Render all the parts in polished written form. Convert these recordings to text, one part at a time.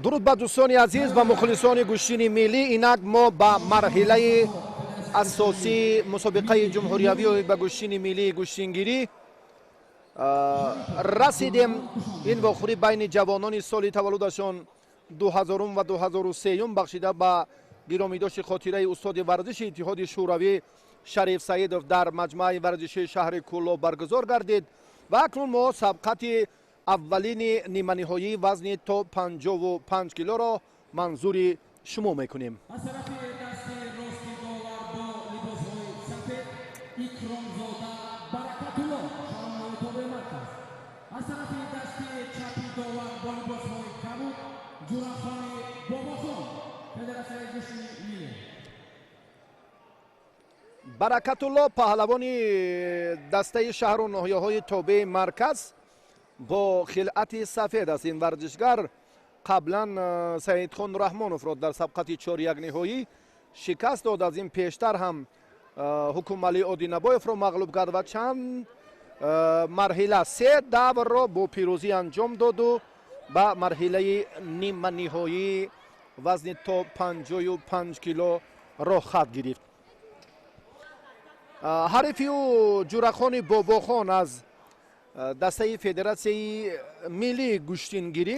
Дуруд ба дӯстони азиз ва мухлисони гӯштини миллӣ. Инак мо ба марҳилаи асосии мусобиқаи ҷумҳуриявӣ ба гӯштини миллии гӯштингирӣ расидем. Ин вохӯрӣ байни ҷавонони соли таваллудашон 2000 ва 2003 бахшида ба гиромидошти хотираи устоди варзиши Иттиҳоди Шӯравӣ Шариф Саидов дар маҷмӯаи варзишии шаҳри Кӯлоб баргузор гардид ва акнун мо сабқати аввалини ниманиҳоии вазни то 55 килоро манзури шумо мекунем. Аз тарафи дасти рости довар бо либосҳои сафед Икромзода Баракатулло, шаҳру тобеи марказ. Аз тарафи дасти чапи довар бо либосҳои кабуд Ҷурахони Бобохон, Федератсияи гӯштини миллӣ. Баракатулло, паҳлавони дастаи шаҳру ноҳияҳои тобеи марказ, бо хилъати сафед аст. Ин варзишгар қаблан Саидхон Раҳмоновро дар сабқати 4-1 ниҳоӣ шикаст дод. Аз ин пештар ҳам Ҳукумалӣ Одинабоевро мағлуб кард ва чанд марҳила, се даврро бо пирӯзӣ анҷом доду ба марҳилаи ниманиҳоии вазни то 55 кило роҳхат гирифт. Ҳарифи ӯ Ҷурахони Бобохон аз дастаи Федератсияи миллии гӯштингирӣ.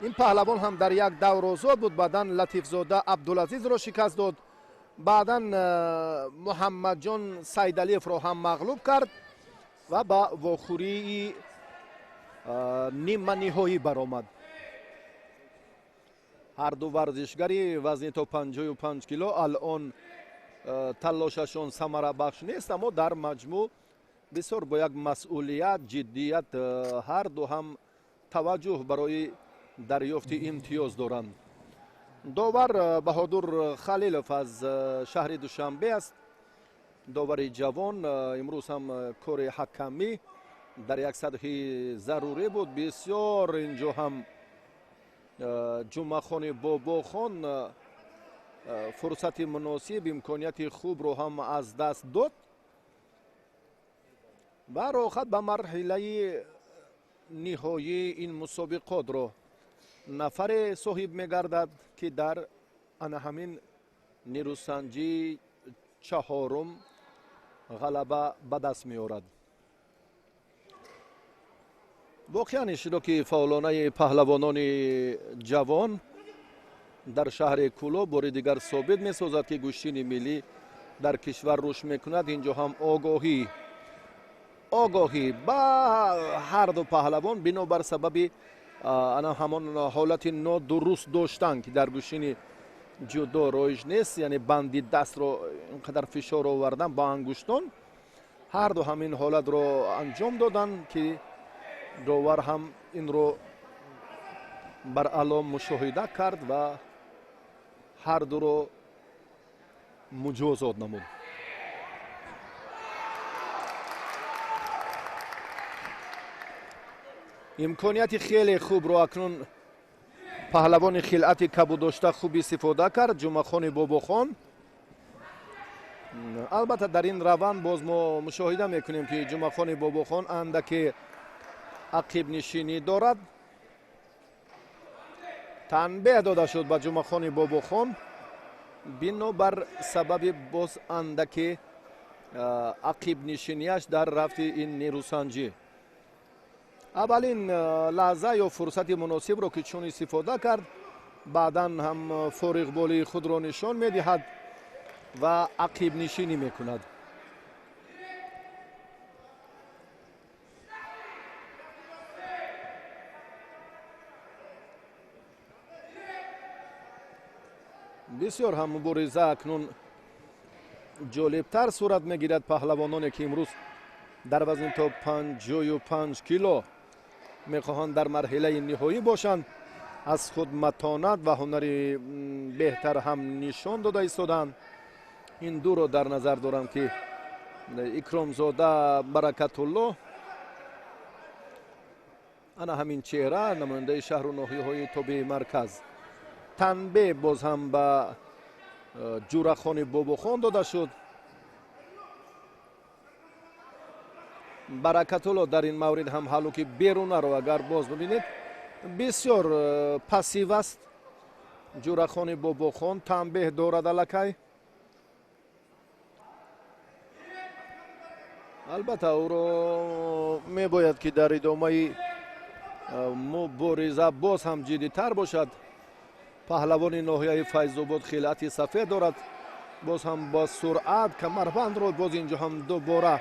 Ин паҳлавон ҳам дар як давр озод буд, баъдан Латифзода Абдулазизро шикаст дод, баъдан Муҳаммадҷон Сайдалиевро ҳам мағлуб кард ва ба вохӯрии ниманиҳоӣ баромад. Ҳар ду варзишгари вазни то 55 кило алон талошашон самарабахш нест, аммо дар маҷмӯъ бисёр бо як масъулият, ҷиддият ҳар ду ҳам таваҷҷӯҳ барои дарёфти имтиёз доранд. Довар Баҳодур Халилов аз шаҳри Душанбе аст, довари ҷавон. Имрӯз ҳам кори ҳакамӣ дар як сатҳи зарурӣ буд. Бисёр инҷо ҳам Ҷумъахони Бобохон фурсати муносиб, имконияти хубро ҳам аз даст дод ва роҳхат ба марҳилаи ниҳоии ин мусобиқотро нафаре соҳиб мегардад, ки дар ана ҳамин нерӯсанҷии чаҳорум ғалаба ба даст меорад. Воқеан, иштироки фаъолонаи паҳлавонони ҷавон дар шаҳри Кӯлоб бори дигар собит месозад, ки гӯштини миллӣ дар кишвар рушд мекунад. Инҷо ҳам огоҳӣ ба ҳар ду паҳлавон бинобар сабаби ана ҳамон ҳолати нодуруст доштан, ки дар гӯштини ҷудо роиҷ нест, яъне банди дастро инқадар фишор овардан ба ангуштон, ҳар ду ҳамин ҳолатро анҷом доданд, ки довар ҳам инро баръало мушоҳида кард ва ҳар дуро муҷозот намуд. Имконияти хеле хубро акнун паҳлавони хилъати кабуддошта хуб истифода кард, Ҷумъахони Бобохон. Албатта, дар ин раванд боз мо мушоҳида мекунем, ки Ҷумъахони Бобохон андаке ақибнишинӣ дорад. Танбеҳ дода шуд ба Ҷумъахони Бобохон бинобар сабаби боз андаке ақибнишинияш дар рафти ин нерӯсанҷӣ. Аввалин лаҳза ё фурсати муносибро ки чун истифода кард, баъдан ҳам фориғболии худро нишон медиҳад ва ақибнишинӣ мекунад. Бисёр ҳам мубориза акнун ҷолибтар сурат мегирад. Паҳлавононе, ки имрӯз дар вазни то 55 кило мехоҳанд дар марҳилаи ниҳоӣ бошанд, аз худ матонат ва ҳунари беҳтар ҳам нишон дода истоданд. Ин дуро дар назар дорам, ки Икромзода Баракатулло, ана ҳамин чеҳра, намояндаи шаҳру ноҳияҳои тобеи марказ. Танбеҳ боз ҳам ба Ҷурахони Бобохон дода шуд. Баракатулло дар ин маврид ҳам ҳалуки берунаро агар боз бибинед, Бисёр пассив аст Ҷӯрахони Бобохон, танбеҳ дорад аллакай. Албатта, ӯро мебояд, ки дар идомаи мубориза боз ҳам ҷиддитар бошад. Паҳлавони ноҳияи Файзобод хилъати сафед дорад. Боз ҳам бо суръат камарбандро боз инҷо ҳам дубора,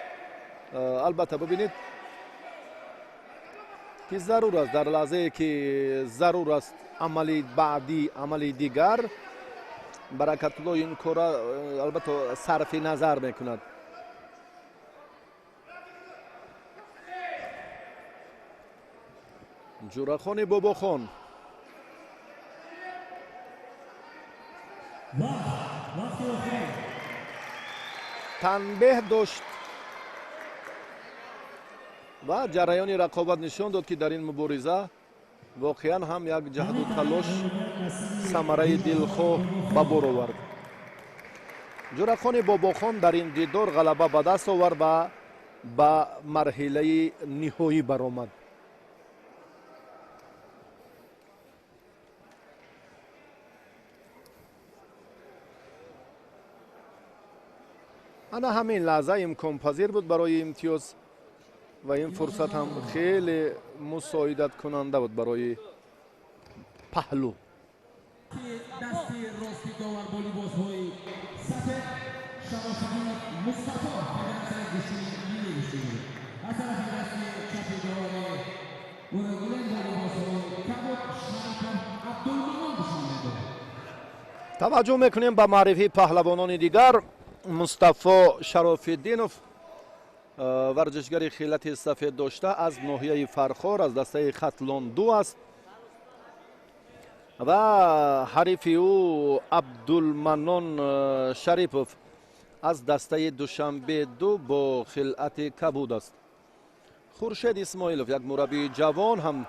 албатта, бибинед, ки зарур аст, дар лаҳзае ки зарур аст амали баъдӣ, амали дигар, Баракатулло ин кора, албатта, сарфи назар мекунад. Ҷӯрахони Бобохон. Танбеҳ дошт ва ҷараёни рақобат нишон дод, ки дар ин мубориза воқеан ҳам як ҷаҳду талош самараи дилхоҳ ба бор овард. Ҷӯрахони Бобохон дар ин дидор ғалаба ба даст овард ва ба марҳилаи ниҳоӣ баромад. Ана ҳамин лаҳза имконпазир буд барои имтиёз ва ин фурсат ҳам хеле мусоидаткунанда буд барои паҳлӯ. Дасти рости довар бо либосҳои сафед Шарофиддинов Мустафо, федератсияи гӯштини миллии гӯштини. Аз тарафи дасти чапи довари Урагулен бо либосҳои кабуд Шарипов Абдулманон Душанбе. Таваҷҷӯҳ мекунем ба маърифии паҳлавонони дигар. Мустафо Шарофиддинов, варзишгари хилати сафед дошта, аз ноҳияи Фархор, аз дастаи Хатлон 2 аст ва ҳарифи ӯ Абдулманон Шарипов аз дастаи Душанбе 2 бо хилъати кабуд аст. Хуршед Исмоилов, як мураббии ҷавон ҳам,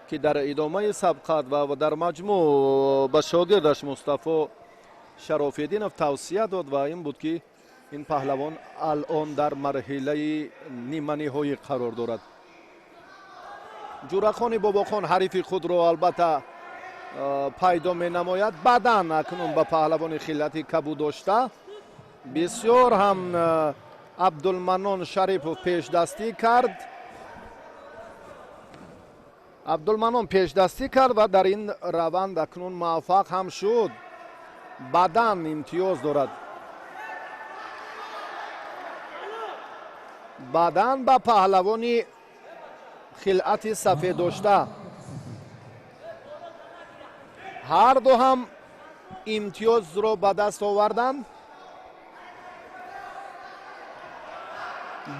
ки дар идомаи сабқат ва дар маҷмӯъ ба шогирдаш Мустафо Шарофиддинов тавсия дод ва ин буд, ки ин паҳлавон алон дар марҳилаи ниманиҳоӣ қарор дорад. Ҷӯрахони Бобохон ҳарифи худро, албатта, пайдо менамояд. Баъдан акнун ба паҳлавони хиллати кабуд дошта бисёр ҳам Абдулманон Шарипов пешдастӣ кард. Абдулманон пешдастӣ кард ва дар ин раванд акнун муваффақ ҳам шуд. Баъдан имтиёз дорад. Баъдан ба паҳлавони хилъати сафед дошта ҳар ду ҳам имтиёзро ба даст оварданд.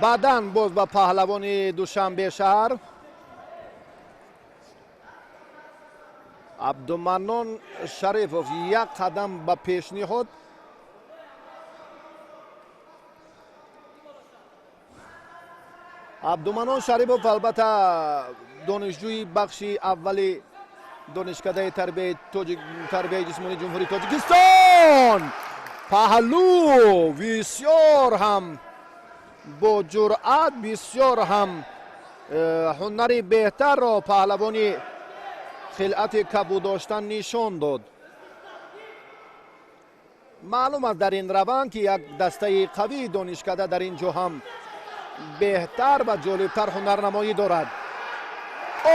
Баъдан боз ба паҳлавони Душанбе шаҳр Абдуманнон Шарипов як қадам ба пеш ниҳод. Абдуманнон Шарипов, албатта, донишҷӯи бахши аввали донишкадаи тарбияи ҷисмонии Ҷумҳурии Тоҷикистон. Паҳлӯ бисёр ҳам бо ҷуръат, бисёр ҳам ҳунари беҳтарро паҳлавони хилъати кабуд доштан нишон дод. Маълум аст, дар ин раванд, ки як дастаи қавии донишкада дар ин ҷо ҳам беҳтар ва ҷолибтар ҳунарнамоӣ дорад.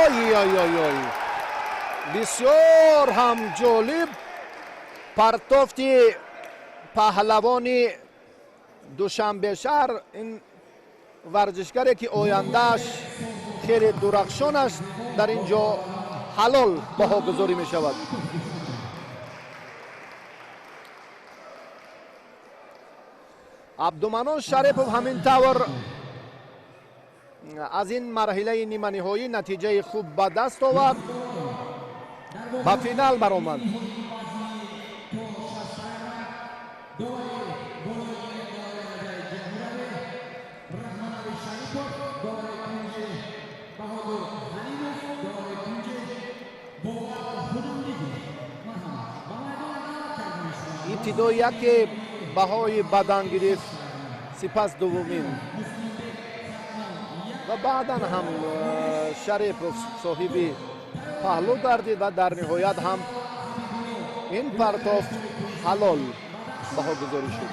Ой ой ой ой, бисёр ҳам ҷолиб партофти паҳлавони Душанбешаҳр. Ин варзишгаре, ки ояндааш хеле дурахшон аст, дар ин ҷо ҳалол баҳогузорӣ мешавад. Абдуманон Шарипов ҳамин тавр аз ин марҳилаи ниманиҳоӣ натиҷаи хуб ба даст овард, ба финал баромад. Ибтидо яке баҳои бадан гирифт, сипас дуввумин ва баъдан ҳам Шарипов соҳиби паҳлӯ гардид ва дар ниҳоят ҳам ин партоф ҳалол баҳогузорӣ шуд.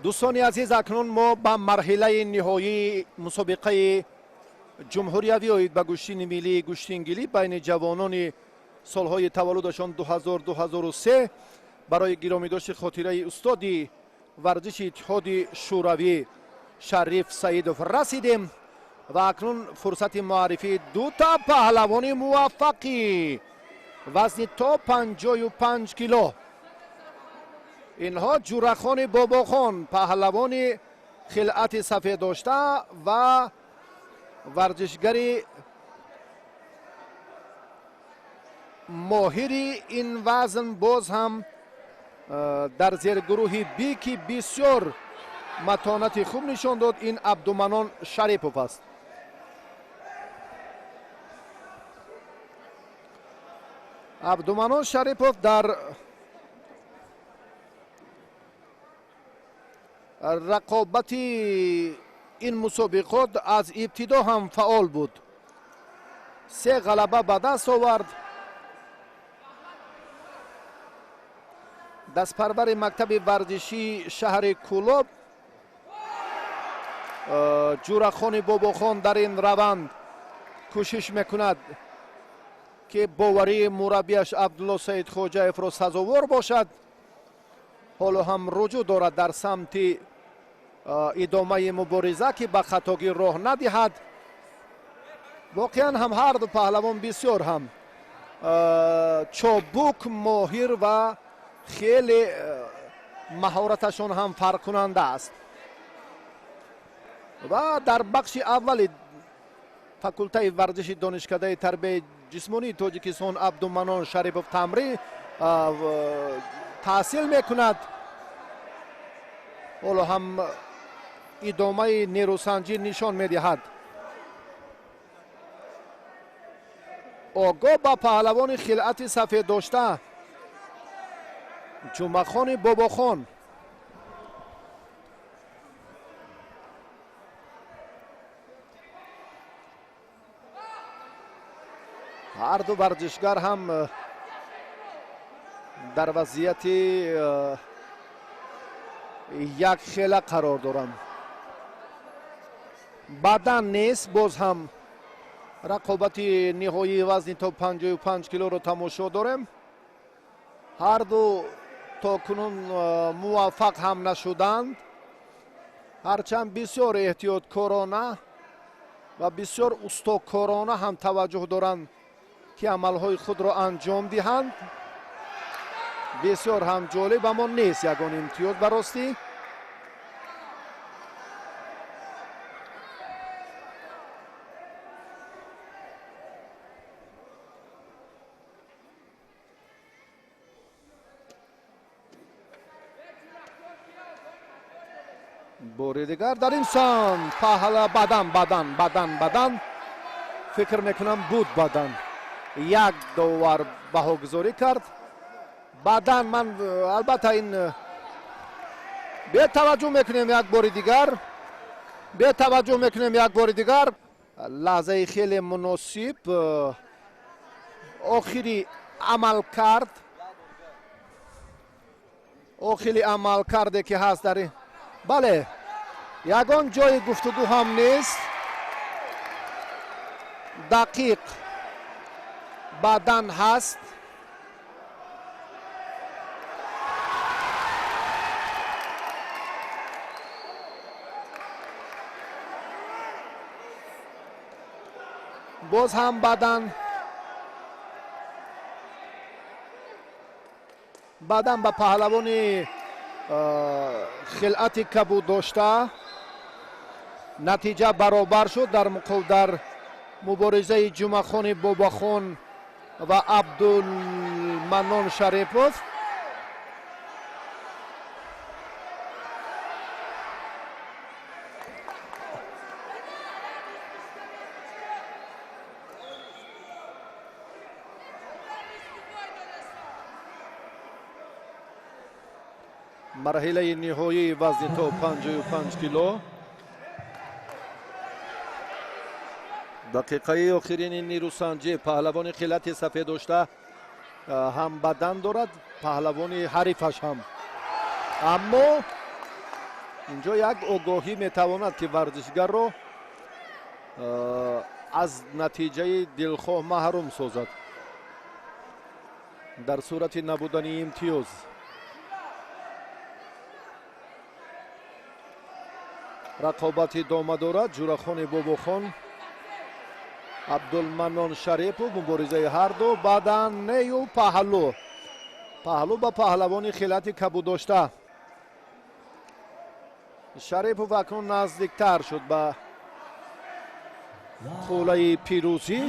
Дӯстони азиз, акнун мо ба марҳилаи ниҳоии мусобиқаи ҷумҳуриявӣ оид ба гӯштини миллии гӯштингилӣ байни ҷавонони солҳои таваллудашон 2000-2003 барои гиромидошти хотираи устоди варзиши Иттиҳоди Шӯравӣ Шариф Саидов расидем ва акнун фурсати муаррифии дута паҳлавони муваффақи вазни то 55 кило. Инҳо Ҷурахони Бобохон, паҳлавони хилъати сафед дошта ва варзишгари моҳири ин вазн, боз ҳам дар зергурӯҳи Би, ки бисёр матонати хуб нишон дод, ин Абдуманон Шарипов аст. Абдуманон Шарипов дар рақобати ин мусобиқот аз ибтидо ҳам фаъол буд. Се ғалаба ба даст овард. Дастпарвари мактаби варзишии шаҳри Кӯлоб Ҷурахони Бобохон дар ин раванд кӯшиш мекунад, ки боварии мураббияш Абдулло Саидхоҷаевро сазовор бошад. Ҳоло ҳам руҷӯъ дорад дар самти идомаи мубориза, ки ба хатогӣ роҳ надиҳад. Воқеан ҳам ҳарду паҳлавон бисёр ҳам чобук, моҳир ва хеле маҳораташон ҳам фарқкунанда аст. Ва дар бахши аввали факултаи варзиши Донишкадаи тарбияи ҷисмонии Тоҷикистон Абдуманон Шарипов тамрин таҳсил мекунад. Ҳоло ҳам идомаи нерӯсанҷӣ нишон медиҳад. Огоҳ ба паҳлавони хилъати сафед дошта Ҷумъахони Бобохон. Ҳарду варзишгар ҳам дар вазъияти якхела қарор доранд. Баъдан нест, боз ҳам рақобати ниҳоии вазни то 55 килоро тамошо дорем. Ҳарду то кунун муваффақ ҳам нашуданд, ҳарчанд бисёр эҳтиёткорона ва бисёр устокорона ҳам таваҷҷӯҳ доранд, ки амалҳои худро анҷом диҳанд. Бисёр ҳам ҷолиб, аммо нест ягон имтиёз ба ростӣ. Бори дигар дар ин самт паҳла бадан бадан бадан бадан, фикр мекунам буд бадан. Як довар баҳогузорӣ кард. Баъдан ман албатта ин бетаваҷҷӯҳ мекунем як бори дигар, бетаваҷҷӯҳ мекунем як бори дигар. Лаҳзаи хеле муносиб охири амал кард, охири амал карде ки ҳаст дар ин. Бале, ягон ҷои гуфтугӯ ҳам нест. Дақиқ баъдан ҳаст. Боз ҳам баъдан баъдан ба паҳлавони хилъати кабуд дошта натиҷа баробар шуд дар муборизаи Ҷумъахони Бобохон ва Абдулманон Шарипов. Марҳилаи ниҳоии вазни то 55 кило. Дақиқаи охирини нерӯсанҷӣ. Паҳлавони хилати сафед дошта ҳам бадан дорад, паҳлавони ҳарифаш ҳам. Аммо инҷо як огоҳӣ метавонад ки варзишгарро аз натиҷаи дилхоҳ маҳрум созад дар сурати набудани имтиёз. Рақобат идома дорад. Ҷурахони Бобохон, Абдулманнон Шарипов, муборизаи ҳарду баъдан нею паҳлу. Паҳлу ба паҳлавони хилати кабуд дошта. Шарипов акнун наздиктар шуд ба хулаи пирӯзӣ.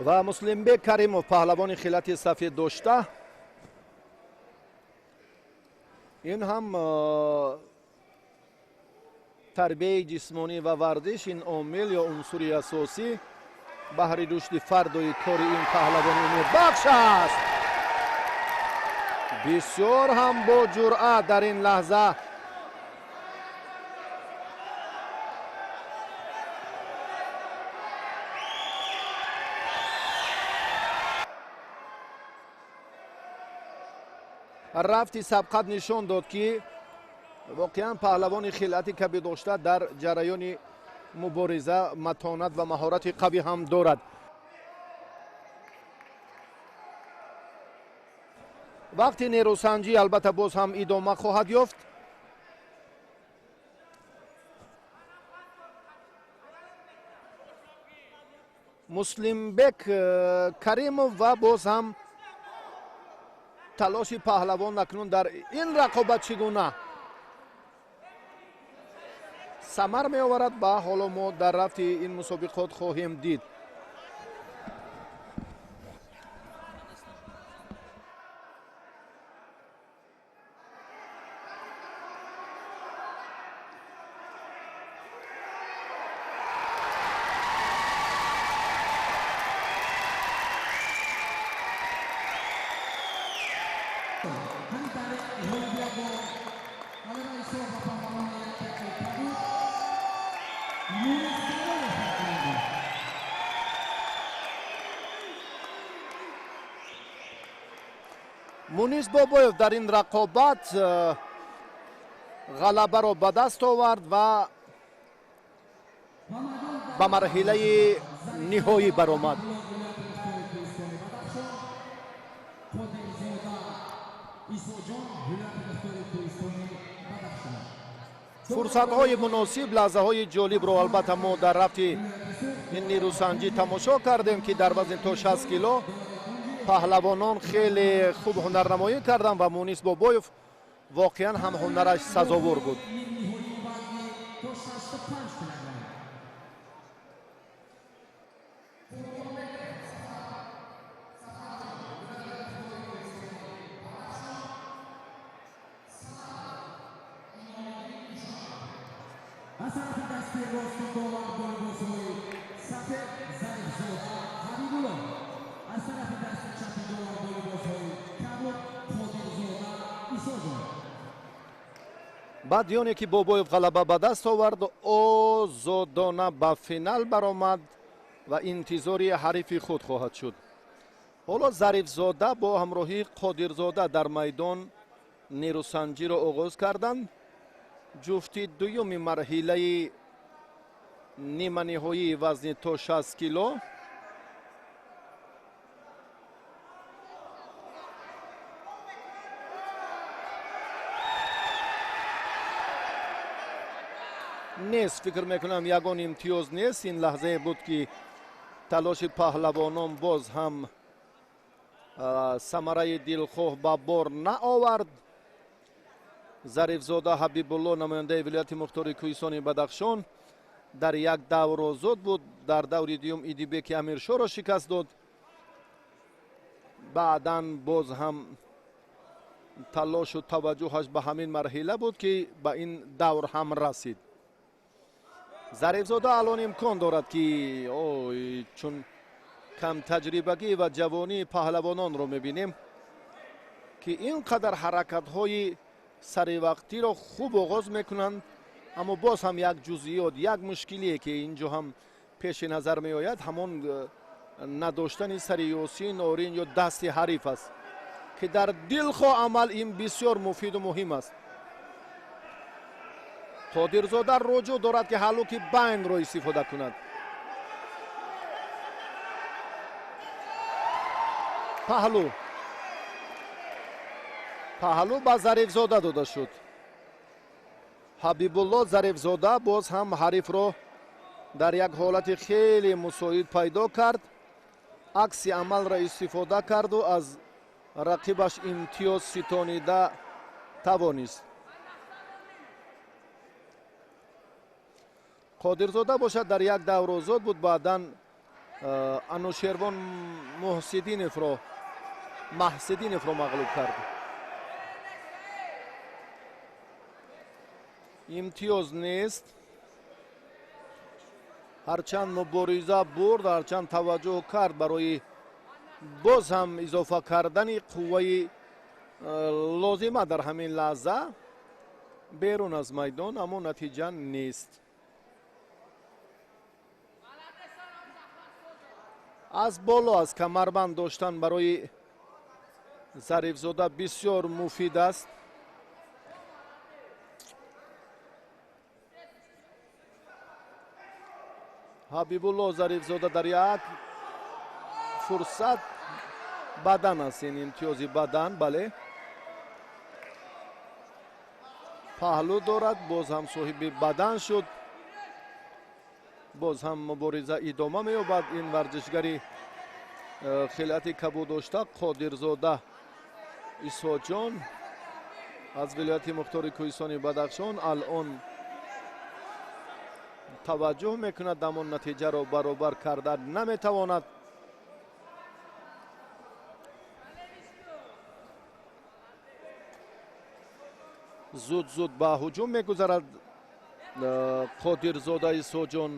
Ва Муслимбек Каримов, паҳлавони хилати сафед дошта, ин ҳам тарбияи ҷисмонӣ ва варзиш, ин омил ё унсури асосӣ баҳри рушди фардои кори ин паҳлавони умедбахш аст. Бисёр ҳам бо ҷуръат дар ин лаҳза рафти сабқат нишон дод, ки воқеан паҳлавони хилати кабир дошта дар ҷараёни мубориза матонат ва маҳорати қавӣ ҳам дорад. Вақти нерӯсанҷӣ албатта боз ҳам идома хоҳад ёфт. Муслимбек Каримов ва боз ҳам талоши паҳлавон акнун дар ин рақобат чӣ гуна самар меоварад, ба ҳоло мо дар рафти ин мусобиқот хоҳем дид. Мунис Бобоев дар ин рақобат ғалабаро ба даст овард ва ба марҳилаи ниҳоӣ баромад. Фурсатҳои муносиб, лаҳзаҳои ҷолибро албатта мо дар рафти ин нерӯсанҷӣ тамошо кардем, ки дар вазни то 60 кило паҳлавонон хеле хуб ҳунарнамоӣ карданд ва Мунис Бобоев воқеан ҳам ҳунараш сазовор буд. Баъд оне ки Бобоев ғалаба ба даст овард, озодона ба финал баромад ва интизори ҳарифи худ хоҳад шуд. Ҳоло Зарифзода бо ҳамроҳии Қодирзода дар майдон нерӯсанҷиро оғоз карданд. Ҷуфти дуюми марҳилаи ниманиҳоии вазни то 60 кило. Нест, фикр мекунам ягон имтиёз нест. Ин лаҳзае буд, ки талоши паҳлавонон боз ҳам самараи дилхоҳ ба бор наовард. Зарифзода Ҳабибулло, намояндаи вилояти мухтори кӯҳистони Бадахшон, дар як давр озод буд. Дар даври дуюм Идибеки Амиршоро шикаст дод. Баъдан боз ҳам талошу таваҷҷӯҳаш ба ҳамин марҳила буд, ки ба ин давр ҳам расид. Зарифзода алон имкон дорад, ки ой, чун камтаҷрибагӣ ва ҷавонии паҳлавононро мебинем, ки ин қадар ҳаракатҳои саривақтиро хуб оғоз мекунанд, аммо боз ҳам як ҷузъиёт, як мушкилие, ки инҷо ҳам пеши назар меояд, ҳамон надоштани сари Ёсин Орин ё дасти ҳариф аст, ки дар дилхоҳ амал ин бисёр муфиду муҳим аст. Қодирзода руҷӯъ дорад, ки ҳаллуки байнро истифода кунад. Паҳлу паҳлу ба Зарифзода дода шуд. Ҳабибулло Зарифзода боз ҳам ҳарифро дар як ҳолати хеле мусоид пайдо кард, акси амалро истифода карду аз рақибаш имтиёз ситонида тавонист. Қодирзода бошад дар як давр озод буд, баъдан Анушервон Маҳсидиновро мағлуб кард. Имтиёз нест. Ҳарчанд мубориза бурд, ҳарчанд таваҷҷӯҳ кард барои боз ҳам изофа кардани қувваи лозима дар ҳамин лаҳза берун аз майдон, аммо натиҷа нест. Аз боло аз камарбанд доштан барои Зарифзода бисёр муфид аст. Ҳабибулло Зарифзода дар як фурсат бадан аст, ин имтиёзи бадан, бале, паҳлӯ дорад, боз ҳам соҳиби бадан шуд. Боз ҳам мубориза идома меёбад. Ин варзишгари хилъати кабуддошта Қодирзода Исоҷон аз вилояти мухтори кӯҳистони Бадахшон алон таваҷҷӯҳ мекунад, аммо натиҷаро баробар карда наметавонад. Зуд зуд ба ҳуҷум мегузарад Қодирзода Исоҷон.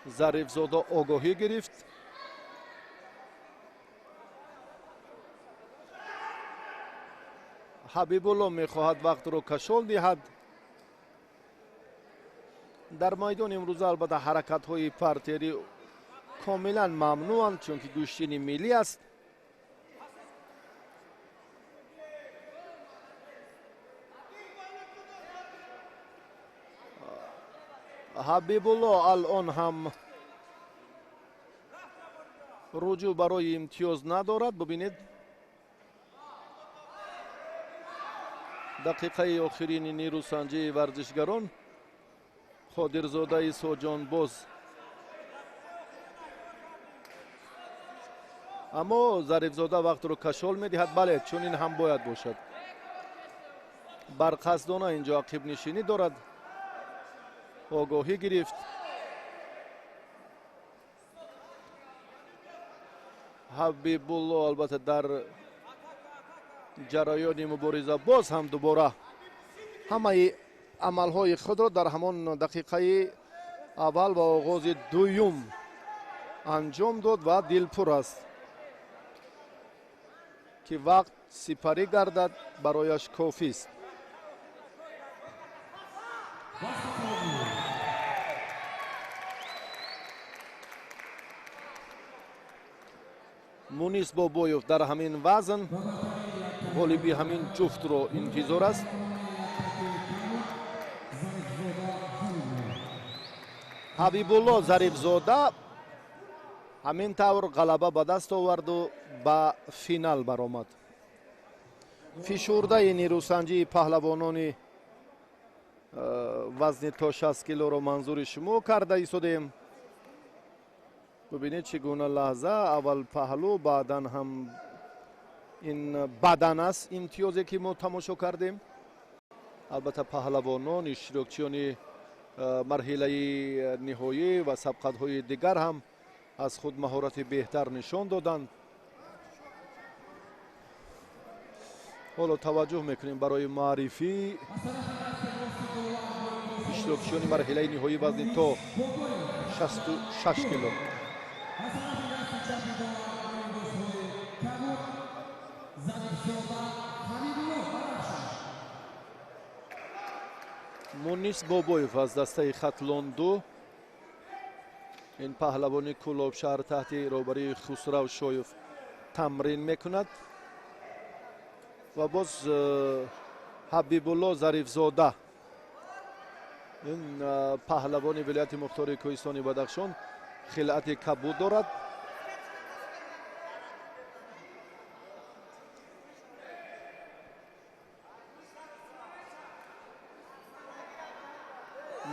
Зарифзода огоҳӣ гирифт. Ҳабибулло мехоҳад вақтро кашол диҳад. Дар майдон имрӯза албатта ҳаракатҳои партерӣ комилан мамнӯъанд, чунки гӯштини миллӣ аст. Ҳабибулло алон ҳам руҷӯъ барои имтиёз надорад. Бубинед, дақиқаи охирини нерӯсанҷии варзишгарон. Қодирзода Исоҷон боз, аммо Зарифзода вақтро кашол медиҳад. Бале, чунин ҳам бояд бошад. Барқасдона инҷо ақибнишинӣ дорад, огоҳӣ гирифт. Ҳабибулло албатта дар ҷараёни мубориза боз ҳам дубора ҳамаи амалҳои худро дар ҳамон дақиқаи аввал ва оғози дуюм анҷом дод ва дилпур аст, ки вақт сипарӣ гардад барояш кофист. Мунис Бобоев дар ҳамин вазн ғолиби ҳамин ҷуфтро интизор аст. Ҳабибулло Зарифзода ҳамин тавр ғалаба ба даст оварду ба финал баромад. Фишурдаи нерӯсанҷии паҳлавонони вазни то 60 килоро манзури шумо карда истодем. Бубинед, чӣ гуна лаҳза, аввал паҳлӯ, баъдан ҳам ин бадан аст имтиёзе ки мо тамошо кардем. Албатта паҳлавонон, иштирокчиёни марҳилаи ниҳоӣ ва сабқатҳои дигар ҳам аз худ маҳорати беҳтар нишон доданд. Ҳоло таваҷҷӯҳ мекунем барои маърифӣ иштирокчиёни марҳилаи ниҳоӣ вазни то 66 кило. Мунис Бобоев аз дастаи Хатлон 2, ин паҳлавони Кӯлоб шаҳр таҳти роҳбарии Хусрав Шоев тамрин мекунад. Ва боз Ҳабибулло Зарифзода, ин паҳлавони вилояти мухтори Кӯҳистони Бадахшон, хилъати кабуд дорад.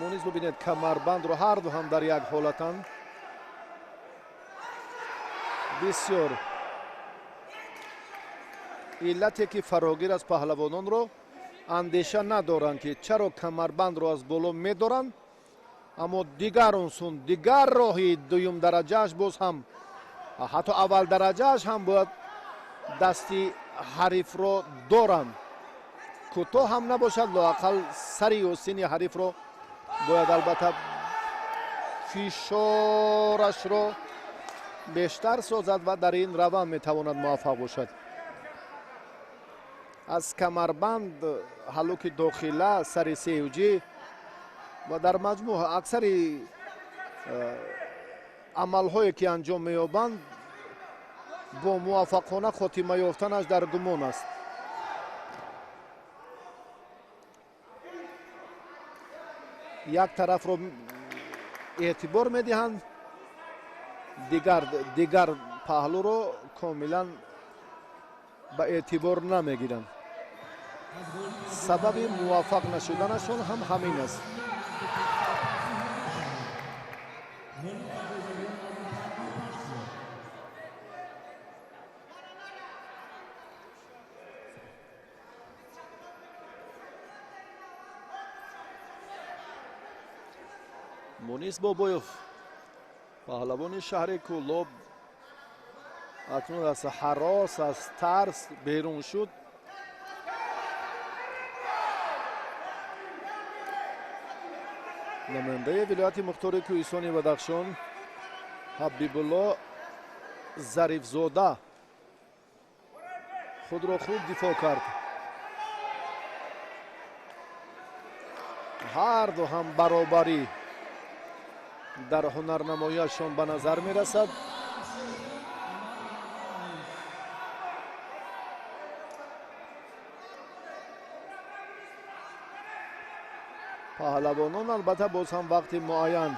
Мунис, бубинед, камарбандро ҳарду ҳам дар як ҳолатанд. Бисёр иллате ки фарогир аз паҳлавононро андеша надоранд, ки чаро камарбандро аз боло медоранд, аммо дигар унсун, дигар роҳи дуюм дараҷааш боз ҳам, ҳатто аввал дараҷааш ҳам бояд дасти ҳарифро доранд. Кӯтоҳ ҳам набошад, лоақал сари ӯсини ҳарифро бояд албатта фишорашро бештар созад ва дар ин раванд метавонад муваффақ бошад. Аз камарбанд ҳалуки дохила, сари сеюҷӣ ва дар маҷмӯъ аксари амалҳое ки анҷом меёбанд бо муваффақона хотима ёфтанаш дар гумон аст. Як тарафро эътибор медиҳанд, дигар паҳлӯро комилан ба эътибор намегиранд. Сабаби муваффақ нашуданашон ҳам ҳамин аст. Мунис Бобоев, паҳлавони шаҳри Кӯлоб, акнун аз ҳарос, аз тарс берун шуд. Намояндаи вилояти мухтори Кӯҳистони Бадахшон Ҳабибулло Зарифзода худро хуб дифоъ кард. Ҳарду ҳам баробарӣ. Дар ҳунарнамоиашон ба назар мерасад. Паҳлавонон албатта боз ҳам вақти муайян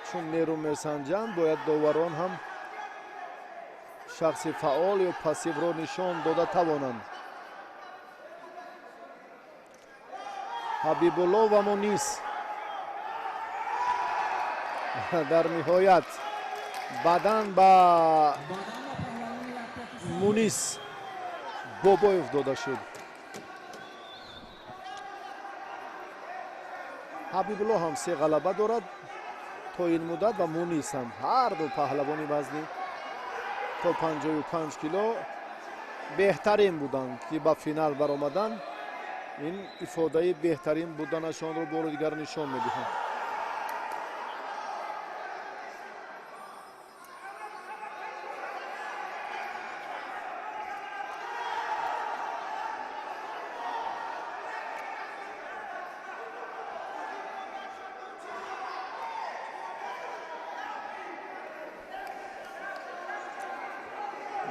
чун нерӯ месанҷанд, бояд доварон ҳам шахси фаъол ё пассивро нишон дода тавонанд. Ҳабибулло ва Мунис дар ниҳоят баъдан ба Мунис Бобоев дода шуд. Ҳабибулло ҳам се ғалаба дорад то ин муддат ва Мунис ҳам, ҳар ду паҳлавони вазни то 55 кило беҳтарин буданд, ки ба финал баромаданд. Ин ифодаи беҳтарин буданашонро бори дигар нишон медиҳанд.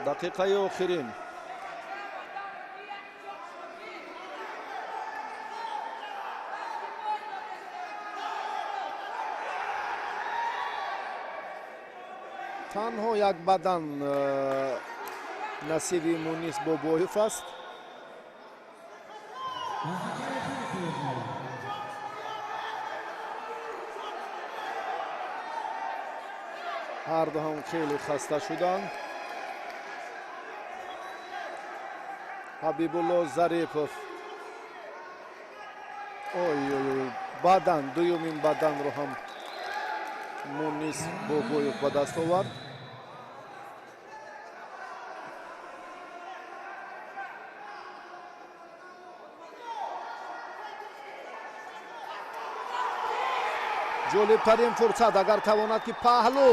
Дақиқаи охирин. Танҳо як бадан насиби Мунис Бобоев аст. Ҳарду ҳам хеле хаста шуданд. Ҳабибулло Зарипов ой ой бадан, дуюмин баданро ҳам Мунис Бобоев ба даст овард. Ҷолибтарин фурсат, агар тавонад ки паҳлу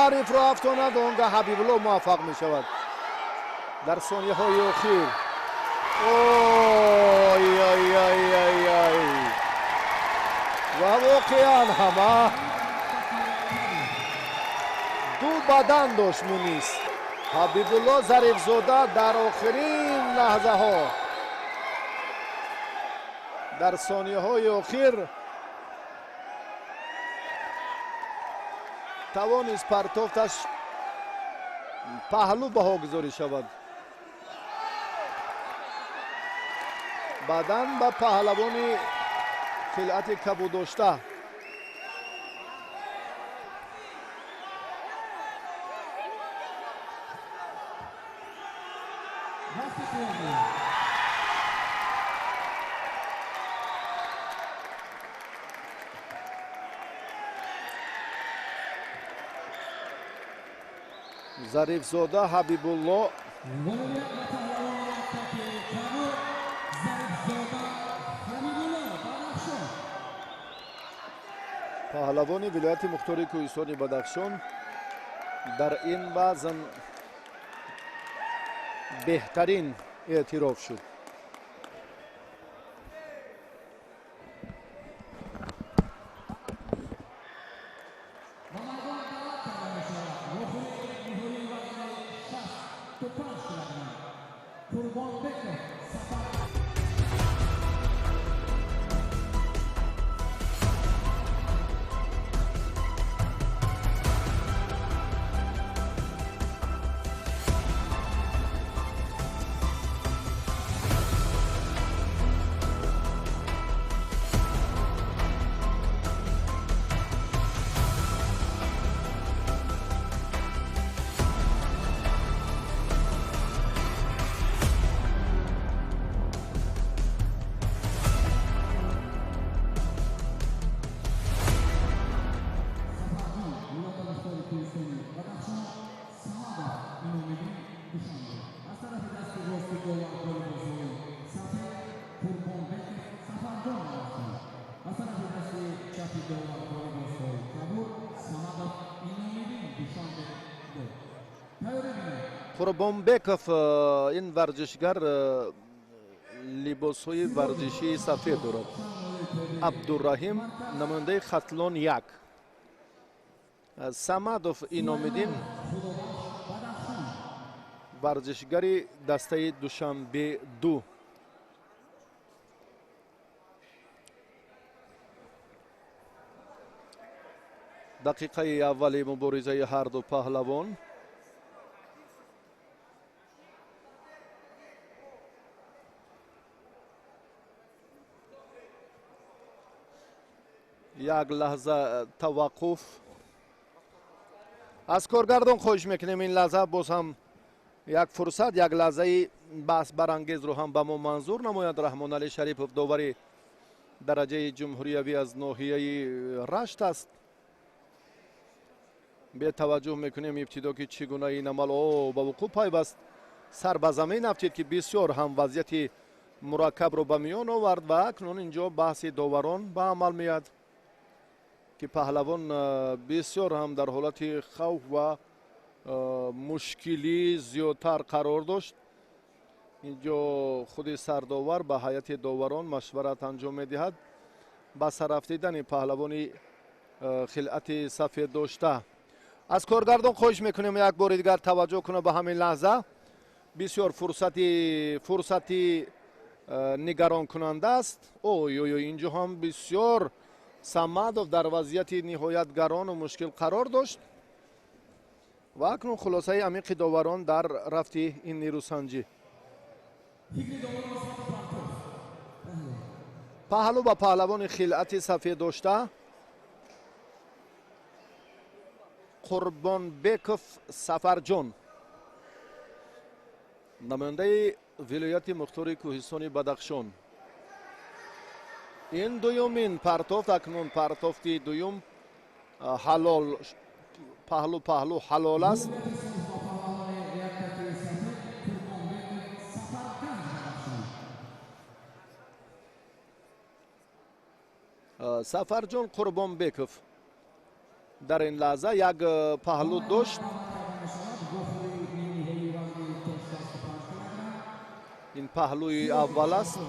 ҳарифро афтонад, он гаҳ Ҳабибулло муваффақ мешавад. Дар сонияҳои охир ой ой ой ой ой ва воқеан ҳама ду бадан дошт Мунис. Ҳабибулло Зарифзода дар охирин лаҳзаҳо, дар сонияҳои охир тавонист партофташ паҳлу баҳогузорӣ шавад. Баъдан ба паҳлавони хилъати кабудошта Зарифзода Ҳабибулло паҳлавони вилояти мухтори кӯҳистони Бадахшон дар ин вазн беҳтарин эътироф шуд. Қурбонбеков ин варзишгар либосҳои варзишии сафед дорад. Абдурраҳим, намояндаи Хатлон 1. Самадов Иномиддин, варзишгари дастаи Душанбе 2. Дақиқаи аввали муборизаи ҳарду паҳлавон. Як лаҳза таваққуф. Аз коргардон хоҳиш мекунем ин лаҳза боз ҳам як фурсат, як лаҳзаи баҳсбарангезро ҳам ба мо манзур намояд. Раҳмоналӣ Шарипов, довари дараҷаи ҷумҳуриявӣ аз ноҳияи Рашт аст. Бетаваҷҷӯҳ мекунем ибтидо ки чӣ гуна ин амал ба вуқӯъ пайваст. Сар ба замин афтид, ки бисёр ҳам вазъияти мураккабро ба миён овард ва акнун инҷо баҳси доварон ба амал меяд, ки паҳлавон бисёр ҳам дар ҳолати хавф ва мушкилӣ зиёдтар қарор дошт. Инҷо худи сардовар ба ҳайати доварон машварат анҷом медиҳад ба сарафтидани паҳлавони хилъати сафед дошта. Аз коргардон хоҳиш мекунем як бори дигар таваҷҷӯҳ кунад ба ҳамин лаҳза. Бисёр фурсати нигаронкунанда аст. Ой ой ой, инҷо ҳам бисёр Самадов дар вазъияти ниҳоят гарону мушкил қарор дошт ва акнун хулосаи амиқи доварон дар рафти ин нерӯсанҷӣ. Паҳлӯ ба паҳлавони хилъати сафед дошта Қурбонбеков Сафарҷон, намояндаи вилояти мухтори кӯҳистони Бадахшон. Ин дуюмин партофт, акнун партофти дуюм ҳалол, паҳлу паҳлу ҳалол аст. Сафарҷон Қурбонбеков дар ин лаҳза як паҳлу дошт. Ин паҳлӯи аввал аст.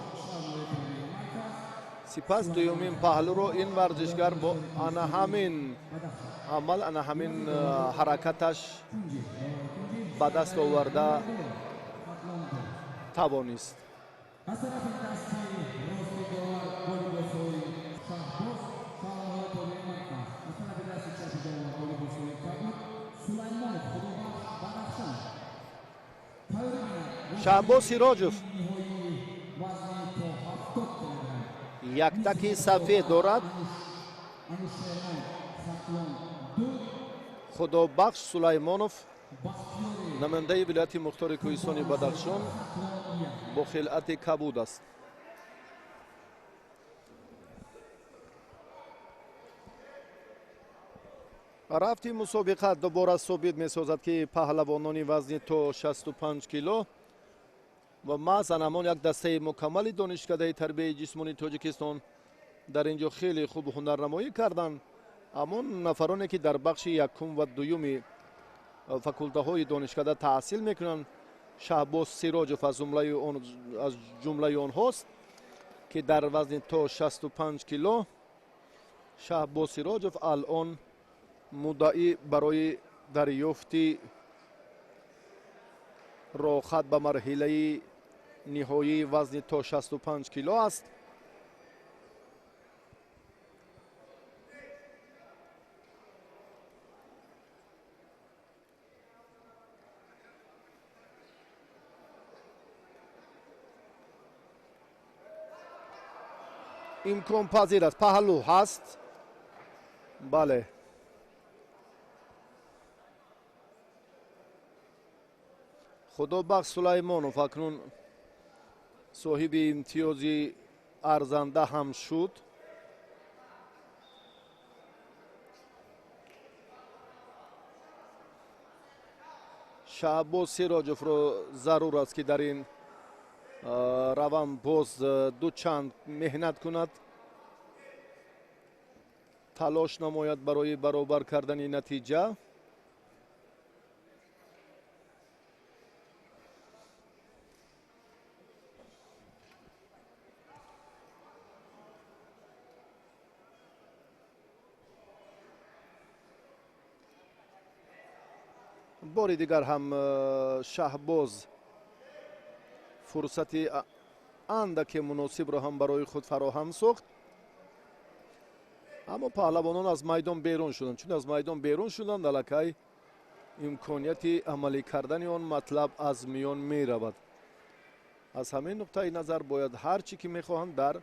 Сипас дуюмин паҳлӯро ин варзишгар бо ана ҳамин амал, ана ҳамин ҳаракаташ ба даст оварда тавонист. Шаҳбоз Сироҷов яктаки сафед дорад. Худобахш Сулаймонов, намояндаи вилояти мухтори кӯҳистони Бадахшон, бо хилъати кабуд аст. Рафти мусобиқа дубора собит месозад, ки паҳлавонони вазни то 65 кило ва маҳз ҳамон як дастаи мукаммали донишкадаи тарбияи ҷисмонии Тоҷикистон дар ин ҷо хеле хуб ҳунарнамоӣ карданд. Ҳамон нафароне ки дар бахши якум ва дуюми факултаҳои донишкада таҳсил мекунанд, Шаҳбоз Сироҷов аз ҷумлаи онҳост, ки дар вазни то 65 кило Шаҳбоз Сироҷов алон муддаӣ барои дарёфти роҳхат ба марҳилаи ниҳоии вазни то 65 кило аст. Имконпазир аст, паҳлӯ ҳаст. Бале, Худобахш Сулаймонов акнун соҳиби имтиёзи арзанда ҳам шуд. Шаҳбоз Сироҷовро зарур аст, ки дар ин раванд боз ду чанд меҳнат кунад, талош намояд барои баробар кардани натиҷа. Бори дигар ҳам Шаҳбоз фурсати андаке муносибро ҳам барои худ фароҳам сохт, аммо паҳлавонон аз майдон берун шуданд. Чун аз майдон берун шуданд, аллакай имконияти амалӣ кардани он матлаб аз миён меравад. Аз ҳамин нуқтаи назар бояд ҳар чӣ ки мехоҳанд дар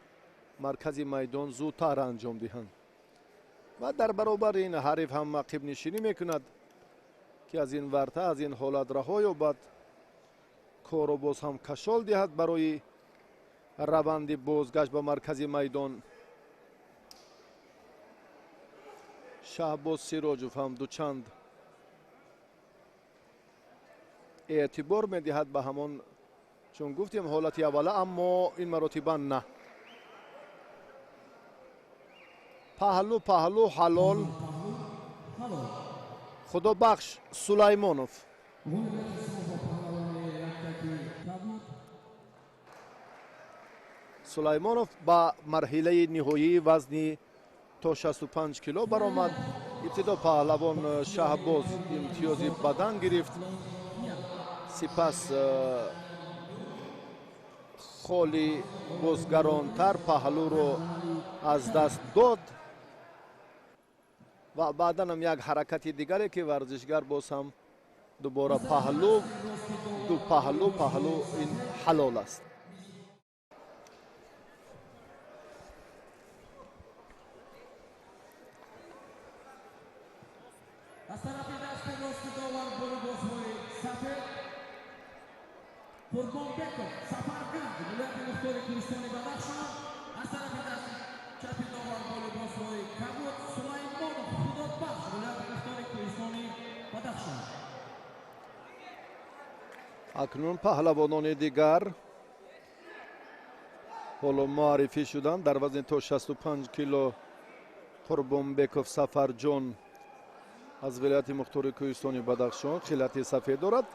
маркази майдон зудтар анҷом диҳанд. Ва дар баробари ин ҳариф ҳам ақибнишинӣ мекунад, ки аз ин варта, аз ин ҳолат раҳо ёбад, корро боз ҳам кашол диҳад барои раванди бозгашт ба маркази майдон. Шаҳбоз Сироҷов ҳам дучанд эътибор медиҳад ба ҳамон, чун гуфтем, ҳолати аввала, аммо ин маротиба на. Паҳлу паҳлу ҳалол. Худобахш Сулаймонов. Сулаймонов ба марҳилаи ниҳоии вазни то 65 кило баромад. Ибтидо паҳлавон Шаҳбоз имтиёзи бадан гирифт, сипас холи бозгаронтар паҳлӯро аз даст дод ва баъдан ҳам як ҳаракати дигаре, ки варзишгар боз ҳам дубора паҳлӯ, ду паҳлӯ, паҳлӯ ин ҳалол аст. Аз тарафи дасти рости довар бо либосҳои сафед Қурбонбеков Сафарқанд, вилояти мухтори Кӯҳистони Бадахшон. Аз тарафи дасти чапи довар бо либосҳои кабуд Сулаймонов Худобахш, вилояти мухтори Кӯҳистони Бадахшон. Акнун паҳлавонони дигар ҳоло муаррифӣ шуданд. Дар вазни то 65 кило Қурбонбеков Сафарҷон аз вилояти мухтори Кӯҳистони Бадахшон хилати сафед дорад.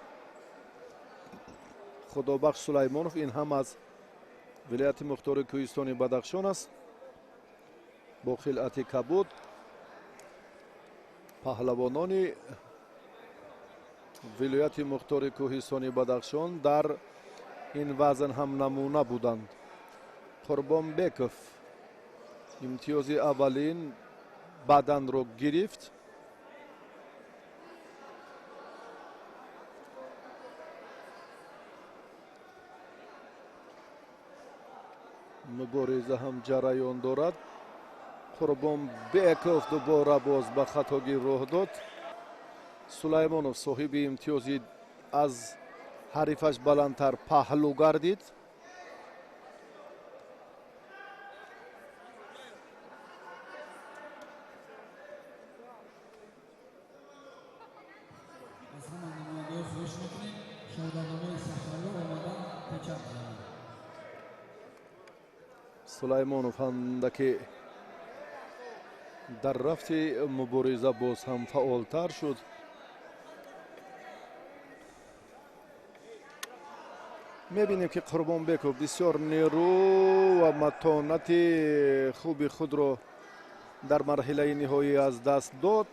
Худобахш Сулаймонов ин ҳам аз вилояти мухтори Кӯҳистони Бадахшон аст бо хилати кабуд. Паҳлавонони вилояти мухтори Кӯҳистони Бадахшон дар ин вазн ҳам намуна буданд. Қурбонбеков имтиёзи аввалин баданро гирифт. Мубориза ҳам ҷараён дорад. Қурбонбеков дубора боз ба хатогӣ роҳ дод. Сулаймонов соҳиби имтиёзи аз ҳарифаш баландтар паҳлӯ гардид. Аз ҳама намояндаҳо хоҳиш мекунем шаҳодатномаи сафарро омада печат зананд. Сулаймонов андаке дар рафти мубориза боз ҳам фаъолтар шуд. Мебинем, ки Қурбонбеков бисёр нерӯ ва матонати хуби худро дар марҳилаи ниҳоӣ аз даст дод.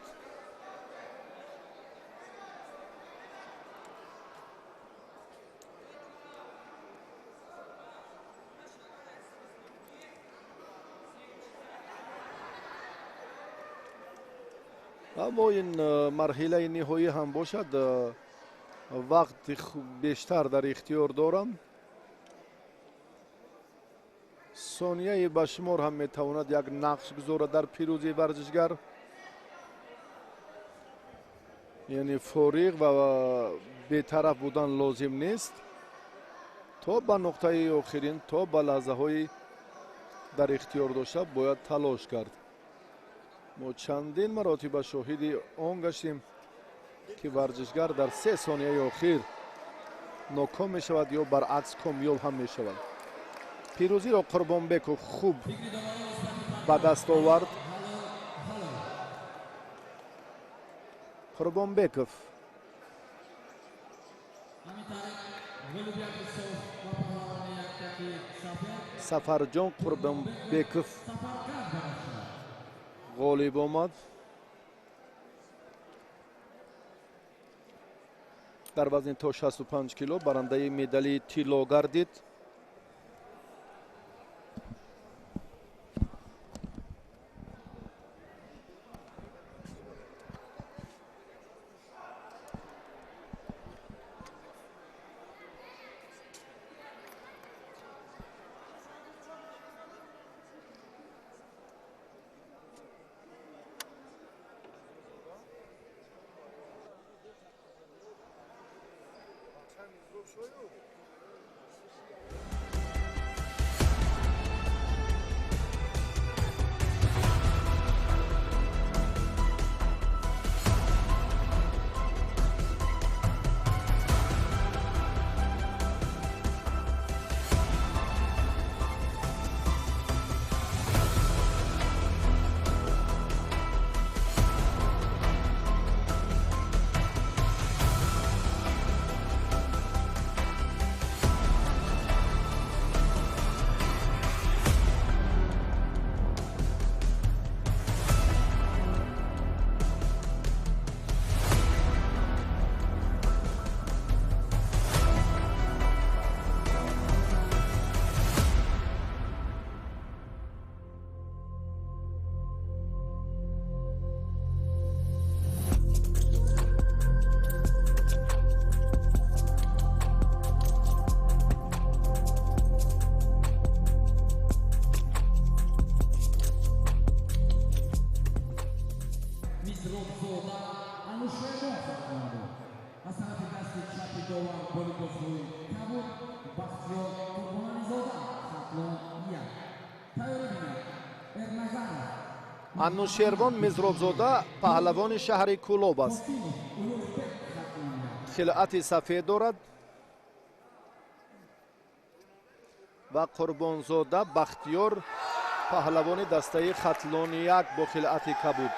Аммо ин марҳилаи ниҳоӣ ҳам бошад, вақти бештар дар ихтиёр дорам. Сонияи ба шумор ҳам метавонад як нақш гузорад дар пирӯзии варзишгар, яъне фориғ ва бетараф будан лозим нест. То ба нуқтаи охирин, то ба лаҳзаҳои дар ихтиёр дошта бояд талош кард. Мо чандин маротиба шоҳиди он гаштем, ки варзишгар дар 3 сонияи охир ноком мешавад ё баръакс комёб ҳам мешавад. Пирӯзиро Қурбонбеков хуб ба даст овард. Қурбонбеков Сафарҷон Қурбонбеков ғолиб омад. Дар вазни то 65 кило барандаи медали тилло гардид. Анушервон Мизробзода паҳлавони шаҳри Кӯлоб аст. Хилъати сафед дорад ва Қурбонзода Бахтиёр паҳлавони дастаи Хатлони як бо хилъати кабуд.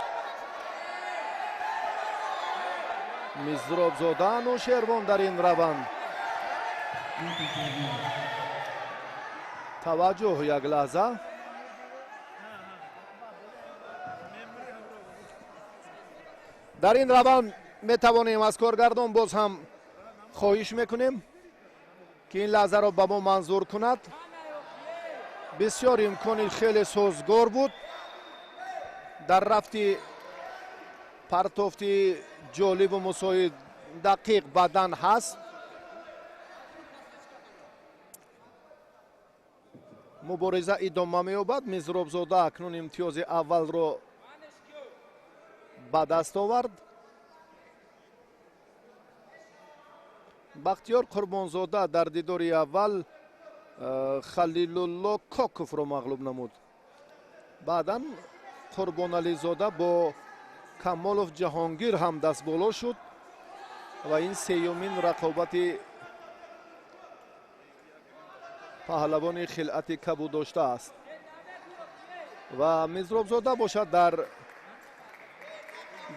Мизробзода Анушервон дар ин раванд. Таваҷҷӯҳ як лаҳза. Дар ин раванд метавонем аз коргардон боз ҳам хоҳиш мекунем, ки ин лаҳзаро ба мо манзур кунад. Бисёр имкони хеле созгор буд. Дар рафти партофти ҷолибу мусоид дақиқ бадан ҳаст. Мубориза идома меёбад. Мизробзода акнун имтиёзи аввалро ба даст овард. Бахтиёр Қурбонзода дар дидори аввал Халилулло Коковро мағлуб намуд. Баъдан Қурбонализода бо Камолов Ҷаҳонгир ҳам дастболо шуд ва ин сеюмин рақобати паҳлавони хилъати кабуд доштааст. Ва Мизробзода бошад дар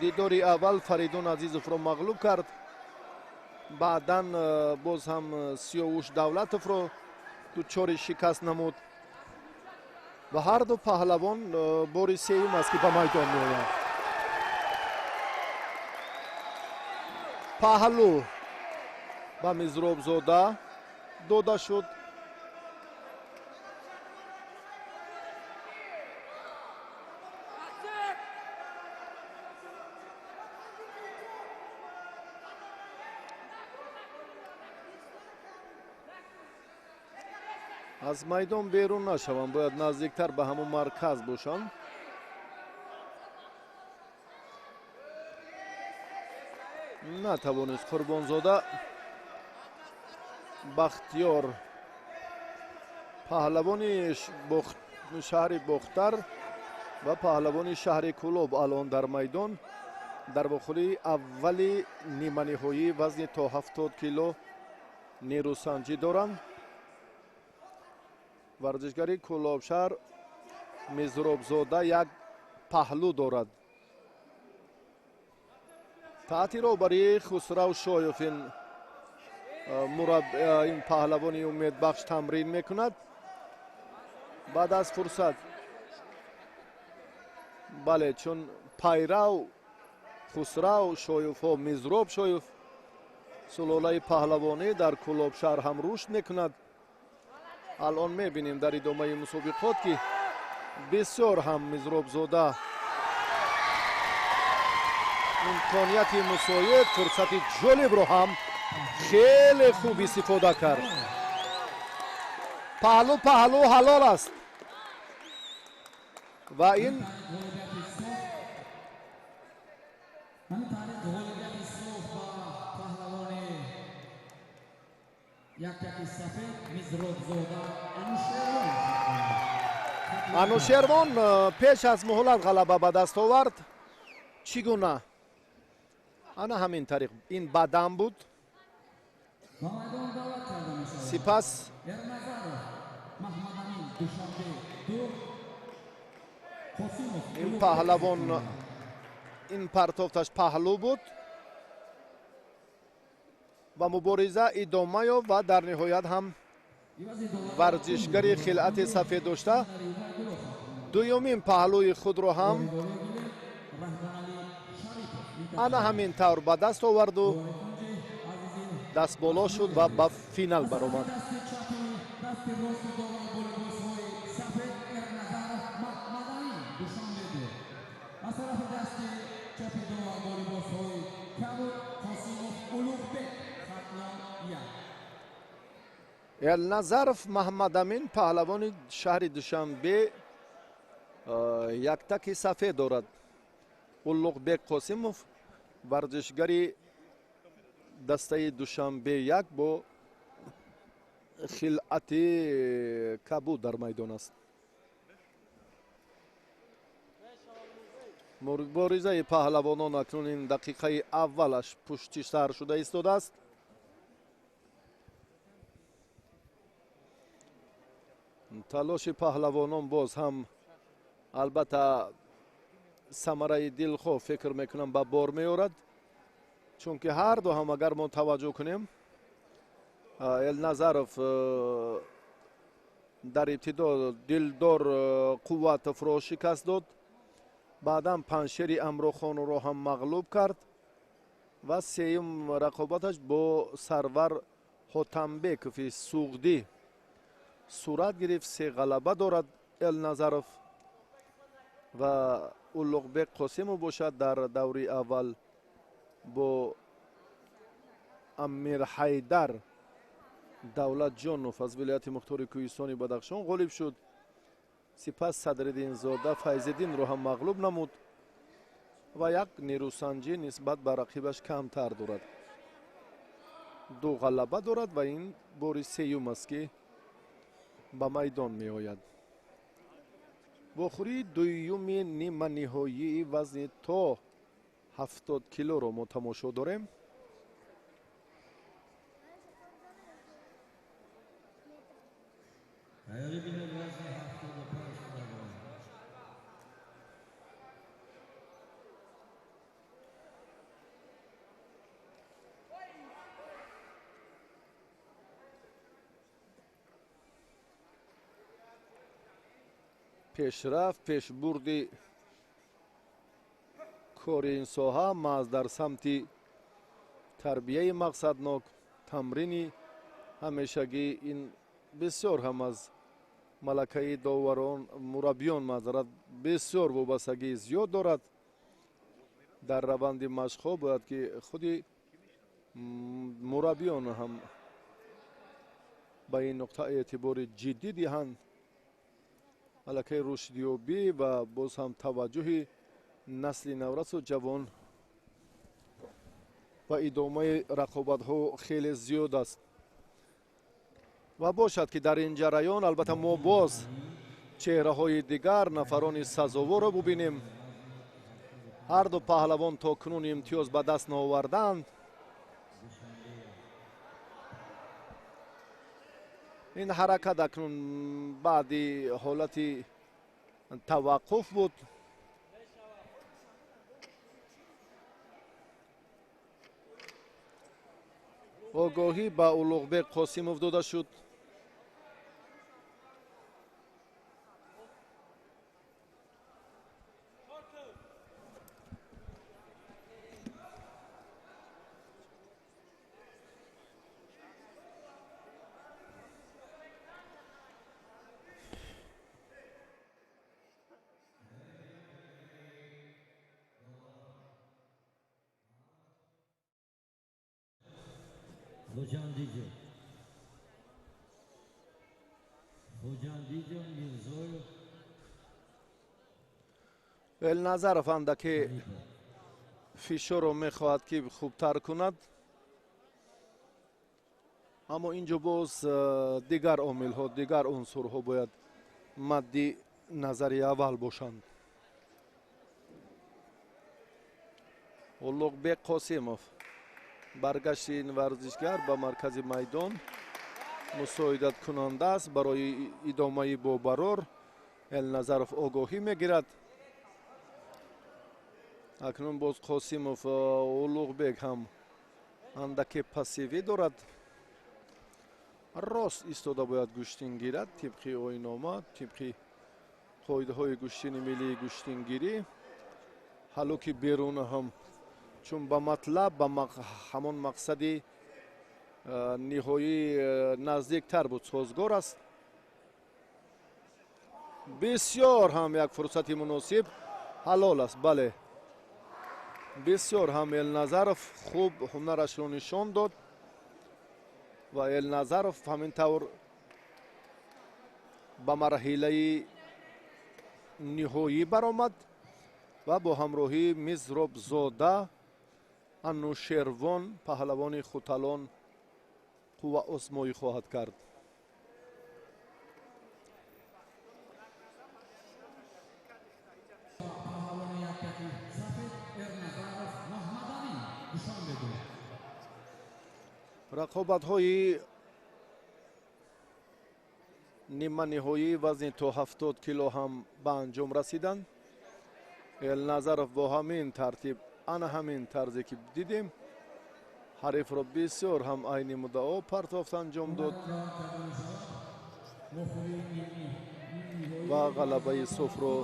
дидори аввал Фаридун Азизовро мағлуб кард. Баъдан боз ҳам Сиёвуш Давлатовро дучори шикаст намуд ва ҳарду паҳлавон бори сеюм аст, ки ба майдон меоянд. Паҳлӯ ба Мизробзода дода шуд. Аз майдон берун нашаванд, бояд наздиктар ба ҳамон марказ бошанд. Натавонист Қурбонзода Бахтиёр паҳлавони шаҳри Бохтар ва паҳлавони шаҳри Кӯлоб алон дар майдон дар вохӯрии аввали ниманиҳоӣ вазни то 70 кило нерӯсанҷӣ доранд. Варзишгари Кӯлобшаҳр Мизробзода як паҳлӯ дорад. Таҳти роҳбарии Хусрав Шоев ин паҳлавони умедбахш тамрин мекунад. Баъд аз фурсат, бале, чун пайрав Хусрав Шоевҳо Мизроб Шоев Сулолаи паҳлавонӣ дар Кӯлоб шаҳр ҳам рушд мекунад. Алон мебинем дар идомаи мусобиқот, ки бисёр ҳам Мизробзода имконияти мусоид, фурсати ҷолибро ҳам хеле хуб истифода кард. Паҳлу паҳлу ҳалол аст ва ин Анушервон пеш аз муҳлат ғалаба ба даст овард. Чӣ гуна? Ана ҳамин тариқ. Ин бадам буд. Сипас ин паҳлавон, ин партофташ паҳлу буд ва мубориза идома ёфт ва дар ниҳоят ҳам варзишгари хилъати сафед дошта дуюмин паҳлӯи худро ҳам ана ҳамин тавр ба даст оварду даст боло шуд ва ба финал баромад. Элназаров Маҳмадамин, паҳлавони шаҳри Душанбе, яктаки сафед дорад. Улуғбек Қосимов, варзишгари дастаи Душанбе як, бо хилъати кабуд дар майдон аст. Муборизаи паҳлавонон акнун ин дақиқаи аввалаш пушти сар шуда истодааст. Талоши паҳлавонон боз ҳам албатта самараи дилхоҳ фикр мекунам ба бор меорад, чунки ҳар ду ҳам агар мо таваҷҷӯҳ кунем, Элназаров дар ибтидо Дилдор Қувватовро шикаст дод, баъдан Паншери Амрохонро ҳам мағлуб кард ва сеюм рақобаташ бо Сарвар Ҳотамбекови Суғдӣ сурат гирифт. Се ғалаба дорад Элназаров ва Улуғбек Қосимов бошад дар даври аввал бо Амирҳайдар Давлатҷонов аз вилояти мухтори Кӯҳистони Бадахшон ғолиб шуд. Сипас Садриддинзода Файзиддинро ҳам мағлуб намуд ва як нерӯсанҷӣ нисбат ба рақибаш камтар дорад. Ду ғалаба дорад ва ин бори сеюм аст, ки ба майдон меояд. Вохӯрии дуюми ниманиҳоии вазни то 70 килоро мо тамошо дорем. Пешрафт, пешбурди кори ин соҳа маҳз дар самти тарбияи мақсаднок, тамрини ҳамешагӣ, ин бисёр ҳам аз малакаи доварон, мураббиён маъзарат, бисёр вобастагии зиёд дорад. Дар раванди машқҳо бояд ки худи мураббиён ҳам ба ин нуқта эътибори ҷиддӣ диҳанд. Малакаи рушдёбӣ ва боз ҳам таваҷҷӯҳи насли наврасу ҷавон ва идомаи рақобатҳо хеле зиёд аст. Ва бошад, ки дар ин ҷараён албатта мо боз чеҳраҳои дигар, нафарони сазоворо бубинем. Ҳар ду паҳлавон то кунун имтиёз ба даст наоварданд. Ин ҳаракат акнун баъди ҳолати таваққуф буд. Огоҳӣ ба Улуғбек Қосимов дода шуд. Элназаров андаке фишорро мехоҳад, ки хубтар кунад, аммо инҷо боз дигар омилҳо, дигар унсурҳо бояд мадди назари аввал бошанд. Улуғбек Қосимов, баргашти ин варзишгар ба маркази майдон мусоидаткунанда аст барои идомаи бобарор. Элназаров огоҳӣ мегирад. Акнун боз Қосимов Улуғбек ҳам андаке пассивӣ дорад. Рост истода бояд гӯштин гирад тибқи оинома, тибқи қоидаҳои гӯштини миллии гӯштингирӣ. Ҳалло ки берун ҳам чун ба матлаб, ба ҳамон мақсади ниҳоӣ наздиктар буд, созгор аст. Бисёр ҳам як фурсати муносиб ҳалол аст. Бале, бисёр ҳам Элназаров хуб ҳунарашро нишон дод ва Элназаров ҳамин тавр ба марҳилаи ниҳоӣ баромад ва бо ҳамроҳии Мизробзода Анушервон, паҳлавони Хуталон, қувваозмоӣ хоҳад кард. Рақобатҳои ниманиҳоии вазни то 70 кило ҳам ба анҷом расиданд. Элназаров бо ҳамин тартиб, ана ҳамин тарзе ки дидем, ҳарифро бисёр ҳам айни муддао партофт анҷом дод ва ғалабаи суфро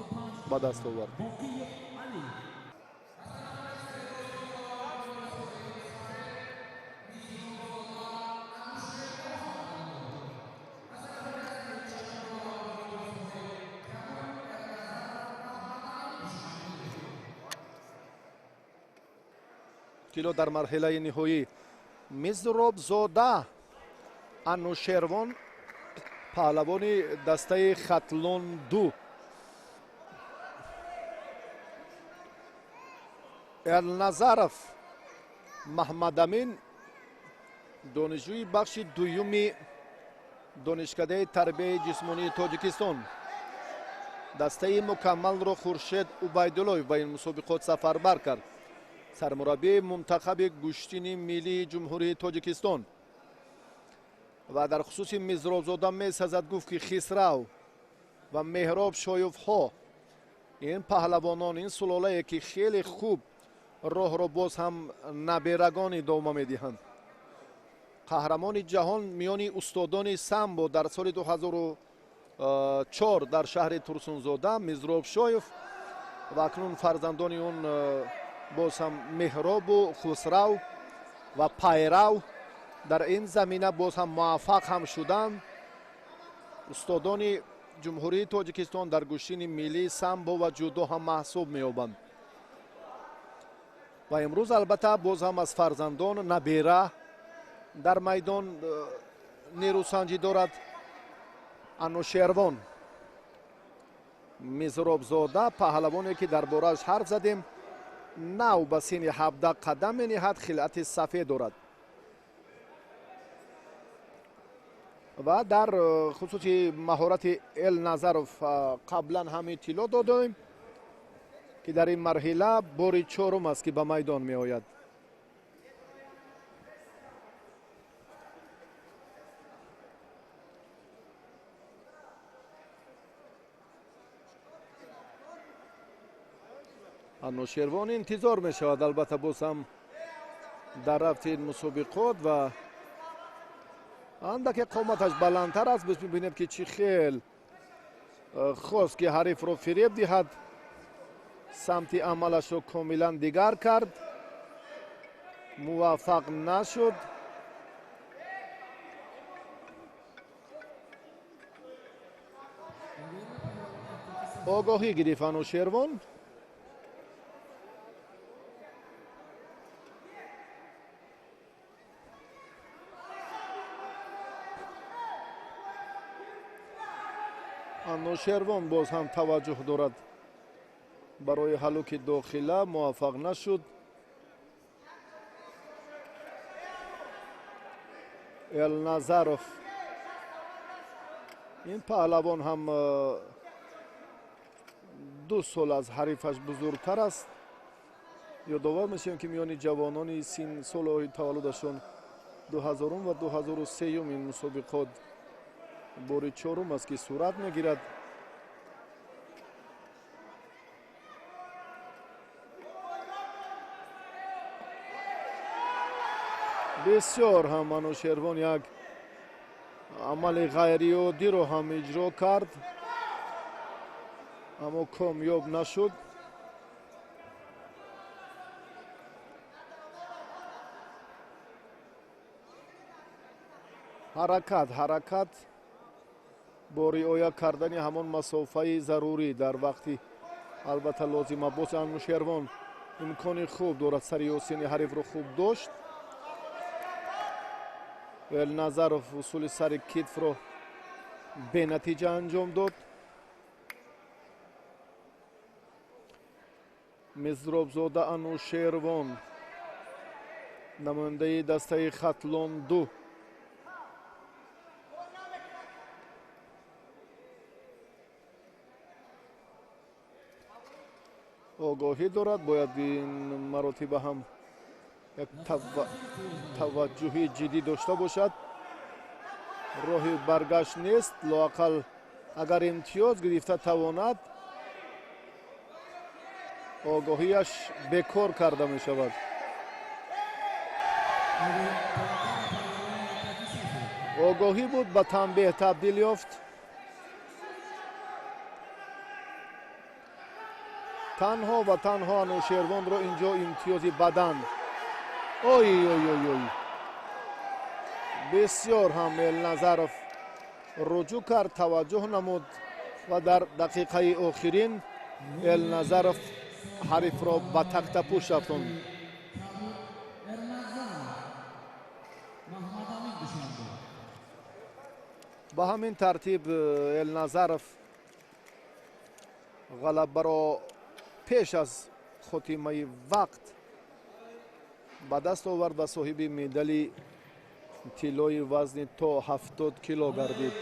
ба даст овард. Кило дар марҳилаи ниҳоӣ Мизробзода Анушервон, паҳлавони дастаи Хатлон 2. Элназаров Маҳмадамин, донишҷӯи бахши дуюми донишкадаи тарбияи ҷисмонии Тоҷикистон. Дастаи мукаммалро Хуршед Убайдуллоев ба ин мусобиқот сафарбар кард, сармураббии мунтахаби гӯштини миллии Ҷумҳурии Тоҷикистон. Ва дар хусуси Мизробзода месазад гуфт, ки Хисрав ва Меҳроб Шоевҳо, ин паҳлавонон, ин сулолае ки хеле хуб роҳро боз ҳам наберагон идома медиҳанд. Қаҳрамони ҷаҳон миёни устодони самбо дар соли 2004 дар шаҳри Турсунзода Мизроб Шоев ва акнун фарзандони он боз ҳам Меҳробу Хусрав ва Пайрав дар ин замина боз ҳам муваффақ ҳам шуданд. Устодони Ҷумҳурии Тоҷикистон дар гӯштини миллии самбо ва ҷудо ҳам маҳсуб меёбанд. Ва имрӯз албатта боз ҳам аз фарзандон набера дар майдон нерӯсанҷӣ дорад. Анушервон Мизробзода, паҳлавоне ки дар борааш ҳарф задем, нав ба синни 17 қадам мениҳад, хилъати сафед дорад. Ва дар хусуси маҳорати Элназаров қаблан ҳам иттилоъ додем, ки дар ин марҳила бори чорум аст, ки ба майдон меояд. Анушервон интизор мешавад албатта боз ҳам дар рафти ин мусобиқот ва андаке қоматаш баландтар аст. Бибинем, ки чӣ хел хост, ки ҳарифро фиреб диҳад, самти амалашро комилан дигар кард, муваффақ нашуд. Огоҳӣ гирифт Анушервон. Анушервон боз ҳам таваҷҷӯҳ дорад барои ҳалуки дохила, муваффақ нашуд. Элназаров, ин паҳлавон ҳам 2 сол аз ҳарифаш бузургтар аст. Ёдовар мешавем, ки миёни ҷавонони синсолҳои таваллудашон 2000 ва 2003 ин мусобиқот бори чорум аст, ки сурат мегирад. Бисёр ҳам Анушервон як амали ғайриоддиро ҳам иҷро кард, аммо комёб нашуд. Ҳаракат бо риоя кардани ҳамон масофаи зарурӣ дар вақти албатта лозима. Боз Анушервон имкони хуб дорад, сари ёсини ҳарифро хуб дошт. Элназаров усули сари китфро бенатиҷа анҷом дод. Мизробзода Анушервон, намояндаи дастаи Хатлон 2. Огоҳӣ дорад, бояд ин маротиба ҳам як таваҷҷӯҳи ҷиддӣ дошта бошад. Роҳи баргашт нест, лоақал агар имтиёз гирифта тавонад, огоҳияш бекор карда мешавад. Огоҳӣ буд, ба танбеҳ табдил ёфт. Танҳо ва танҳо Анушервонро инҷо имтиёзи бадан. Ой ой ой ой, бисёр ҳам Элназаров руҷӯъ кард, таваҷҷӯҳ намуд ва дар дақиқаи охирин Элназаров ҳарифро ба тахтапӯш афтонд. Ба ҳамин тартиб Элназаров ғалабаро пеш аз хотимаи вақт ба даст овард ва соҳиби медали тиллои вазни то 70 кило гардид.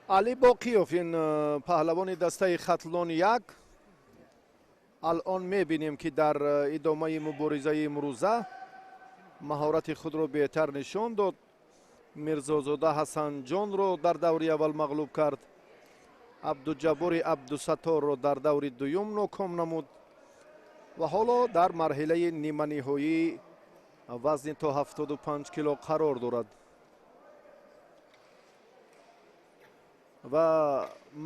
Али Боқиев, ин паҳлавони дастаи Хатлон 1, алон мебинем, ки дар идомаи муборизаи имрӯза маҳорати худро беҳтар нишон дод. Мирзозода Ҳасанҷонро дар даври аввал мағлуб кард, Абдуҷаббори Абдусатторро дар даври дуюм ноком намуд ва ҳоло дар марҳилаи ниманиҳоӣ вазни то 75 кило қарор дорад. Ва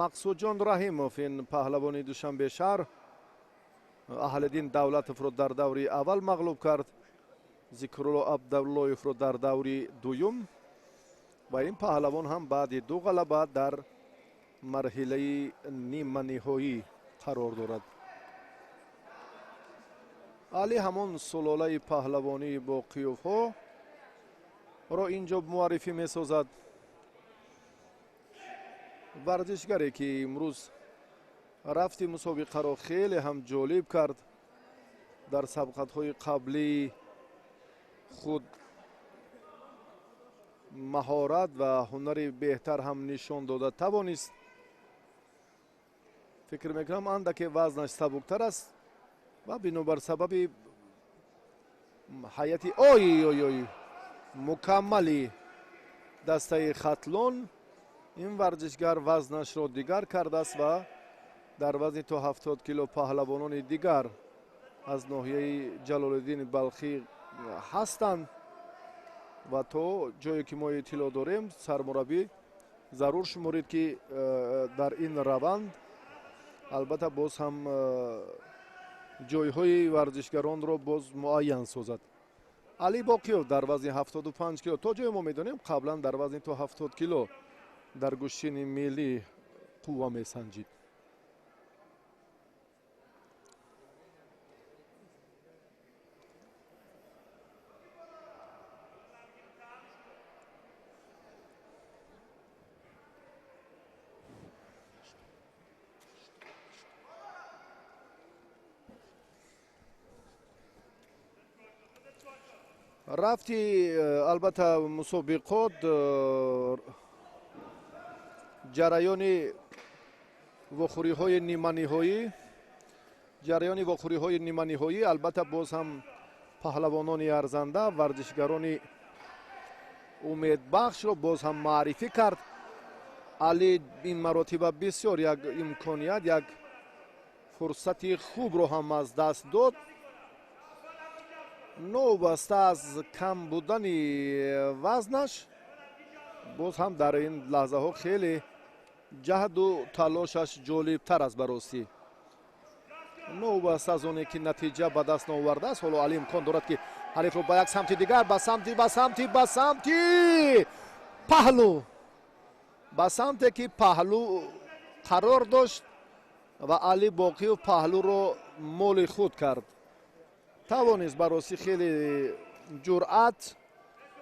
Мақсудҷон Раҳимов, ин паҳлавони Душанбе шаҳр, Аҳлиддин Давлатовро дар даври аввал мағлуб кард, Зикрулло Абдуллоевро дар даври дуюм. Ва ин паҳлавон ҳам баъди ду ғалаба дар марҳилаи ниманиҳоӣ қарор дорад. Али ҳамон сулолаи паҳлавонии Боқиёвҳо ро инҷо муаррифӣ месозад. Варзишгаре ки имрӯз рафти мусобиқаро хеле ҳам ҷолиб кард, дар сабқатҳои қаблии худ маҳорат ва ҳунари беҳтар ҳам нишон дода тавонист. Фикр мекунам, андаке вазнаш сабуктар аст ва бинобар сабаби ҳайати ой ой ой мукаммали дастаи Хатлон ин варзишгар вазнашро дигар кардааст ва дар вазни то 70 кило паҳлавонони дигар аз ноҳияи Ҷалолиддини Балхӣ ҳастанд. Ва то ҷое ки мо иттилоъ дорем, сармураббӣ зарур шуморид, ки дар ин раванд албатта боз ҳам ҷойҳои варзишгаронро боз муайян созад. Али Боқиёв дар вазни 75 кило, то ҷое мо медонем, қаблан дар вазни то 70 кило дар гӯштини миллӣ қувва месанҷид. Рафти албатта мусобиқот, ҷараёни вохӯриҳои ниманиҳоӣ, ҷараёни вохӯриҳои ниманиҳоӣ албатта боз ҳам паҳлавонони арзанда, варзишгарони умедбахшро боз ҳам маърифӣ кард. Али ин маротиба бисёр як имконият, як фурсати хубро ҳам аз даст дод. Новобаста аз кам будани вазнаш, боз ҳам дар ин лаҳзаҳо хеле ҷаҳду талошаш ҷолибтар аст баростӣ. Новобаста аз оне ки натиҷа ба даст наовардааст, ҳоло Али имкон дорад, ки ҳарифро ба як самти дигар, ба самти ба самти ба самти паҳлӯ, ба самте ки паҳлӯ қарор дошт ва Али Боқиёв паҳлӯро моли худ кард. Тавонист баросӣ хеле ҷуръат,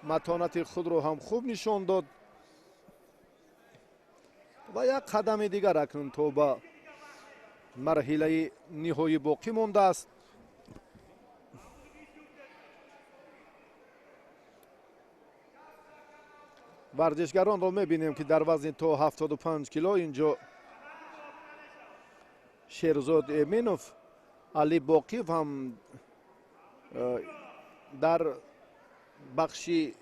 матонати худро ҳам хуб нишон дод ва як қадами дигар акнун то ба марҳилаи ниҳоӣ боқӣ мондааст. Варзишгаронро мебинем, ки дар вазни то 75 кило инҷо Шерзод Эминов, Али Боқиев ҳам дар бахши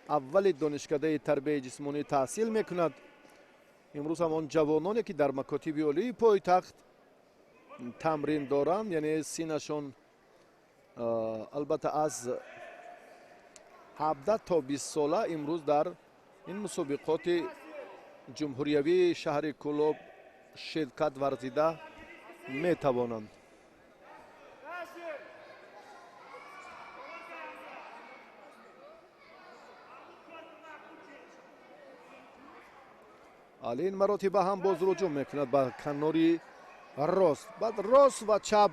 аввали донишкадаи тарбияи ҷисмонӣ таҳсил мекунад. Имрӯз ҳам он ҷавононе, ки дар макотиби олии пойтахт тамрин доранд, яъне синашон албатта аз 17 то 20 сола, имрӯз дар ин мусобиқоти ҷумҳуриявии шаҳри Кӯлоб ширкат варзида метавонанд. Али ин маротиба ҳам боз руҷӯъ мекунад ба канори рост. Баъд рост ва чап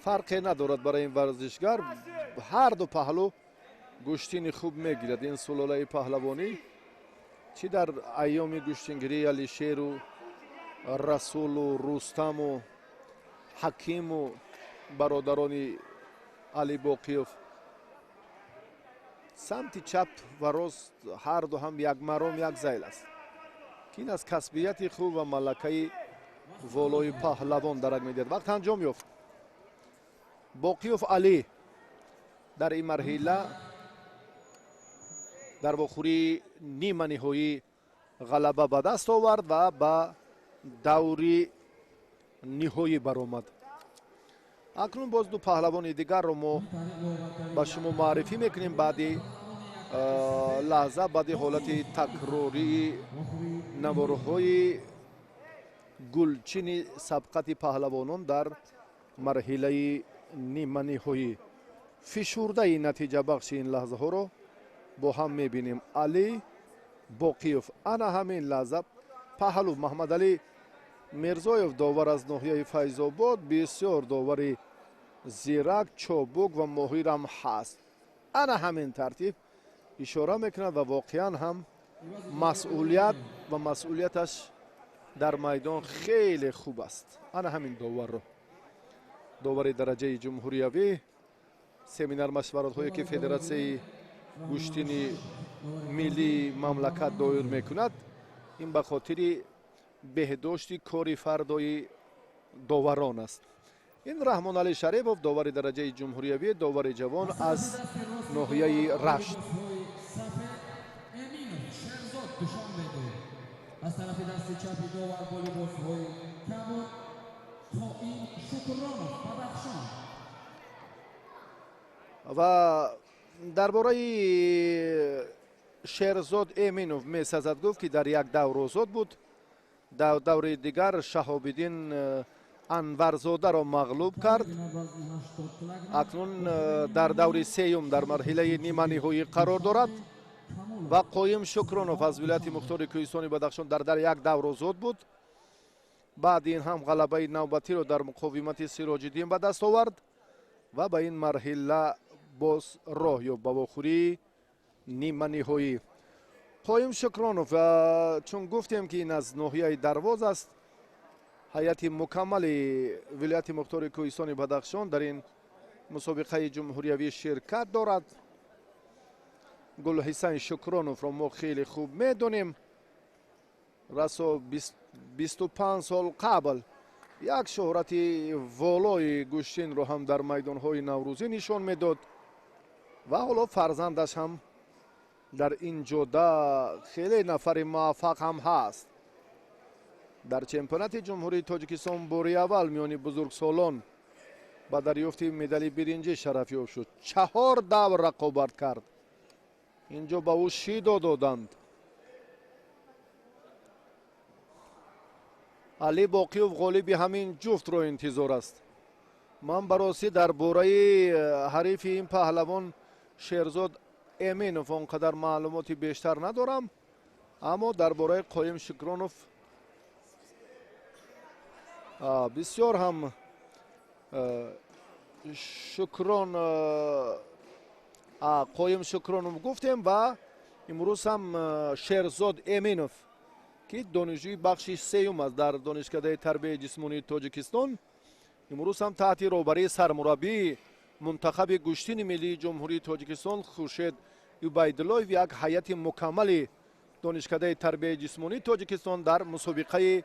фарқе надорад барои ин варзишгар, ҳар ду паҳлӯ гӯштини хуб мегирад. Ин сулолаи паҳлавонӣ чӣ дар айёми гӯштингирии Алишеру Расулу Рустаму Ҳакиму бародарони Али Боқиёв, самти чап ва рост ҳар ду ҳам як маром, як зайл аст, ки ин аз касбияти хуб ва малакаи волои паҳлавон дарак медиҳад. Вақт анҷом ёфт. Боқиёв Али дар ин марҳила дар вохӯрии ниманиҳоӣ ғалаба ба даст овард ва ба даври ниҳоӣ баромад. Акнун боз ду паҳлавони дигарро мо ба шумо муаррифӣ мекунем баъди Лаҳза баъди ҳолати такрории наворҳои гулчини сабқати паҳлавонон дар марҳилаи ниманиҳоӣ. Фишурдаи натиҷабахши ин лаҳзаҳоро бо ҳам мебинем. Али Боқиев ана ҳамин лаҳза паҳлу Маҳмадалӣ Мирзоев, довар аз ноҳияи Файзобод, бисёр довари зирак, чобук ва моҳирам ҳаст. Ана ҳамин тартиб ишора мекунад ва воқеан ҳам масъулият ва масъулияташ дар майдон хеле хуб аст. Ана ҳамин доварро, довари дараҷаи ҷумҳуриявӣ, семинар машваратҳое ки федератсияи гӯштини миллии мамлакат доир мекунад, ин ба хотири беҳдошти кори фардои доварон аст. Ин Раҳмоналӣ Шарипов, довари дараҷаи ҷумҳуриявӣ, довари ҷавон аз ноҳияи Рашт. Аз тарафи дасти чапи довар бо либосҳои кабуд Қоим Шукронов, Бадахшон. Ва дар бораи Шерзод Эминов месазад гуфт, ки дар як давр озод буд, дар даври дигар Шаҳобиддин Анварзодаро мағлуб кард. Акнун дар даври сеюм дар марҳилаи ниманиҳоӣ қарор дорад ва Қоим Шукронов аз вилояти мухтори Кӯҳистони Бадахшон дар як давр озод буд. Баъди ин ҳам ғалабаи навбатиро дар муқовимати Сироҷиддин ба даст овард ва ба ин марҳила боз роҳ ёфт ба вохӯрии ниманиҳоӣ. Қоим Шукронов, чун гуфтем ки ин аз ноҳияи Дарвоз аст, ҳайати мукаммали вилояти мухтори Кӯҳистони Бадахшон дар ин мусобиқаи ҷумҳуриявӣ ширкат дорад. Гулҳисайн Шукроновро мо хеле хуб медонем. Расо 25 сол қабл як шӯҳрати волои гӯштинро ҳам дар майдонҳои наврӯзӣ нишон медод ва ҳоло фарзандаш ҳам дар ин ҷода хеле нафари муваффақ ҳам ҳаст. Дар чемпионати ҷумҳурии Тоҷикистон бори аввал миёни бузургсолон ба дарёфти медали биринҷӣ шарафёб шуд. 4 давр рақобат кард. Инҷо ба ӯ шидо доданд. Али Боқиев ғолиби ҳамин ҷуфтро интизор аст. Ман баросӣ дар бораи ҳарифи ин паҳлавон Шерзод Эминов он қадар маълумоти бештар надорам, аммо дар бораи Қоим Шукронов бисёр ҳам шукрон Қоим Шукронов гуфтем ва имрӯз ҳам Шерзод Эминов, ки донишҷӯи бахши сеюм аст дар Донишкадаи тарбияи ҷисмонии Тоҷикистон, имрӯз ҳам таҳти роҳбарии сармураббии мунтахаби гӯштини миллии ҷумҳурии Тоҷикистон Хуршед Убайдуллоев як ҳайати мукаммали Донишкадаи тарбияи ҷисмонии Тоҷикистон дар мусобиқаи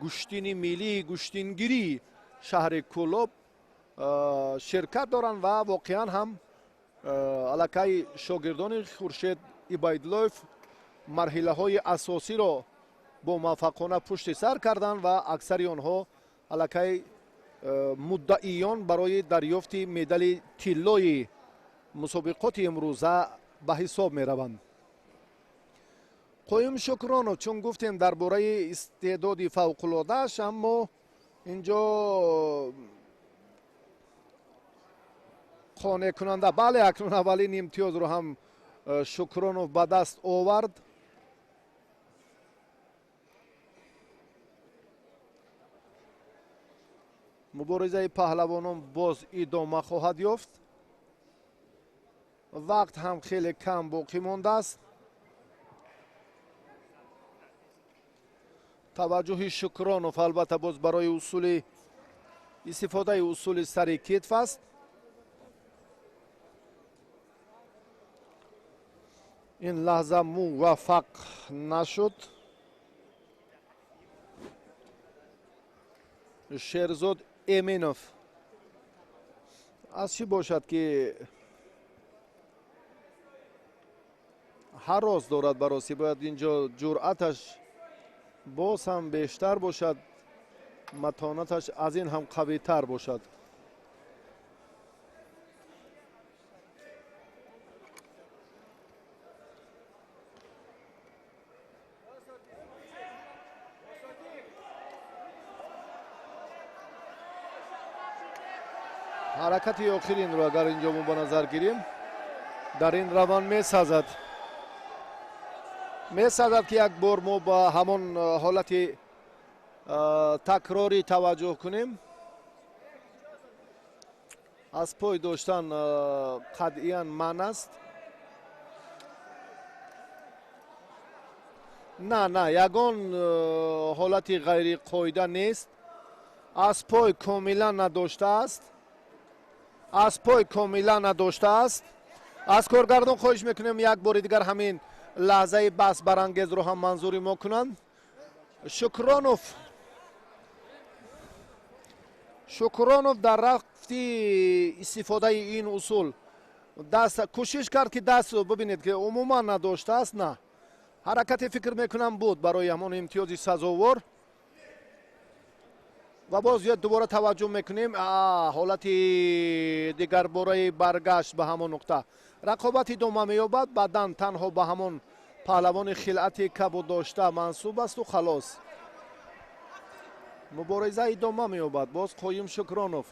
гӯштини миллии гӯштингирии шаҳри Кӯлоб ширкат доранд ва воқеан ҳам аллакай шогирдони Хуршед Убайдуллоев марҳилаҳои асосиро бо муваффақона пушти сар карданд ва аксари онҳо аллакай муддаиён барои дарёфти медали тиллои мусобиқоти имрӯза ба ҳисоб мераванд. Қоим Шукронов, чун гуфтем дар бораи истеъдоди фавқулодааш, аммо инҷо қонеъкунанда, бале, акнун аввалин имтиёзро ҳам Шукронов ба даст овард. Муборизаи паҳлавонон боз идома хоҳад ёфт. Вақт ҳам хеле кам боқӣ мондааст. Таваҷҷӯҳи Шукронов албатта боз барои усули истифодаи усули сари китф аст. Ин лаҳза муваффақ нашуд. Шерзод Эминов аз чӣ бошад ки ҳарос дорад баросӣ, бояд инҷо ҷуръаташ боз ҳам бештар бошад, матонаташ аз ин ҳам қавитар бошад. Ҳаракати охиринро агар инҷо мо ба назар гирем, дар ин раванд месазад. Месазад, ки як бор мо ба ҳамон ҳолати такрорӣ таваҷҷӯҳ кунем. Аз пой доштан қатъиян манъ аст. На, на, ягон ҳолати ғайриқоида нест. Аз пой комилан надоштааст. Аз пой комилан надоштааст. Аз коргардон хоҳиш мекунем, як бори дигар ҳамин лаҳзаи баҳсбарангезро ҳам манзури мо кунанд. Шукронов дар рафти истифодаи ин усул даст кӯшиш кард, ки даст бибинед, ки умуман надоштааст. На, ҳаракате фикр мекунам буд барои ҳамон имтиёзи сазовор. Ва боз дубора таваҷҷӯҳ мекунем ҳолати дигарбораи баргашт ба ҳамон нуқта. Рақобат идома меёбад, баъдан танҳо ба ҳамон паҳлавони хилъати кабуд дошта мансуб асту халос. Мубориза идома меёбад. Боз Қоюм Шукронов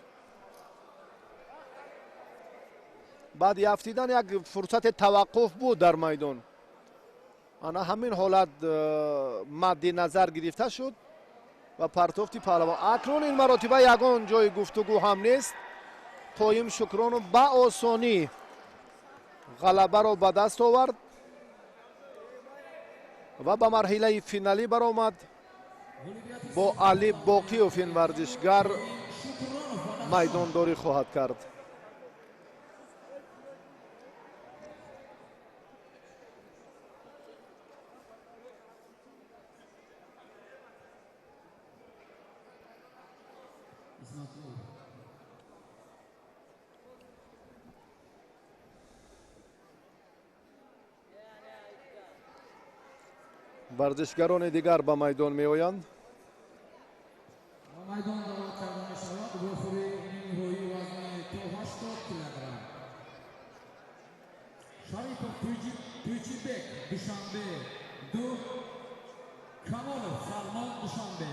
баъди афтидан як фурсати таваққуф буд дар майдон. Ана ҳамин ҳолат мадди назар гирифта шуд ва партофти паҳлавон. Акнун ин маротиба ягон ҷои гуфтугӯ ҳам нест. Қоюм Шукронов ба осонӣ ғалабаро ба даст овард ва ба марҳилаи финалӣ баромад. Бо Али Боқиёв ин варзишгар майдондорӣ хоҳад кард. Варзишгарони дигар ба майдон меоянд. Ба майдон даъват карда мешавад вохӯри ниҳоии вазни то 80 килограмм. Шарипов Туйчибек, Душанбе 2, Камолов Салмон, Душанбе.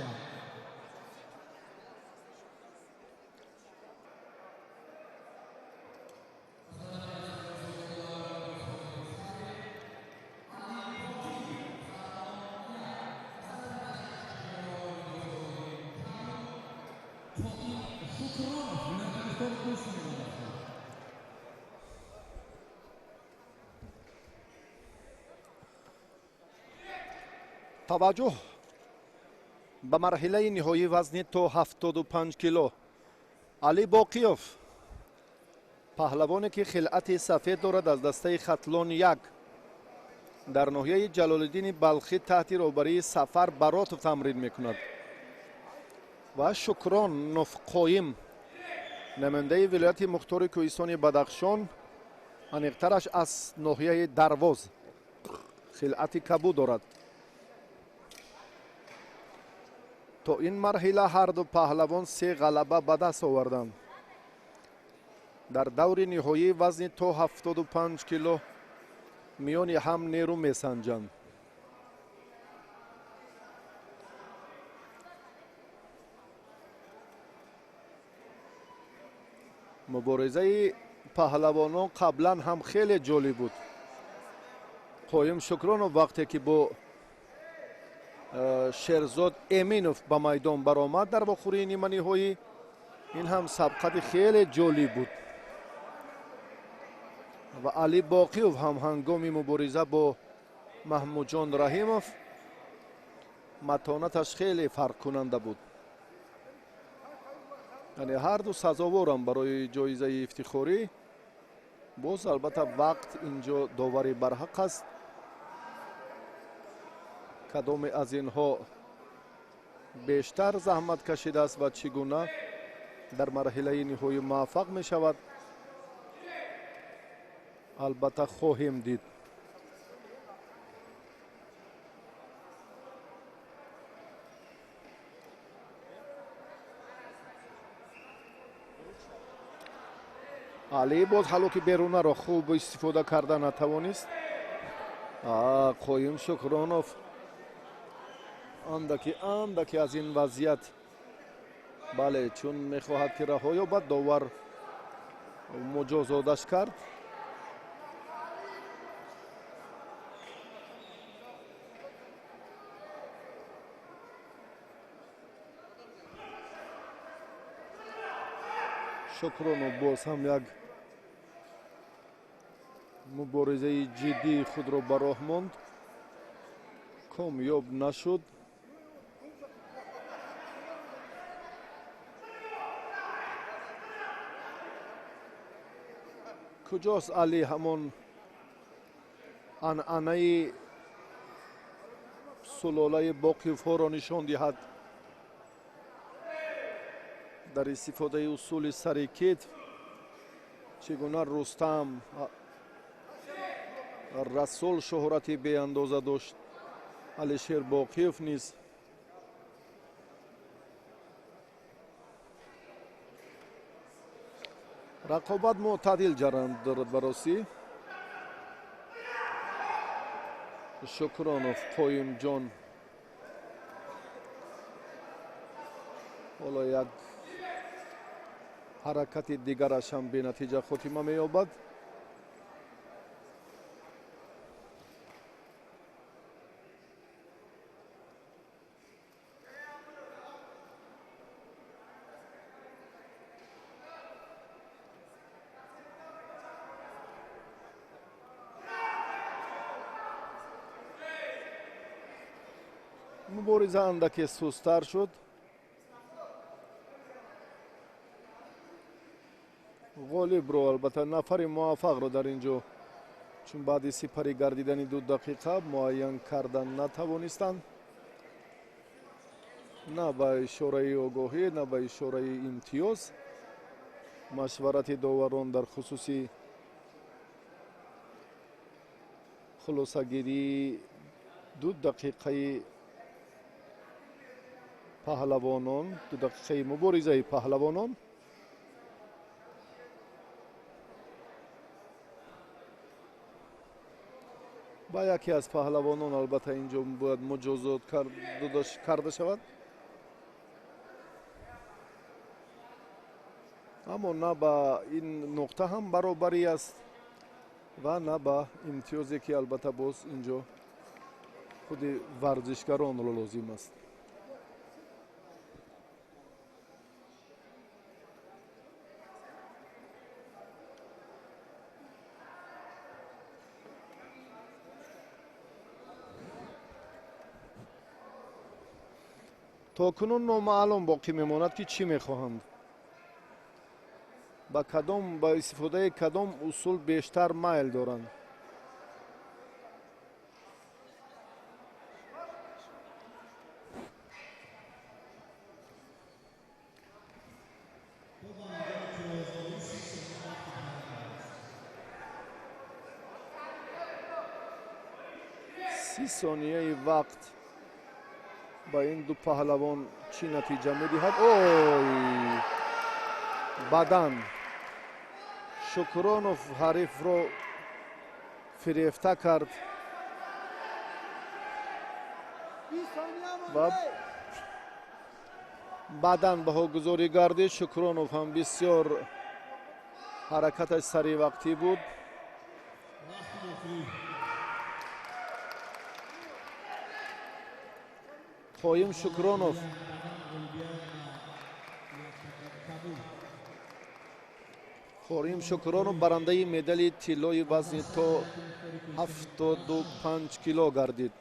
Таваҷҷӯҳ ба марҳилаи ниҳоии вазни то 75 кило. Али Боқиёв, паҳлавоне ки хилъати сафед дорад, аз дастаи Хатлон 1 дар ноҳияи Ҷалолиддини Балхӣ таҳти роҳбарии Сафар Баротов тамрин мекунад, ва Шукронов Қоим, намояндаи вилояти мухтори кӯҳистони Бадахшон, аниқтараш аз ноҳияи Дарвоз, хилъати кабуд дорад. То ин марҳила ҳарду паҳлавон се ғалаба ба даст оварданд. Дар даври ниҳоии вазни то 75 кило миёни ҳам нерӯ месанҷанд. Муборизаи паҳлавонон қаблан ҳам хеле ҷолиб буд. Қоюм Шукронов вақте ки бо Шерзод Эминов ба майдон баромад дар вохӯрии ниманиҳоӣ, ин ҳам сабқати хеле ҷолиб буд. Ва Али Боқиёв ҳам ҳангоми мубориза бо Маҳмудҷон Раҳимов матонаташ хеле фарқкунанда буд. Яъне ҳарду сазоворам барои ҷоизаи ифтихорӣ. Боз албатта вақт инҷо довари барҳақ аст. Кадоме аз инҳо бештар заҳмат кашидааст ва чӣ гуна дар марҳилаи ниҳоӣ муваффақ мешавад, албатта хоҳем дид. Али боз ҳалоки берунаро хуб истифода карда натавонист. Қоюм Шукронов андаки андаки аз ин вазъият, бале, чун мехоҳад ки раҳо ёбад, довар Муҷозоташ кард. Шукронов боз ҳам як муборизаи ҷиддии худро ба роҳ монд, комёб нашуд. Куҷост Али ҳамон анъанаи сулолаи Боқиевҳоро нишон диҳад дар истифодаи усули сари китф? Чӣ гуна Рустам Расул шӯҳрати беандоза дошт, Алишер Боқиев низ. Рақобат мӯътадил ҷараён дорад ба ростӣ. Шукронов Қоимҷон ҳоло як ҳаракати дигараш ҳам бенатиҷа хотима меёбад. Мубориза андаке сустар шуд. Ғолибро албатта нафари муваффақро дар ин ҷо, чун баъди сипарӣ гардидани 2 дақиқа муайян кардан натавонистанд, на ба ишораи огоҳӣ, на ба ишораи имтиёз. Машварати доварон дар хусуси хулосагирии 2 дақиқаи паҳлавонон, 2 дақиқаи муборизаи паҳлавонон. Ба яке аз паҳлавонон албатта ин ҷо бояд муҷозот карда шавад, аммо на ба ин нуқта ҳам баробарӣ аст ва на ба имтиёзе, ки албатта боз ин ҷо худи варзишгаронро лозим аст. То кунун номаълум боқӣ мемонад, ки чӣ мехоҳанд, ба кадом, ба истифодаи кадом усул бештар майл доранд. 30 сонияи вақт ба ин ду паҳлавон чӣ натиҷа медиҳад? Ой, бадан Шукронов ҳарифро фирефта кард ва баъдан баҳогузорӣ гардид. Шукронов ҳам бисёр ҳаракаташ саривақтӣ буд. Қоим Шукронов Қоим Шукронов барандаи медали тиллои вазни то 75 кило гардид.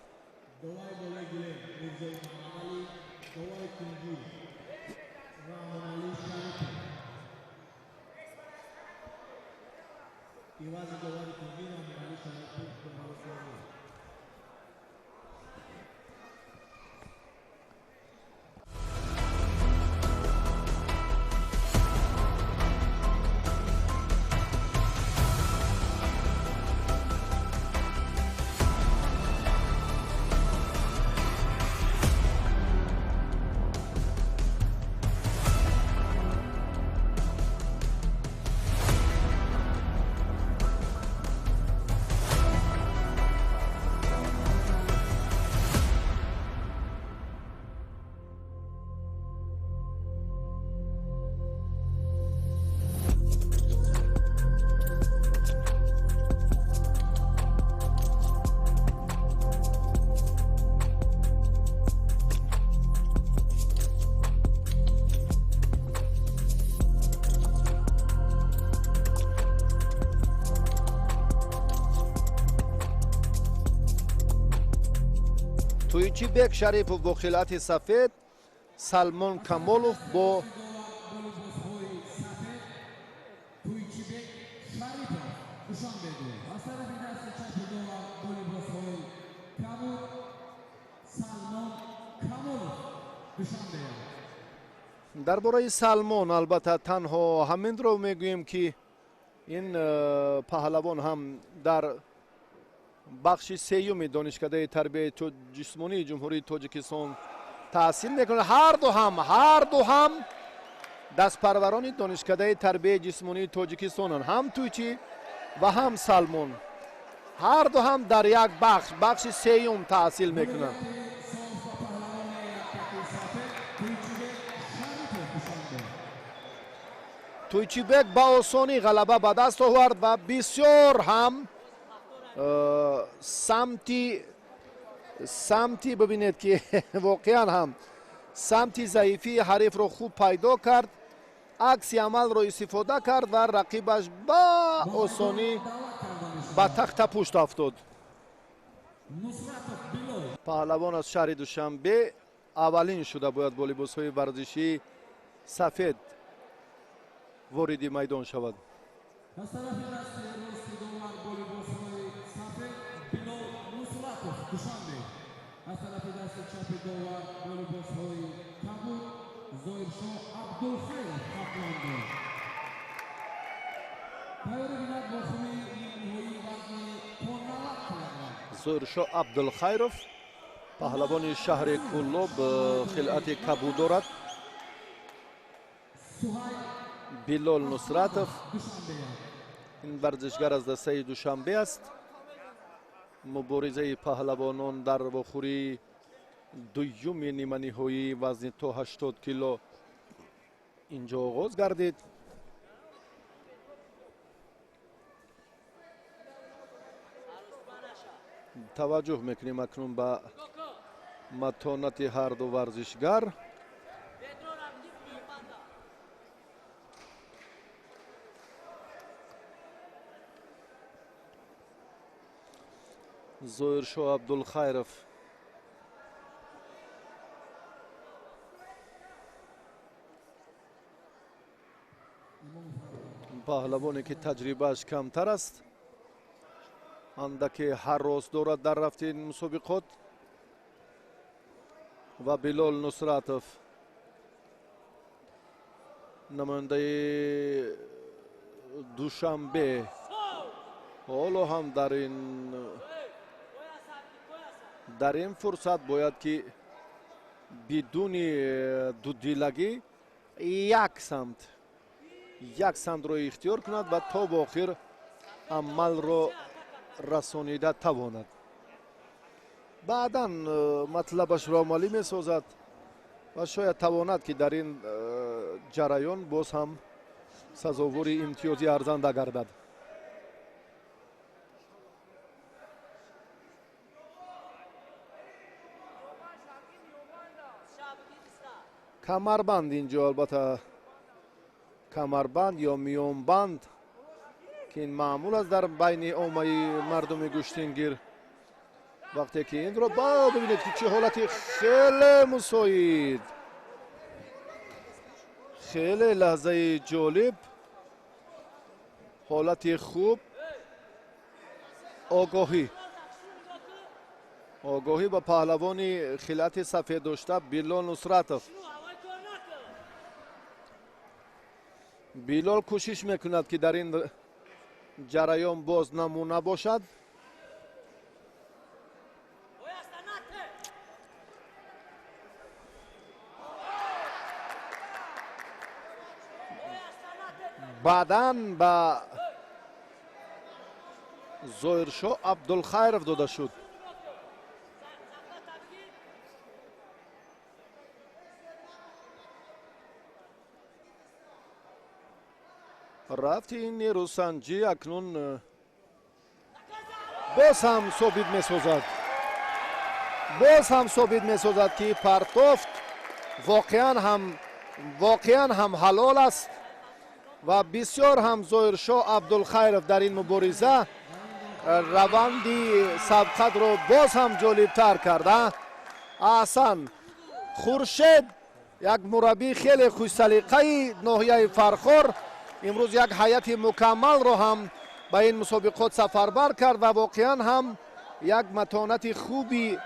Тӯйчибек Шарипов бо хилъати сафед, Салмон Камолов бо Тӯйчибек Шарипов, Душанбе. Аз тарафи дасти чапи довар бо либосҳои кабуд Салмон Камолов, Душанбе. Дар бораи Салмон албатта танҳо ҳаминро мегӯем, ки ин паҳлавон ҳам дар бахши сеюми Донишкадаи тарбияи ҷисмонии Ҷумҳурии Тоҷикистон таҳсил мекунад. Ҳарду ҳам дастпарварони Донишкадаи тарбияи ҷисмонии Тоҷикистонанд, ҳам Тӯйчӣ ва ҳам Салмон. Ҳарду ҳам дар як бахш, бахши сеюм таҳсил мекунанд. Соф ба паҳлавони якпаки сафед Тӯйчибек Шарипов, Душанбе. Тӯйчибек ба осонӣ ғалаба ба даст овард ва бисёр ҳам самти, бибинед, ки воқеан ҳам самти заифии ҳарифро хуб пайдо кард, акси амалро истифода кард ва рақибаш ба осонӣ Даъват карда мешавад ба тахтапушт афтод. Нусратов Билол. Паҳлавон аз шаҳри Душанбе аввалин шуда бояд бо либосҳои варзишии сафед вориди майдон шавад. Аз тарафи дасти рости довар бо либосҳои сафед Билол Нусратов, Душанбе. Аз тарафи дасти чапи довар бо либосҳои кабуд Зоиршо Абдулхайров, Хатлондо. Тайёрӣ бинад вохӯрии нимниҳоии вазни то 90 килограмм. Зоиршо Абдулхайров, паҳлавони шаҳри Кӯлоб, хилъати кабуд дорад. Суҳайл Билол Нусратов, Душанбе. ин варзишгар аз дастаи Душанбе аст. Муборизаи паҳлавонон дар вохӯрии дуюми ниманиҳоии вазни то 80 кило инҷо оғоз гардид. Таваҷҷӯҳ мекунем акнун ба матонати ҳарду варзишгар. Зоиршо Абдулхайров паҳлавоне, ки таҷрибааш камтар аст, андаке ҳаррос дорад дар рафти ин мусобиқот, ва Билол Нусратов, намояндаи Душанбе, ҳоло ҳам дар ин фурсат бояд ки бидуни дудилагӣ як самтро ихтиёр кунад ва то ба охир амалро расонида тавонад. Баъдан матлабашро амалӣ месозад ва шояд тавонад, ки дар ин ҷараён боз ҳам сазовори имтиёзи арзанда гардад. Камарбанд инҷо, албатта, камарбанд ё миёнбанд, ки ин маъмул аст дар байни оммаи мардуми гӯштингир. Вақте ки инро ба бибинед, ки чӣ ҳолати хеле мусоид, хеле лаҳзаи ҷолиб, ҳолати хуб, огоҳӣ ба паҳлавони хилъати сафед дошта Билол Нусратов. Билол кӯшиш мекунад, ки дар ин ҷараён боз намуна бошад. Баъдан ба Зоиршо Абдулхайров дода шуд. Рафти ин нерӯсанҷӣ акнун боз ҳам собит месозад, боз ҳам собит месозад, ки партофт воқеан ҳам ҳалол аст ва бисёр ҳам Зоиршо Абдулхайров дар ин мубориза раванди сабқатро боз ҳам ҷолибтар карда. Аҳсан, Хуршед як мураббии хеле хушсалиқаи ноҳияи Фархор имрӯз як ҳайати мукаммалро ҳам ба ин мусобиқот сафарбар кард ва воқеан ҳам як матонати хуби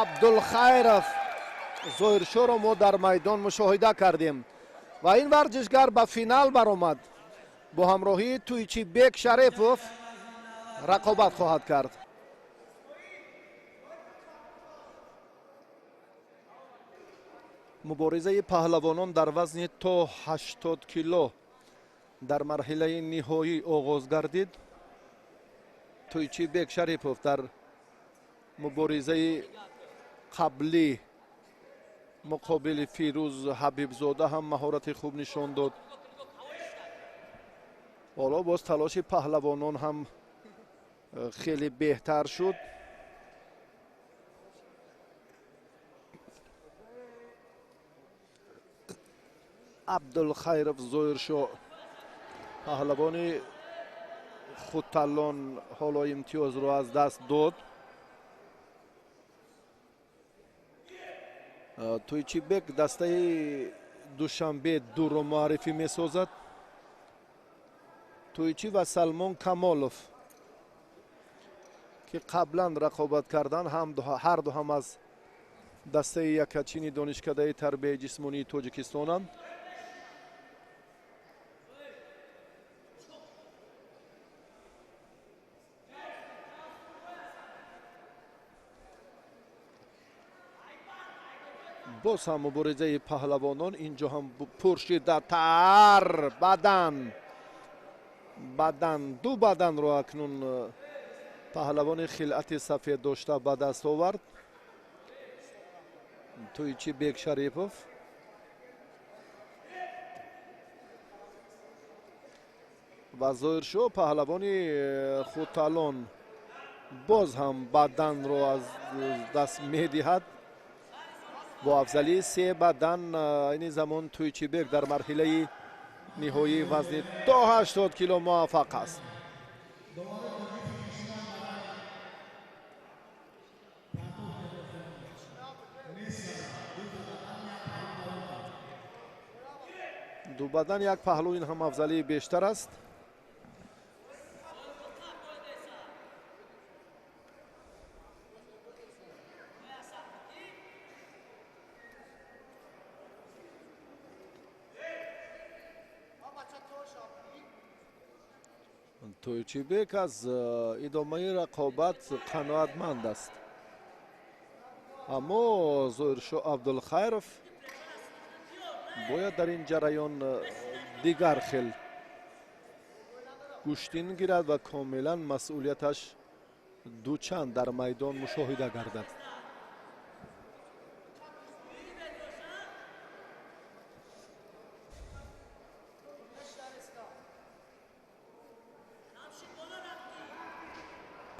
Абдулхайров Зоҳиршоҳро мо дар майдон мушоҳида кардем ва ин варзишгар ба финал баромад. Бо ҳамроҳии Туйчибек Шарипов рақобат хоҳад кард. Муборизаи паҳлавонон дар вазни то 80 кило дар марҳилаи ниҳоӣ оғоз гардид. Туйчибек Шарипов дар муборизаи қаблӣ муқобили Фирӯз Ҳабибзода ҳам маҳорати хуб нишон дод. Ҳоло боз талоши паҳлавонон ҳам хеле беҳтар шуд. Абдулхайров Зоҳиршоҳ паҳлавони худталлон ҳоло имтиёзро аз даст дод. Туйчибек дастаи Душанбе дуро муаррифӣ месозад. Туйчи ва Салмон Камолов ки қаблан рақобат кардан, ҳарду ҳам аз дастаи якачини донишкадаи тарбияи ҷисмонии Тоҷикистонанд. Боз ҳам муборизаи паҳлавонон инҷо ҳам пуршиддаттар. Бадан бадан ду баданро акнун паҳлавони хилъати сафед дошта ба даст овард Туйчибек Шарипов. Ва Зоҳиршоҳ паҳлавони худталон боз ҳам баданро аз даст медиҳад. Бо афзалии се бадан айни замон Туйчибек дар марҳилаи ниҳоии вазни то 80 кило муваффақ аст. Ду бадан як паҳлӯ, ин ҳам афзалии бештар аст. Туйчибек аз идомаи рақобат қаноатманд аст, аммо Зоҳиршоҳ Абдулхайров бояд дар ин ҷараён дигар хел гӯштин гирад ва комилан масъулияташ дучанд дар майдон мушоҳида гардад.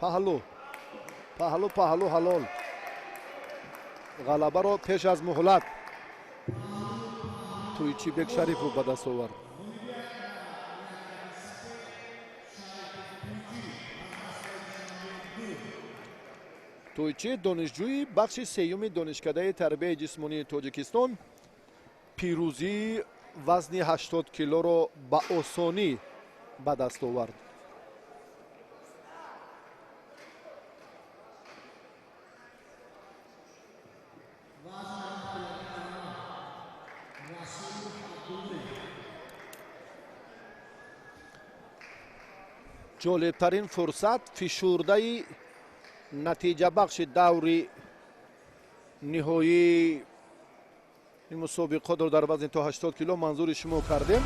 Паҳлӯ, паҳлӯ, паҳлӯ, ҳалол. Ғалабаро пеш аз муҳлат Туйчибек Шарипов ба даст овард. Туйчи донишҷӯи бахши сеюми донишкадаи тарбияи ҷисмонии Тоҷикистон пирӯзии вазни 80 килоро ба осонӣ ба даст овард. Ҷолибтарин фурсат фишурдаи натиҷабахши даври ниҳоии ин мусобиқотро дар вазни то 80 кило манзури шумо кардем.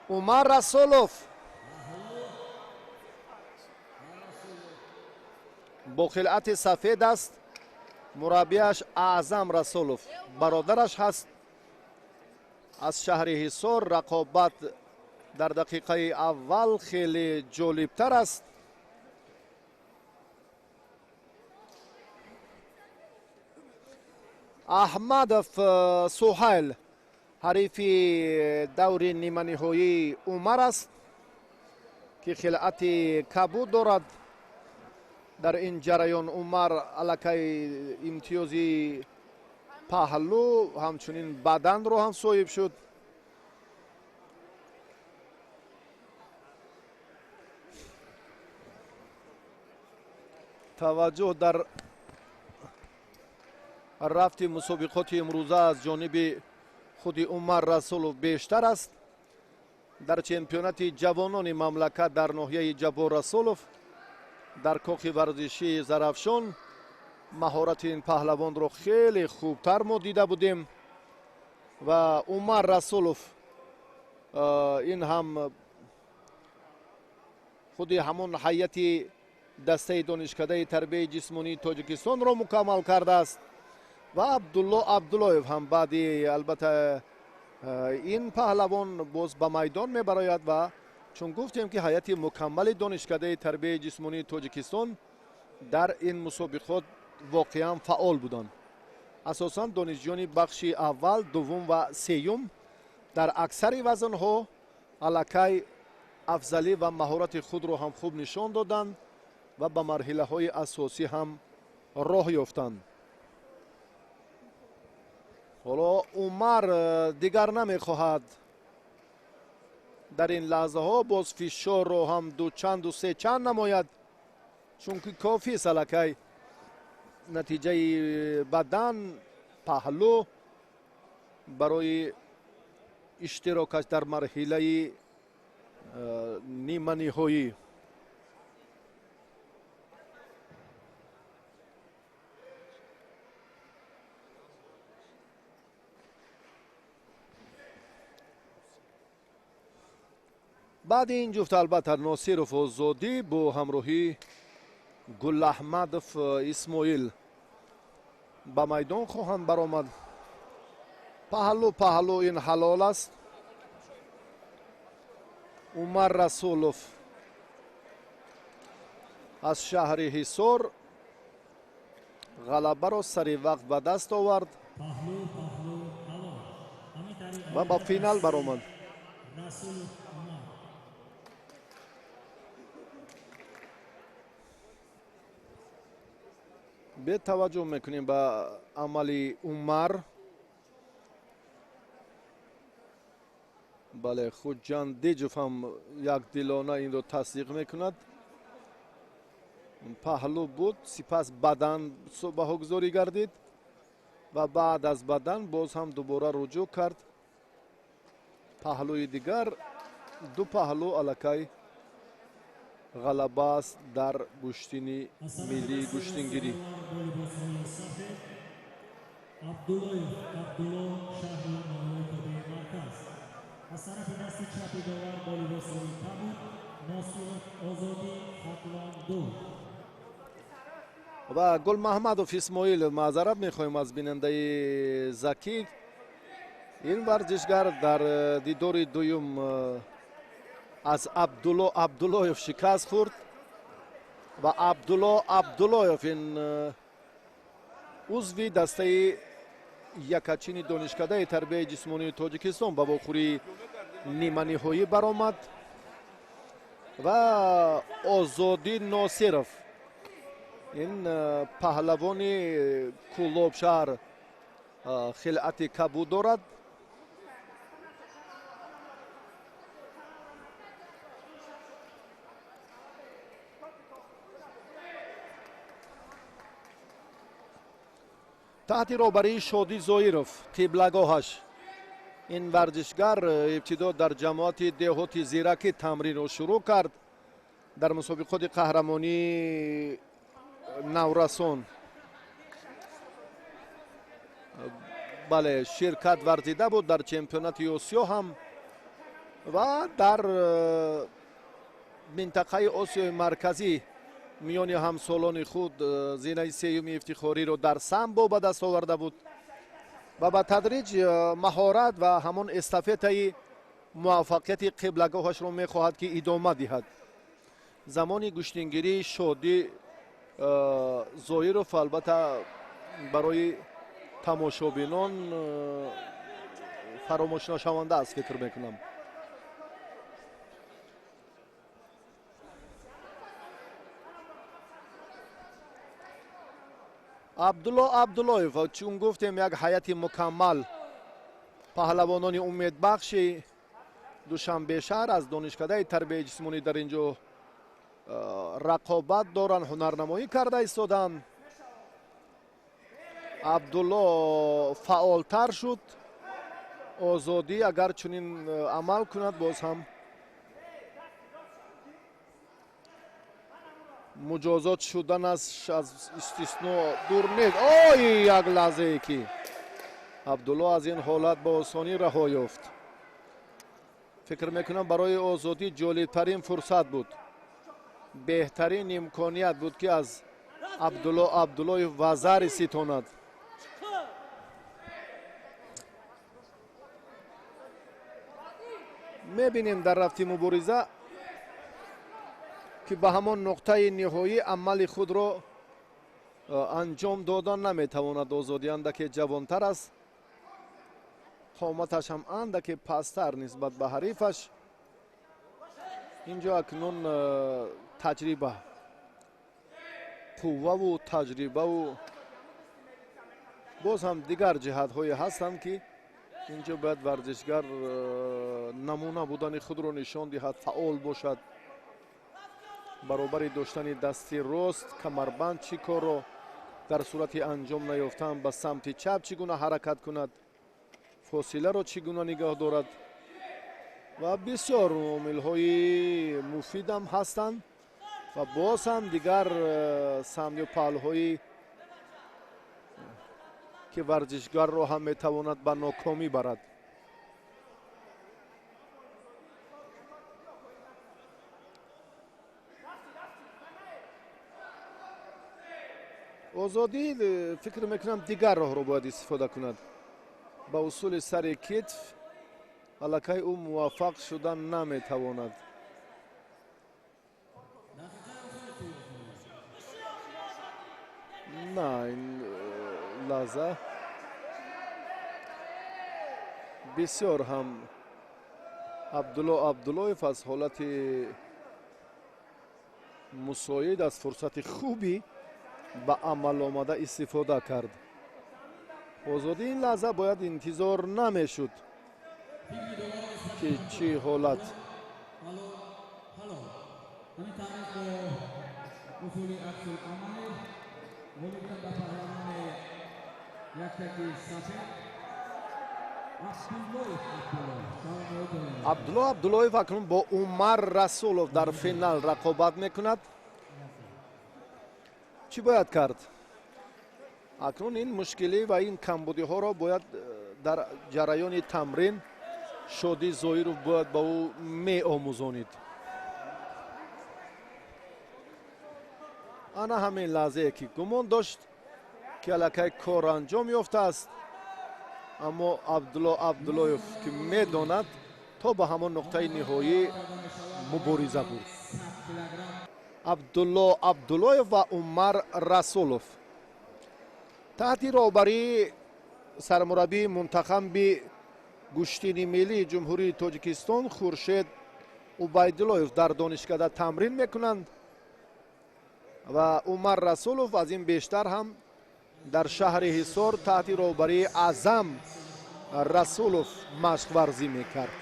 Умар Расулов бо хилъати сафед аст. Мураббиаш Аъзам Расулов бародараш ҳаст аз шаҳри Ҳисор. Рақобат дар дақиқаи аввал хеле ҷолибтар аст. Аҳмадов Суҳайл ҳарифи даври ниманиҳоии Умар аст, ки хилъати кабуд дорад. Дар ин ҷараён Умар аллакай имтиёзи паҳлӯ, ҳамчунин баданро ҳам соҳиб шуд. Таваҷҷӯҳ дар рафти мусобиқоти имрӯза аз ҷониби худи Умар Расулов бештар аст. Дар чемпионати ҷавонони мамлакат дар ноҳияи Ҷаббор Расулов дар кохи варзишии Зарафшон маҳорати ин паҳлавонро хеле хубтар мо дида будем ва Умар Расулов ин ҳам худи ҳамон ҳайати дастаи донишкадаи тарбияи ҷисмонии Тоҷикистонро мукаммал кардааст ва Абдулло Абдуллоев ҳам баъди албатта ин паҳлавон боз ба майдон мебарояд ва чун гуфтем ки ҳайати мукаммали донишкадаи тарбияи ҷисмонии Тоҷикистон дар ин мусобиқот воқеан фаъол буданд. Асосан донишҷӯёни бахши аввал, дуввум ва сеюм дар аксари вазнҳо аллакай афзалӣ ва маҳорати худро ҳам хуб нишон доданд ва ба марҳилаҳои асосӣ ҳам роҳ ёфтанд. Ҳоло Умар дигар намехоҳад дар ин лаҳзаҳо боз фишорро ҳам дучанду сечанд намояд, чунки кофист аллакай натиҷаи бадан, паҳлӯ барои иштирокаш дар марҳилаи ниманиҳоӣ. Баъди ин ҷуфт албатта Носиров Озодӣ бо ҳамроҳии Гулаҳмадов Исмоил ба майдон хоҳанд баромад. Паҳлӯ паҳлӯ ин ҳалол аст. Умар Расулов аз шаҳри Ҳисор ғалабаро сари вақт ба даст овард ва ба финал баромад. Бетаваҷҷӯҳ мекунем ба амали Умар. Бале, Хуҷандиҷов ҳам якдилона инро тасдиқ мекунад. Паҳлӯ буд, сипас бадан баҳогузорӣ гардид ва баъд аз бадан боз ҳам дубора руҷӯъ кард. Паҳлӯи дигар, ду паҳлӯ аллакай ғалаба аст дар гӯштини миллии гӯштингирӣ. Абдуллоев Абдулло, шаҳри ноҳияи тобеи марказ. Аз тарафи дасти чапи довар бо либосҳои кабуд Носиров Озодӣ, Хатлон 2. Ва Гулмаҳмадов Исмоил, маъзарат мехоҳем аз бинандаи Закӣ. Ин варзишгар дар дидори дуюм аз Абдулло Абдуллоев шикаст хӯрд ва Абдулло Абдуллоев ин узви дастаи якачини донишкадаи тарбияи ҷисмонии Тоҷикистон ба вохӯрии ниманиҳоӣ баромад ва Озодӣ Носиров ин паҳлавони Кӯлобшаҳр хилъати кабуд дорад. Таҳти роҳбарии Шодӣ Зоиров қиблагоҳаш ин варзишгар ибтидо дар ҷамоати деҳоти Зиракӣ тамринро шурӯъ кард. Дар мусобиқоти қаҳрамонии наврасон бале ширкат варзида буд. Дар чемпионати Осиё ҳам Ва дар минтақаи Осиёи Марказӣ миёни ҳамсолони худ зинаи сеюми ифтихориро дар самбо ба даст оварда буд ва ба тадриҷ маҳорат ва ҳамон эстафетаи муваффақияти қиблагоҳашро мехоҳад, ки идома диҳад. Замони гӯштингирии Шодӣ Зоиров албатта барои тамошобинон фаромӯшнашаванда аст, фикр мекунам. Абдулло Абдуллоев, чун гуфтем, як ҳайати мукаммал паҳлавонони умедбахши Душанбешаҳр аз донишкадаи тарбияи ҷисмонӣ дар ин ҷо рақобат доранд, ҳунарнамоӣ карда истоданд. Абдулло фаъолтар шуд. Озодӣ агар чунин амал кунад, боз ҳам муҷозот шуданаш аз истисно дур нест. Ой, як лаҳзае ки Абдулло аз ин ҳолат ба осонӣ раҳо ёфт. Фикр мекунам, барои Озодӣ ҷолибтарин фурсат буд, беҳтарин имконият буд, ки аз Абдулло Абдуллоев вазари ситонад. Мебинем дар рафти мубориза, ки ба ҳамон нуқтаи ниҳоӣ амали худро анҷом дода наметавонад. Озодӣ андаке ҷавонтар аст, қоматаш ҳам андаке пасттар нисбат ба ҳарифаш. Инҷо акнун таҷриба, қувваву таҷрибаву боз ҳам дигар ҷиҳатҳое ҳастанд, ки инҷо бояд варзишгар намуна будани худро нишон диҳад, фаъол бошад. Баробари доштани дасти рост камарбанд чӣ корро дар сурати анҷом наёфтан ба самти чап чӣ гуна ҳаракат кунад, фосиларо чӣ гуна нигоҳ дорад ва бисёр омилҳои муфидам ҳастанд ва боз ҳам дигар самт ё паҳлӯҳои, ки варзишгарро ҳам метавонад ба нокомӣ барад. Озодӣ, фикр мекунам, дигар роҳро бояд истифода кунад. Ба усули сари китф аллакай ӯ муваффақ шуда наметавонад. На, ин лаҳза бисёр ҳам Абдулло Абдуллоев аз ҳолати мусоид, аз фурсати хуби ба амал омада истифода кард. Озодӣ ин лаҳза бояд интизор намешуд, ки чӣ ҳолат. Абдулло Абдуллоев акнун бо Умар Расулов дар финал рақобат мекунад. Чӣ бояд кард? Акнун ин мушкилӣ ва ин камбудиҳоро бояд дар ҷараёни тамрин Шодӣ Зоиров бояд ба ӯ меомӯзонид. Ана ҳамин лаҳзае ки гумон дошт, ки аллакай кор анҷом ёфтааст, аммо Абдулло Абдуллоев, ки медонад, то ба ҳамон нуқтаи ниҳоӣ мубориза бурд. Абдулло Абдуллоев ва Умар Расулов таҳти роҳбарии сармураббии мунтахаби гӯштини миллии Ҷумҳурии Тоҷикистон Хуршед Убайдуллоев дар донишкада тамрин мекунанд ва Умар Расулов аз ин бештар ҳам дар шаҳри Ҳисор таҳти роҳбарии Аъзам Расулов машқварзӣ мекард.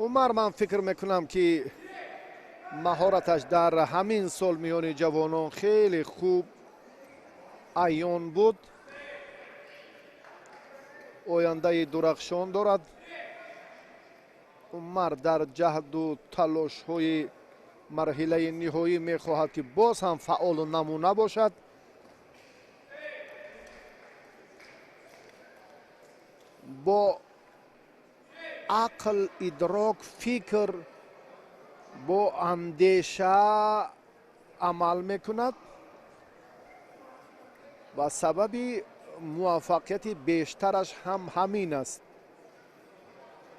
Умар, ман фикр мекунам, ки маҳораташ дар ҳамин сол миёни ҷавонон хеле хуб аён буд, ояндаи дурахшон дорад. Умар дар ҷаҳду талошҳои Марҳилаи ниҳоӣ мехоҳад, ки боз ҳам фаъолу намуна бошад. Бо ақл, идрок, фикр, бо андеша амал мекунад ва сабаби муваффақияти бештараш ҳам ҳамин аст,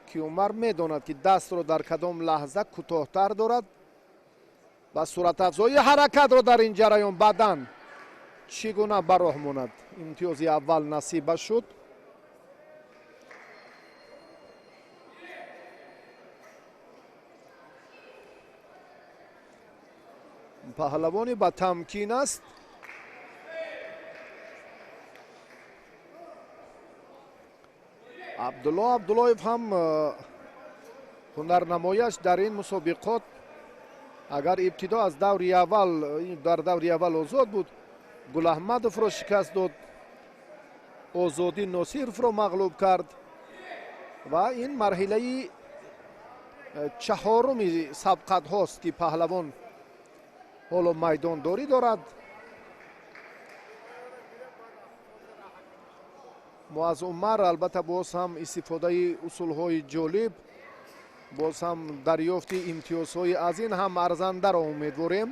ки Умар медонад, ки дастро дар кадом лаҳза кӯтоҳтар дорад ва суратафзоии ҳаракатро дар ин ҷараён баъдан чӣ гуна ба роҳ монад. Имтиёзи аввал насиба шуд. Паҳлавони ба тамкин аст. Абдулло Абдуллоев ҳам ҳунарнамояш дар ин мусобиқот агар ибтидо аз даври аввал дар даври аввал озод буд, Гулаҳмадовро шикаст дод, Озодӣ Носировро мағлуб кард ва ин марҳилаи чаҳоруми сабқатҳост, ки паҳлавон ҳоло майдондорӣ дорад. Мо аз Умар албатта боз ҳам истифодаи усулҳои ҷолиб, боз ҳам дарёфти имтиёзҳои аз ин ҳам арзандаро умедворем.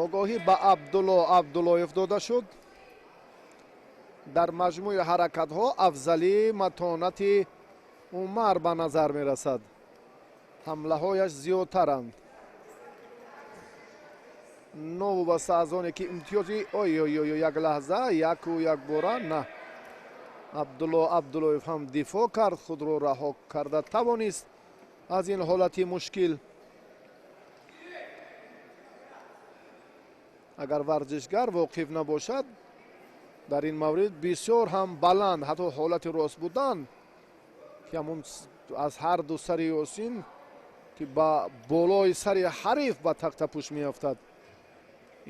Огоҳӣ ба Абдулло Абдуллоев дода шуд. Дар маҷмӯи ҳаракатҳо афзалии матонати Умар ба назар мерасад. Ҳамлаҳояш зиёдтаранд. Новобаста аз оне ки имтиёзи ой ой ой як лаҳза яку якбора на. Абдулло Абдуллоев ҳам дифоъ кард, худро раҳо карда тавонист аз ин ҳолати мушкил. Агар варзишгар воқиф набошад, дар ин маврид бисёр ҳам баланд, ҳатто ҳолати рост будан, ки ҳамун аз ҳар ду сари Ёсин, ки ба болои сари ҳариф ба тахтапӯш меафтад.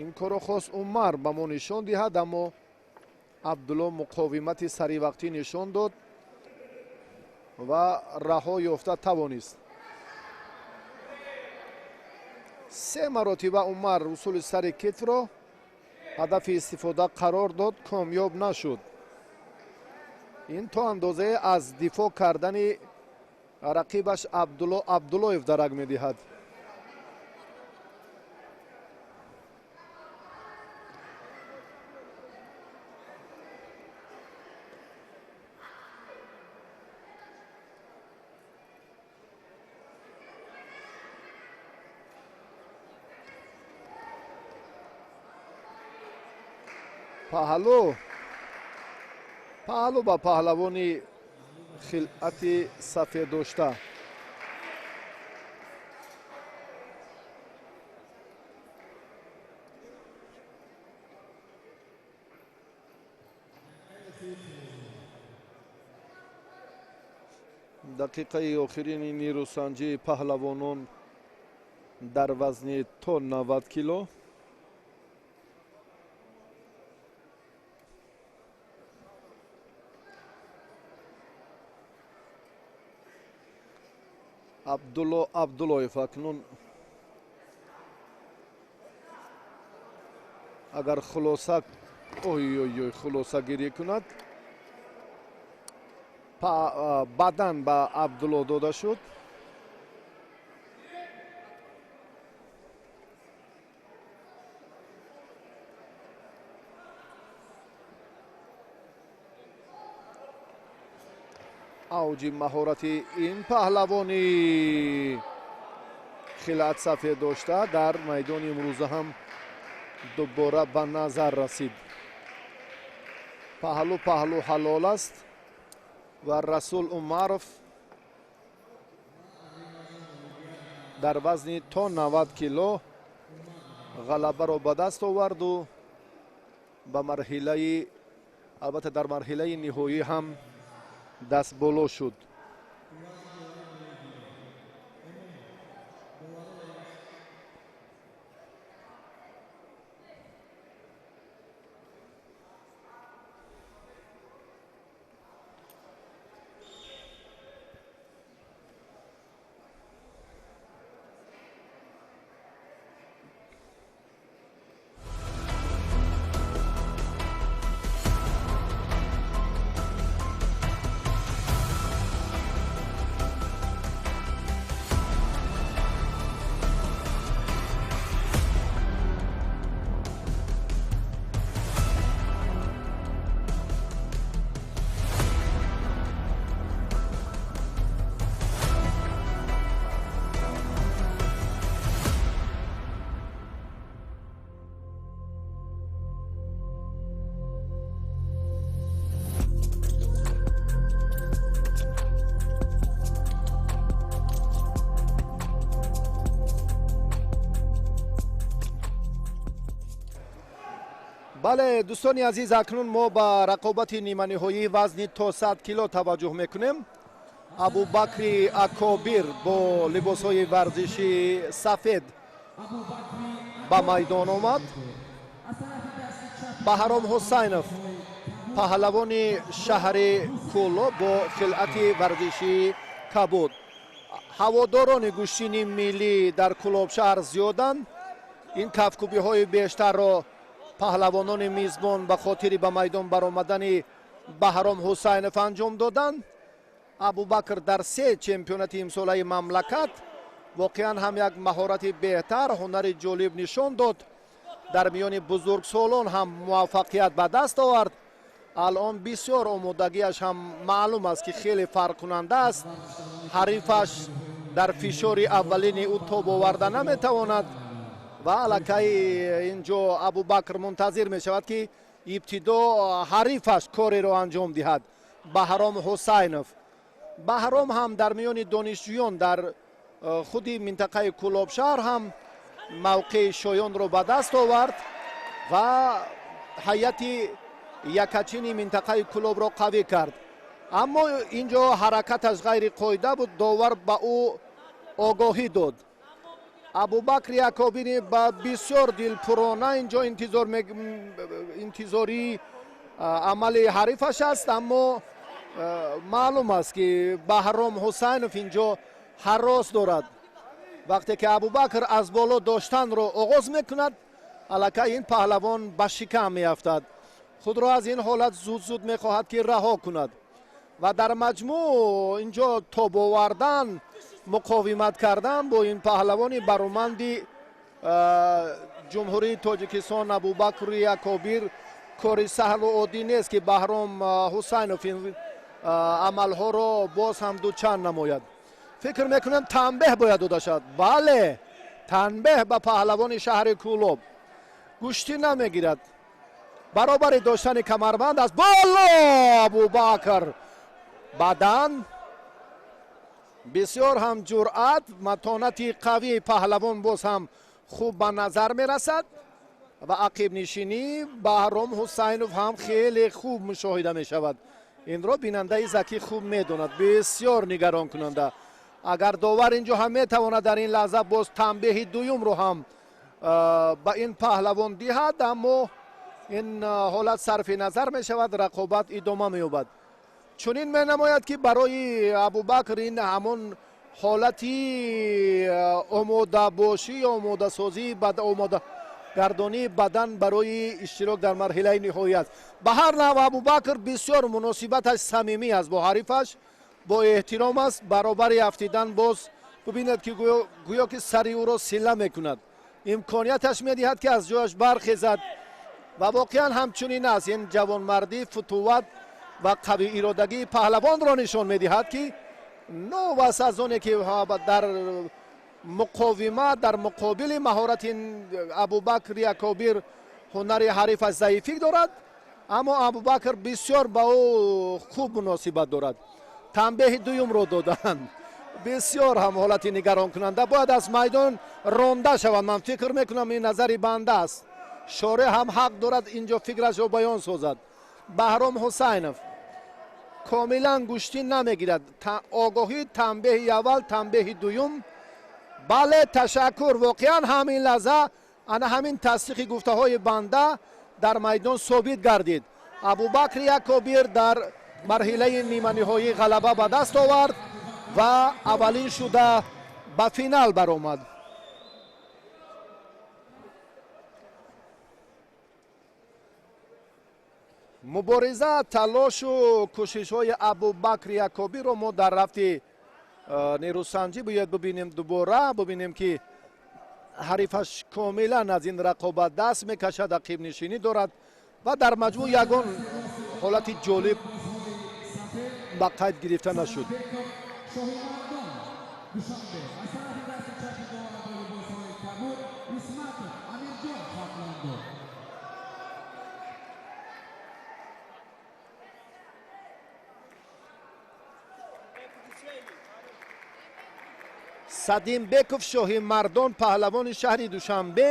Ин корро хост Умар ба мо нишон диҳад, аммо Абдулло муқовимати саривақтӣ нишон дод ва раҳо ёфта тавонист. Се маротиба Умар усули сари китфро ҳадафи истифода қарор дод, комёб нашуд. Ин то андозае аз дифоъ кардани рақибаш Абдулло Абдуллоев дарак медиҳад. Паҳлу паҳлу ба паҳлавони хилъати сафед дошта. Дақиқаи охирини нерӯсанҷии паҳлавонон дар вазни то 90 кило. Абдулло Абдуллоев акнун агар хулоса ой ой ой хулосагирӣ кунад, баъдан ба Абдулло дода шуд. Авҷи маҳорати ин паҳлавони хилъат сафед дошта дар майдони имрӯза ҳам дубора ба назар расид. Паҳлу паҳлу ҳалол аст ва Расул Умаров дар вазни то 90 кило ғалабаро ба даст оварду ба марҳилаи албатта дар марҳилаи ниҳоӣ ҳам даст боло шуд. Бале, дӯстони азиз, акнун мо ба рақобати ниманиҳоии вазни то 100 кило таваҷҷӯҳ мекунем. Абубакри Акобир бо либосҳои варзишии сафед ба майдон омад. Баҳром Ҳусайнов, паҳлавони шаҳри Кӯлоб, бо хилъати варзишии кабуд. Ҳаводорони гӯштини миллӣ дар Кӯлобшаҳр зиёданд. Ин кафкӯбиҳои бештарро паҳлавонони мизбон ба хотири ба майдон баромадани Баҳром Ҳусайнов анҷом доданд. Абубакр дар се чемпионати имсолаи мамлакат воқеан ҳам як маҳорати беҳтар, ҳунари ҷолиб нишон дод. Дар миёни бузургсолон ҳам муваффақият ба даст овард. Алон бисёр омодагиаш ҳам маълум аст, ки хеле фарқкунанда аст. Ҳарифаш дар фишори аввалини ӯ тоб оварда наметавонад ва аллакай инҷо Абубакр мунтазир мешавад, ки ибтидо ҳарифаш кореро анҷом диҳад. Баҳром Ҳусайнов. Баҳром ҳам дар миёни донишҷӯён дар худи минтақаи Кӯлобшаҳр ҳам мавқеи шоёнро ба даст овард ва ҳайати якачини минтақаи Кӯлобро қавӣ кард. Аммо инҷо ҳаракаташ ғайриқоида буд, довар ба ӯ огоҳӣ дод. Абубакри Акобири ба бисёр дилпурона инҷо интизории амали ҳарифаш аст, аммо маълум аст, ки Баҳром Ҳусайнов инҷо ҳарос дорад. Вақте ки Абубакр аз боло доштанро оғоз мекунад, аллакай ин паҳлавон ба шикам меафтад. Худро аз ин ҳолат зуд-зуд мехоҳад, ки раҳо кунад ва дар маҷмӯъ инҷо тоб овардан, муқовимат кардан бо ин паҳлавони бароманди Ҷумҳурии Тоҷикистон Абубакри Акобир кори саҳлу оддӣ нест, ки Баҳром Ҳусайнов ин амалҳоро боз ҳам дучанд намояд. Фикр мекунам, танбеҳ бояд дода шавад. Бале, танбеҳ ба паҳлавони шаҳри Кӯлоб. Гӯштӣ намегирад, баробари доштани камарбанд аст. Боло Абубакр бадан бисёр ҳам ҷуръат, матонати қавии паҳлавон боз ҳам хуб ба назар мерасад ва ақибнишинӣ Баҳром Ҳусайнов ҳам хеле хуб мушоҳида мешавад. Инро бинандаи закӣ хуб медонад. Бисёр нигаронкунанда. Агар довар инҷо ҳам метавонад дар ин лаҳза боз танбеҳи дуюмро ҳам ба ин паҳлавон диҳад, аммо ин ҳолат сарфи назар мешавад, рақобат идома меёбад. Чунин менамояд, ки барои Абубакр ин ҳамон ҳолати омодабошӣ, омодасозӣ, омодагардонии бадан барои иштирок дар марҳилаи ниҳоӣ аст. Ба ҳар нав Абубакр бисёр муносибаташ самимӣ аст бо ҳарифаш, бо эҳтиром аст. Баробари афтидан боз бибинед, ки гӯё ки сари ӯро силла мекунад, имконияташ медиҳад, ки аз ҷояш бархезад ва воқеан ҳамчунин аст. Ин ҷавонмардӣ, футуват ва қавииродагии паҳлавонро нишон медиҳад, ки новаст аз оне ки дар муқовимат дар муқобили маҳорати Абубакри Акобир ҳунари ҳарифаш заифӣ дорад, аммо Абубакр бисёр ба ӯ хуб муносибат дорад. Танбеҳи дуюмро доданд. Бисёр ҳам ҳолати нигаронкунанда, бояд аз майдон ронда шавад. Ман фикр мекунам, ин назари банда аст, шореҳ ҳам ҳақ дорад инҷо фикрашро баён созад. Баҳром Ҳусайнов комилан гӯштӣ намегирад. Огоҳӣ, танбеҳи аввал, танбеҳи дуюм. Бале, ташаккур. Воқеан ҳамин лаҳза ана ҳамин тасдиқи гуфтаҳои банда дар майдон собит гардид. Абубакри Акобир дар марҳилаи ниманиҳоӣ ғалаба ба даст овард ва аввалин шуда ба финал баромад. Мубориза, талошу кӯшишҳои Абубакри Акобирро мо дар рафти нерӯсанҷӣ бояд бибинем, дубора бибинем, ки ҳарифаш комилан аз ин рақобат даст мекашад, ақибнишинӣ дорад ва дар маҷмӯъ ягон ҳолати ҷолиб ба қайд гирифта нашуд. Садимбеков Шоҳимардон, паҳлавони шаҳри Душанбе,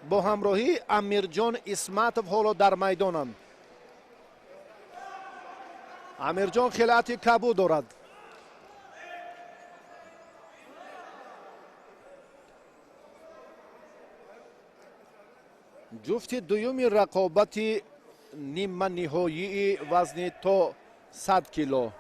Бо ҳамроҳии Амирҷон Исматов ҳоло дар майдонанд. Амирҷон хилъати кабуд дорад. Ҷуфти дуюми рақобати ниманиҳоии вазни то 100 кило.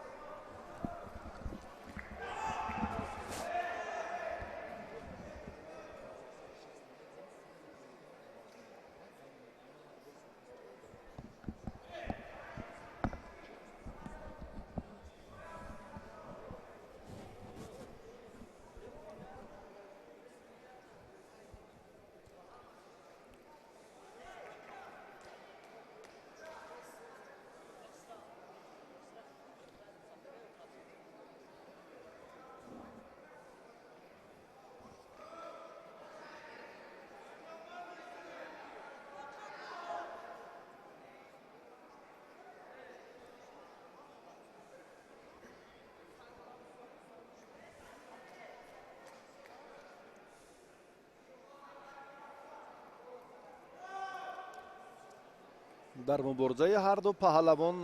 Дар муборизаи ҳарду паҳлавон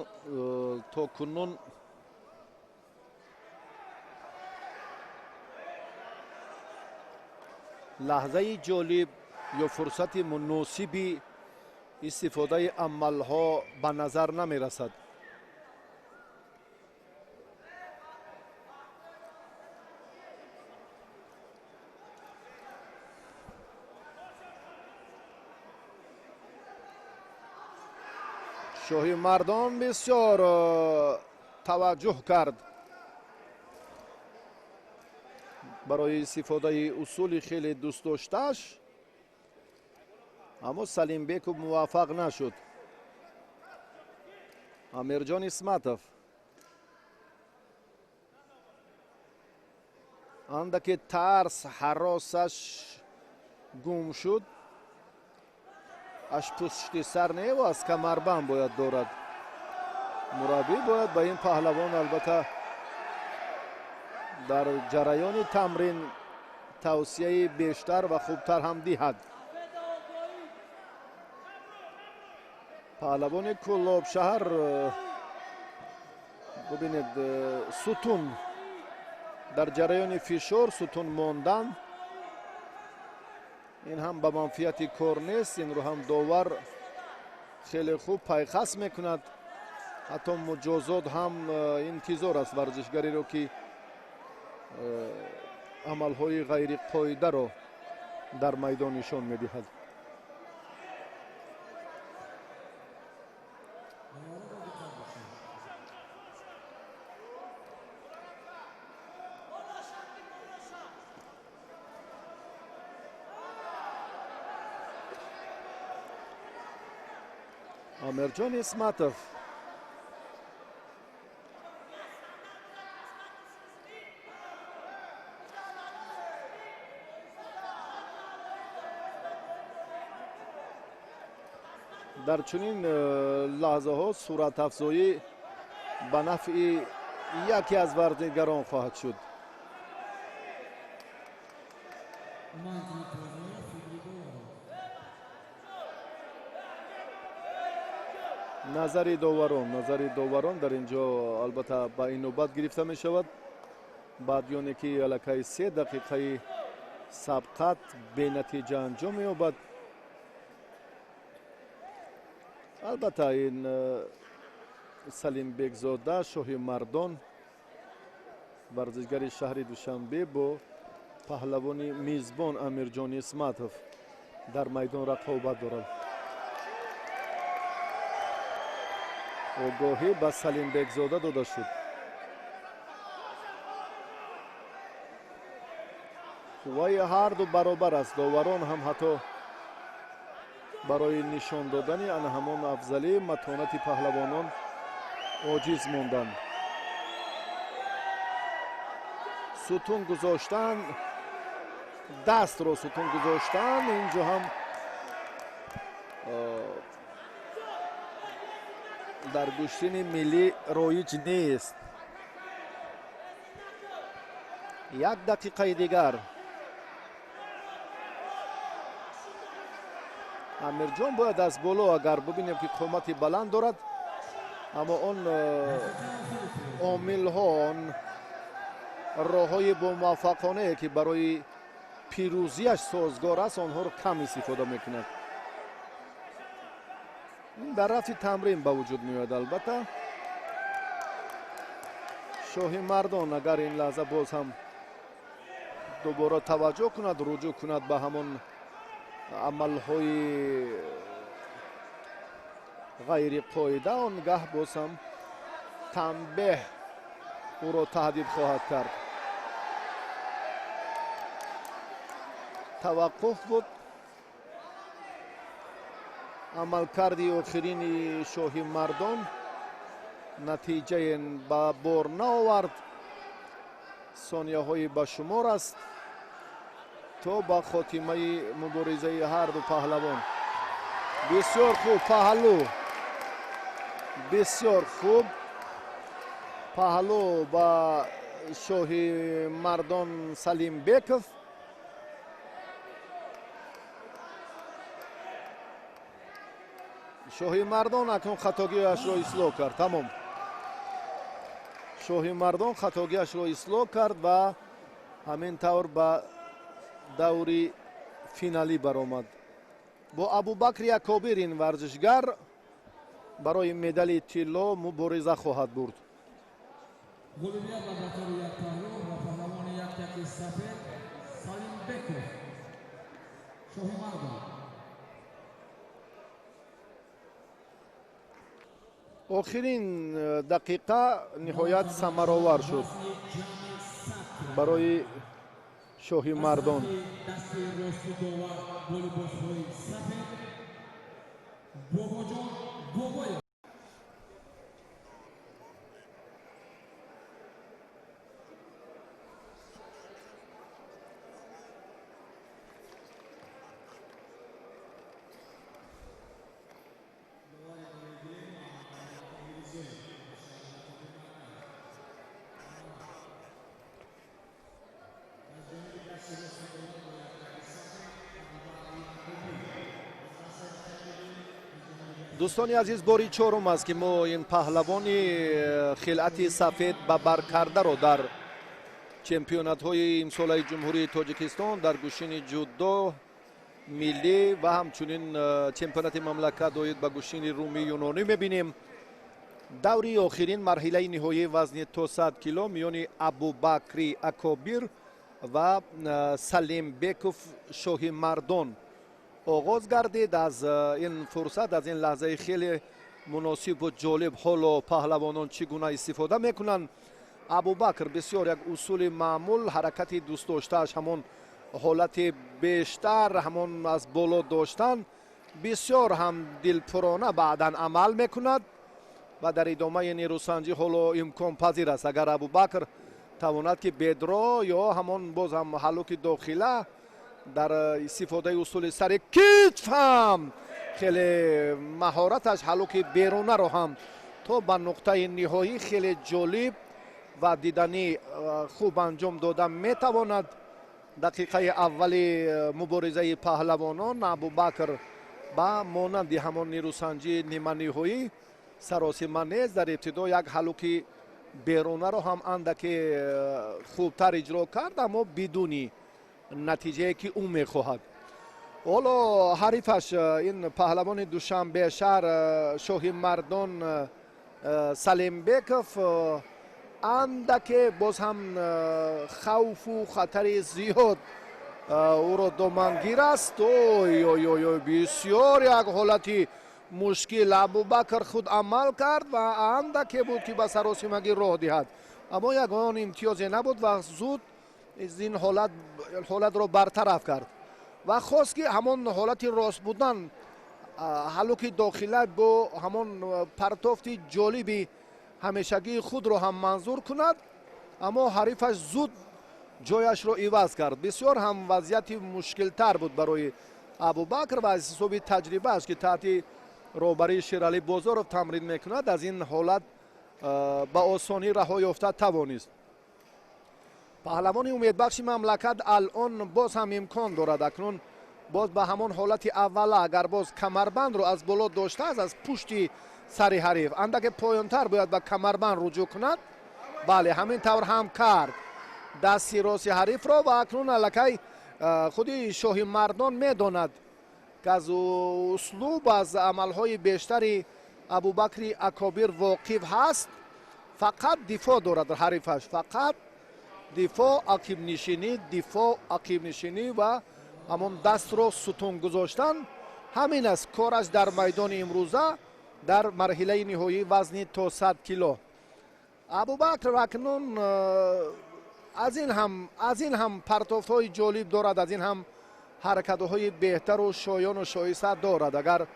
то кунун лаҳзаи ҷолиб ё фурсати муносиби истифодаи амалҳо ба назар намерасад. Шоҳи мардон бисёр таваҷҷӯҳ кард барои истифодаи усули хеле дӯстдоштааш, аммо Салимбеков муваффақ нашуд. Амирҷон Исматов андаке тарс ҳаросаш гум шуд. Аш пушти сар неву аз камарбанд бояд дорад. Мураббӣ бояд ба ин паҳлавон албатта дар ҷараёни тамрин тавсияи бештар ва хубтар ҳам диҳад. Паҳлавони Кӯлобшаҳр бубинед, сутун дар ҷараёни фишор сутун мондан ин ҳам ба манфиати кор нест. Инро ҳам довар хеле хуб пайхас мекунад. Ҳатто муҷозот ҳам интизор аст варзишгареро, ки амалҳои ғайриқоидаро дар майдон нишон медиҳад. Амирҷон Исматов дар чунин лаҳзаҳо суратафзоӣ ба нафъи яке аз варзишгарон хоҳад шуд. Назари доварон дар ин ҷо албатта ба инобат гирифта мешавад. Баъд ёне ки аллакай 3 дақиқаи сабқат бенатиҷа анҷом меёбад. Албатта ин Салимбекзода, шоҳи мардон, варзишгари шаҳри Душанбе бо паҳлавони мизбон Амирҷон Исматов дар майдон рақобат дорад. Огоҳӣ ба Салимбекзода дода шуд. Қувваи ҳарду баробар аст. Доварон ҳам ҳатто барои нишон додани ана ҳамон афзалӣ матонати паҳлавонон оҷиз монданд. Сутун гузоштан, дастро сутун гузоштан, инҷо ҳам дар гӯштини миллӣ роиҷ нест. 1 дақиқаи дигар. Амирҷон бояд аз боло, агар бубинем ки қомати баланд дорад, аммо он омилҳо, он роҳҳои бомуваффақонае ки барои пирӯзиаш созгор аст, онҳоро кам истифода мекунад. Ин дар рафти тамрин ба вуҷуд меояд. Албатта, Шоҳи Мардон агар ин лаҳза боз ҳам дубора таваҷҷӯҳ кунад, руҷӯъ кунад ба ҳамон амалҳои ғайриқоида, он гаҳ боз ҳам танбеҳ ӯро таҳдид хоҳад кард. Таваққуф буд. Амалкарди охирини Шоҳи Мардон натиҷае ба бор наовард. Сонияҳои ба шумор аст то ба хотимаи муборизаи ҳарду паҳлавон. Бисёр хуб паҳлӯ, бисёр хуб паҳлӯ ба Шоҳи Мардон Салимбеков. Шоҳи Мардон акнун хатогиашро ислоҳ кард. Тамом, Шоҳи Мардон хатогиашро ислоҳ кард ва ҳамин тавр ба даври финалӣ баромад. Бо Абубакри Акобир ин варзишгар барои медали тилло мубориза хоҳад бурд. Ғолибият ба батори як паҳлӯ ва паҳлавони яктаки сафед Салимбеков, Шоҳи Мардон. Охирин дақиқа ниҳоят самаровар шуд барои Шоҳи Мардон. Дасти рости довар бо либосҳои сафед Бобоҷон Бобоев. Дӯстони азиз, бори чорум аст ки мо ин паҳлавони хилъати сафед ба бар кардаро дар чемпионатҳои имсолаи Ҷумҳурии Тоҷикистон дар гӯштини ҷудо миллӣ ва ҳамчунин чемпионати мамлакат оид ба гӯштини румӣ юнонӣ мебинем. Даври охирин марҳилаи ниҳоии вазни то 100 кило миёни Абубакри Акобир ва Салимбеков Шоҳи Мардон оғоз гардид. Аз ин фурсат, аз ин лаҳзаи хеле муносибу ҷолиб ҳоло паҳлавонон чӣ гуна истифода мекунанд. Абубакр бисёр як усули маъмул, ҳаракати дӯстдоштааш ҳамон ҳолати бештар ҳамон аз боло доштан, бисёр ҳам дилпурона баъдан амал мекунад ва дар идомаи нерӯсанҷӣ ҳоло имконпазир аст агар Абубакр тавонад ки бедро ё ҳамон боз ҳам ҳалуки дохила дар истифодаи усули сари китф ҳам хеле маҳораташ ҳалуки берунаро ҳам то ба нуқтаи ниҳоӣ хеле ҷолиб ва диданӣ хуб анҷом дода метавонад. Дақиқаи аввали муборизаи паҳлавонон Абубакр ба монанди ҳамон нерӯсанҷии ниманиҳоӣ саросима нест. Дар ибтидо як ҳалуки берунаро ҳам андаке хубтар иҷро кард, аммо бидуни натиҷае ки ӯ мехоҳад. Ҳоло ҳарифаш ин паҳлавони Душанбешаҳр Шоҳи Мардон Салимбеков андаке боз ҳам хавфу хатари зиёд ӯро домангир аст. Ой ой ой ой, бисёр як ҳолати мушкил Абубакр худ амал кард ва андаке буд ки ба саросимагӣ роҳ диҳад, аммо ягон имтиёзе набуд ва зуд ин ҳолатро бартараф кард ва хост ки ҳамон ҳолати рост будан ҳалуки дохила бо ҳамон партофти ҷолиби ҳамешагии худро ҳам манзур кунад, аммо ҳарифаш зуд ҷояшро иваз кард. Бисёр ҳам вазъияти мушкилтар буд барои Абубакр ва аз ҳисоби таҷрибааш ки таҳти роҳбарии Шералӣ Бозоров тамрин мекунад, аз ин ҳолат ба осонӣ раҳо ёфта тавонист. Паҳлавони умедбахши мамлакат алон боз ҳам имкон дорад акнун Боз ба ҳамон ҳолати аввала, агар боз камарбандро аз боло доштааст, аз пушти сари ҳариф андаке поёнтар бояд ба камарбанд руҷӯъ кунад. Бале, ҳамин тавр ҳам кард дасти рости ҳарифро ва акнун аллакай худи шоҳи мардон медонад, ки аз услуб, аз амалҳои бештари Абубакри Акобир воқиф ҳаст. Фақат дифоъ дорад ҳарифаш, фақат дифоъ, ақибнишинӣ, дифоъ, ақибнишинӣ ва ҳамон дастро сутун гузоштан. Ҳамин аст кораш дар майдони имрӯза дар марҳилаи ниҳоии вазни то 100 кило. Абубакр акнун аз ин ҳам партофтҳои ҷолиб дорад, аз ин ҳам ҳаракатҳои беҳтару шоёну шоиста дорад. Агар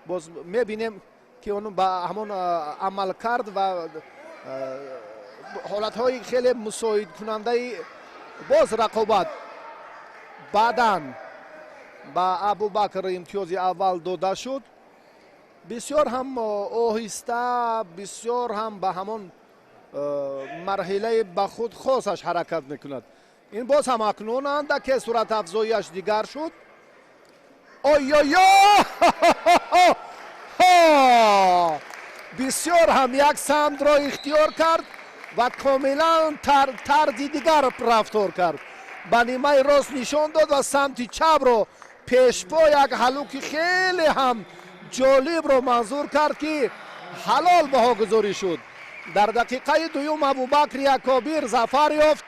боз мебинем, ки он ба ҳамон амалкард ва ҳолатҳои хеле мусоидкунандаи боз рақобат баъдан ба Абубакр имтиёзи аввал дода шуд. Бисёр ҳам оҳиста, бисёр ҳам ба ҳамон марҳилаи ба худ хосаш ҳаракат мекунад. Ин боз ҳам акнун андаке суратафзоиаш дигар шуд. Ой-ой-ой! Бисёр ҳам як самтро ихтиёр кард ва комилан тарзи дигар рафтор кард. Ба нимаи рост нишон дод ва самти чапро пешпо як ҳалуки хеле ҳам ҷолибро манзур кард, ки ҳалол баҳогузорӣ шуд. Дар дақиқаи дуюм Абубакри Акобир зафар ёфт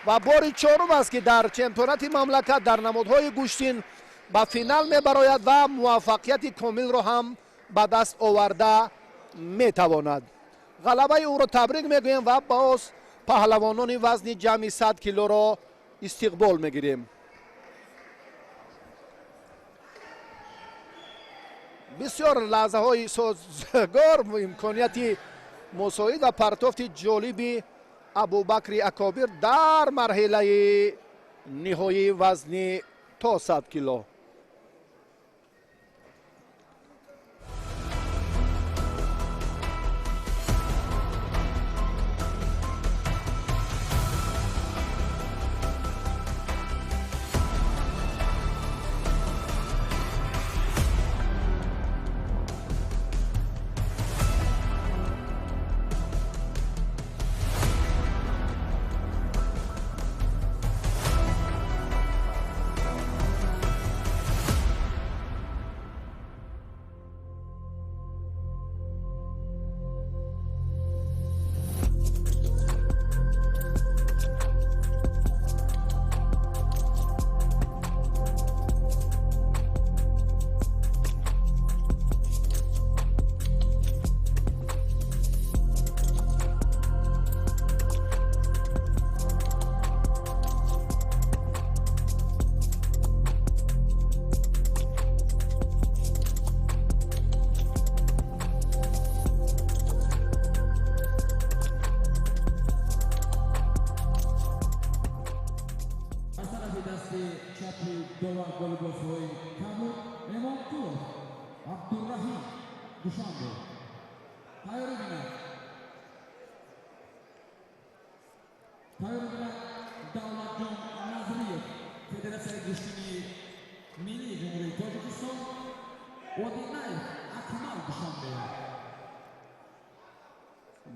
ва бори чорум аст, ки дар чемпионати мамлакат дар намудҳои гӯштин ба финал мебарояд ва муваффақияти комилро ҳам ба даст оварда метавонад. Ғалабаи ӯро табрик мегӯем ва боз паҳлавонони вазни ҷамъи 100 килоро истиқбол мегирем. Бисёр лаҳзаҳои созгор, имконияти мусоид ва партофти ҷолиби Абубакри Акобир дар марҳилаи ниҳоии вазни то 100 кило.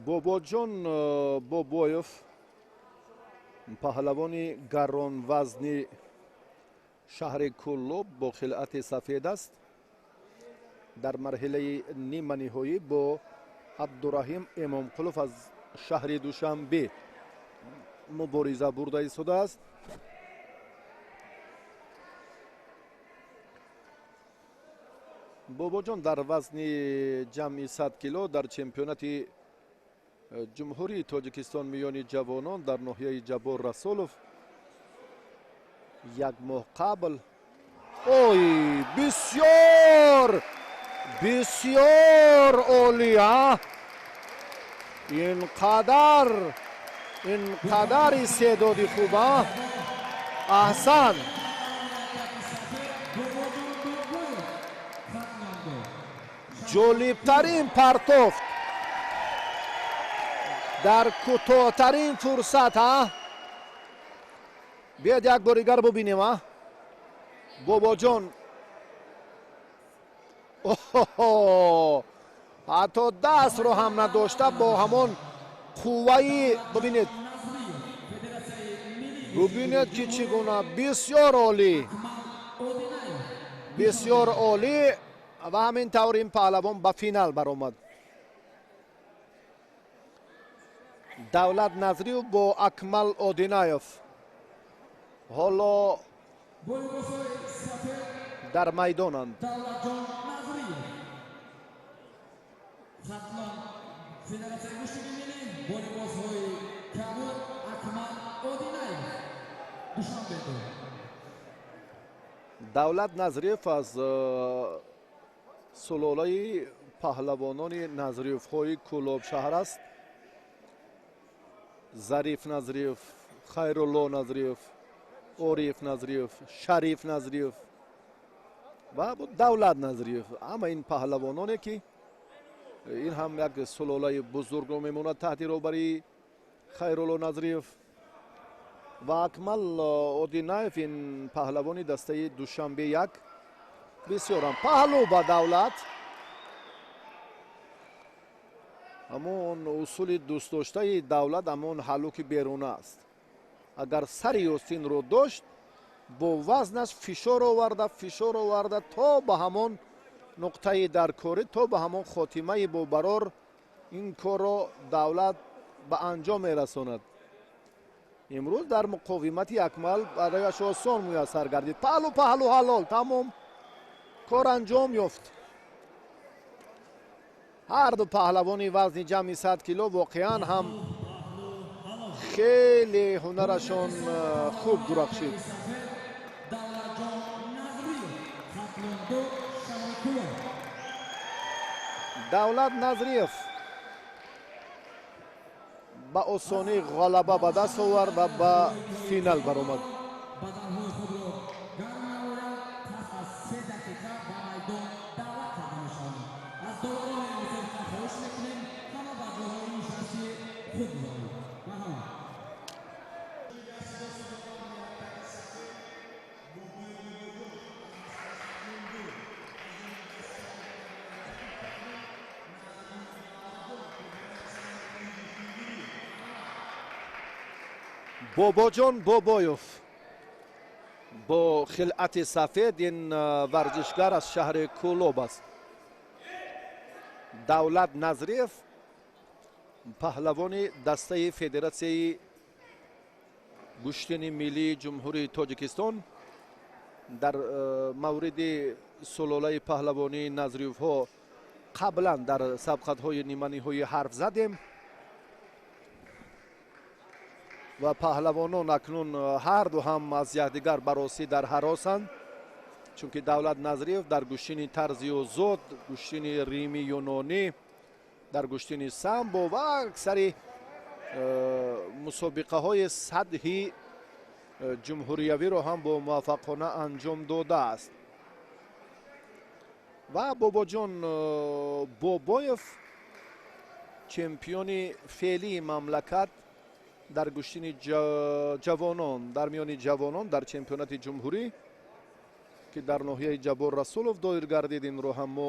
Бобоҷон Бобоев, паҳлавони гаронвазни шаҳри Кӯлоб бо хилъати сафед аст. Дар марҳилаи ниманиҳоӣ бо Абдураҳим Эмомқулов аз шаҳри Душанбе мубориза бурда истодааст. Бобоҷон дар вазни ҷамъи 100 кило дар чемпионати ҷумҳурии Тоҷикистон миёни ҷавонон дар ноҳияи Ҷаббор Расулов як моҳ қабл. Ой, бисёр бисёр олӣ, а? Инқадар истеъдоди хуб, а? Аҳсан! Ҷолибтарин партофт дар кӯтоҳтарин фурсат, а? Биёед як бор дигар бубинем, а? Бобоҷон ҳатто дастро ҳам надошта бо ҳамон қувваи бибинед, бубинед ки чӣ гуна бисёр олӣ, бисёр олӣ ва ҳамин тавр ин паҳлавон ба финал баромад. Давлат Назриев бо Акмал Одинаев ҳоло дар майдонанд. Давлат Назриев аз сулолаи паҳлавонони Назриевҳои Кӯлобшаҳр аст. Зариф Назриев, Хайрулло Назриев, Ориф Назриев, Шариф Назриев ва Давлат Назриев. Ҳама ин паҳлавононе ки ин ҳам як сулолаи бузургро мемонад таҳти роҳбарии Хайрулло Назриев. Ва Акмал Одинаев ин паҳлавони дастаи Душанбе як бисёрам паҳлӯ ба Давлат. Ҳамон усули дӯстдоштаи Давлат ҳамон ҳаллуки беруна аст. Агар сари остинро дошт, бо вазнаш фишор оварда, фишор оварда то ба ҳамон нуқтаи даркорӣ, то ба ҳамон хотимаи бобарор ин корро Давлат ба анҷом мерасонад. Имрӯз дар муқовимати Акмал барояш осон муяссар гардид. Паҳлу паҳлу ҳалол, тамом, кор анҷом ёфт. Ҳар ду паҳлавони вазни ҷамъи 100 кило воқеан ҳам хеле ҳунарашон хуб дурахшид. Давлат Назриев ба осонӣ ғалаба ба даст овард ва ба финал баромад. Бобоҷон Бобоев бо хилъати сафед ин варзишгар аз шаҳри Кӯлоб аст. Давлат Назриев паҳлавони дастаи Федератсияи гӯштини миллии Ҷумҳурии Тоҷикистон дар мавриди сулолаи паҳлавонии Назриевҳо қаблан дар сабқатҳои ниманиҳоӣ ҳарф задем ва паҳлавонон акнун ҳар ду ҳам аз якдигар баросӣ дар ҳаросанд, чунки Давлат Назриев дар гӯштини тарзи озод, гӯштини рими юнонӣ, дар гӯштини самбо ва аксари мусобиқаҳои сатҳи ҷумҳуриявиро ҳам бо муваффақона анҷом додааст. Ва Бобоҷон Бобоев чемпиони феълии мамлакат дар гӯштини ҷавонон, дар миёни ҷавонон дар чемпионати ҷумҳурӣ ки дар ноҳияи Ҷаббор Расулов доир гардид, инро ҳам мо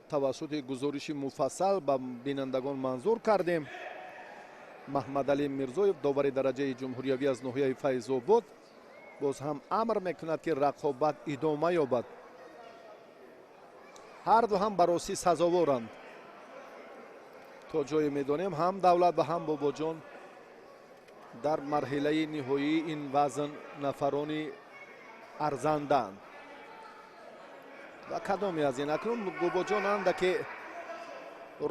тавассути гузориши муфассал ба бинандагон манзур кардем. Маҳмадалӣ Мирзоев, довари дараҷаи ҷумҳуриявӣ аз ноҳияи Файзобод, боз ҳам амр мекунад ки рақобат идома ёбад. Ҳар ду ҳам баросӣ сазоворанд. То ҷое медонем ҳам Давлат ва ҳам Бобоҷон дар марҳилаи ниҳоии ин вазн нафарони арзандаанд. Ва кадоме аз ин акнун Бобоҷон андаке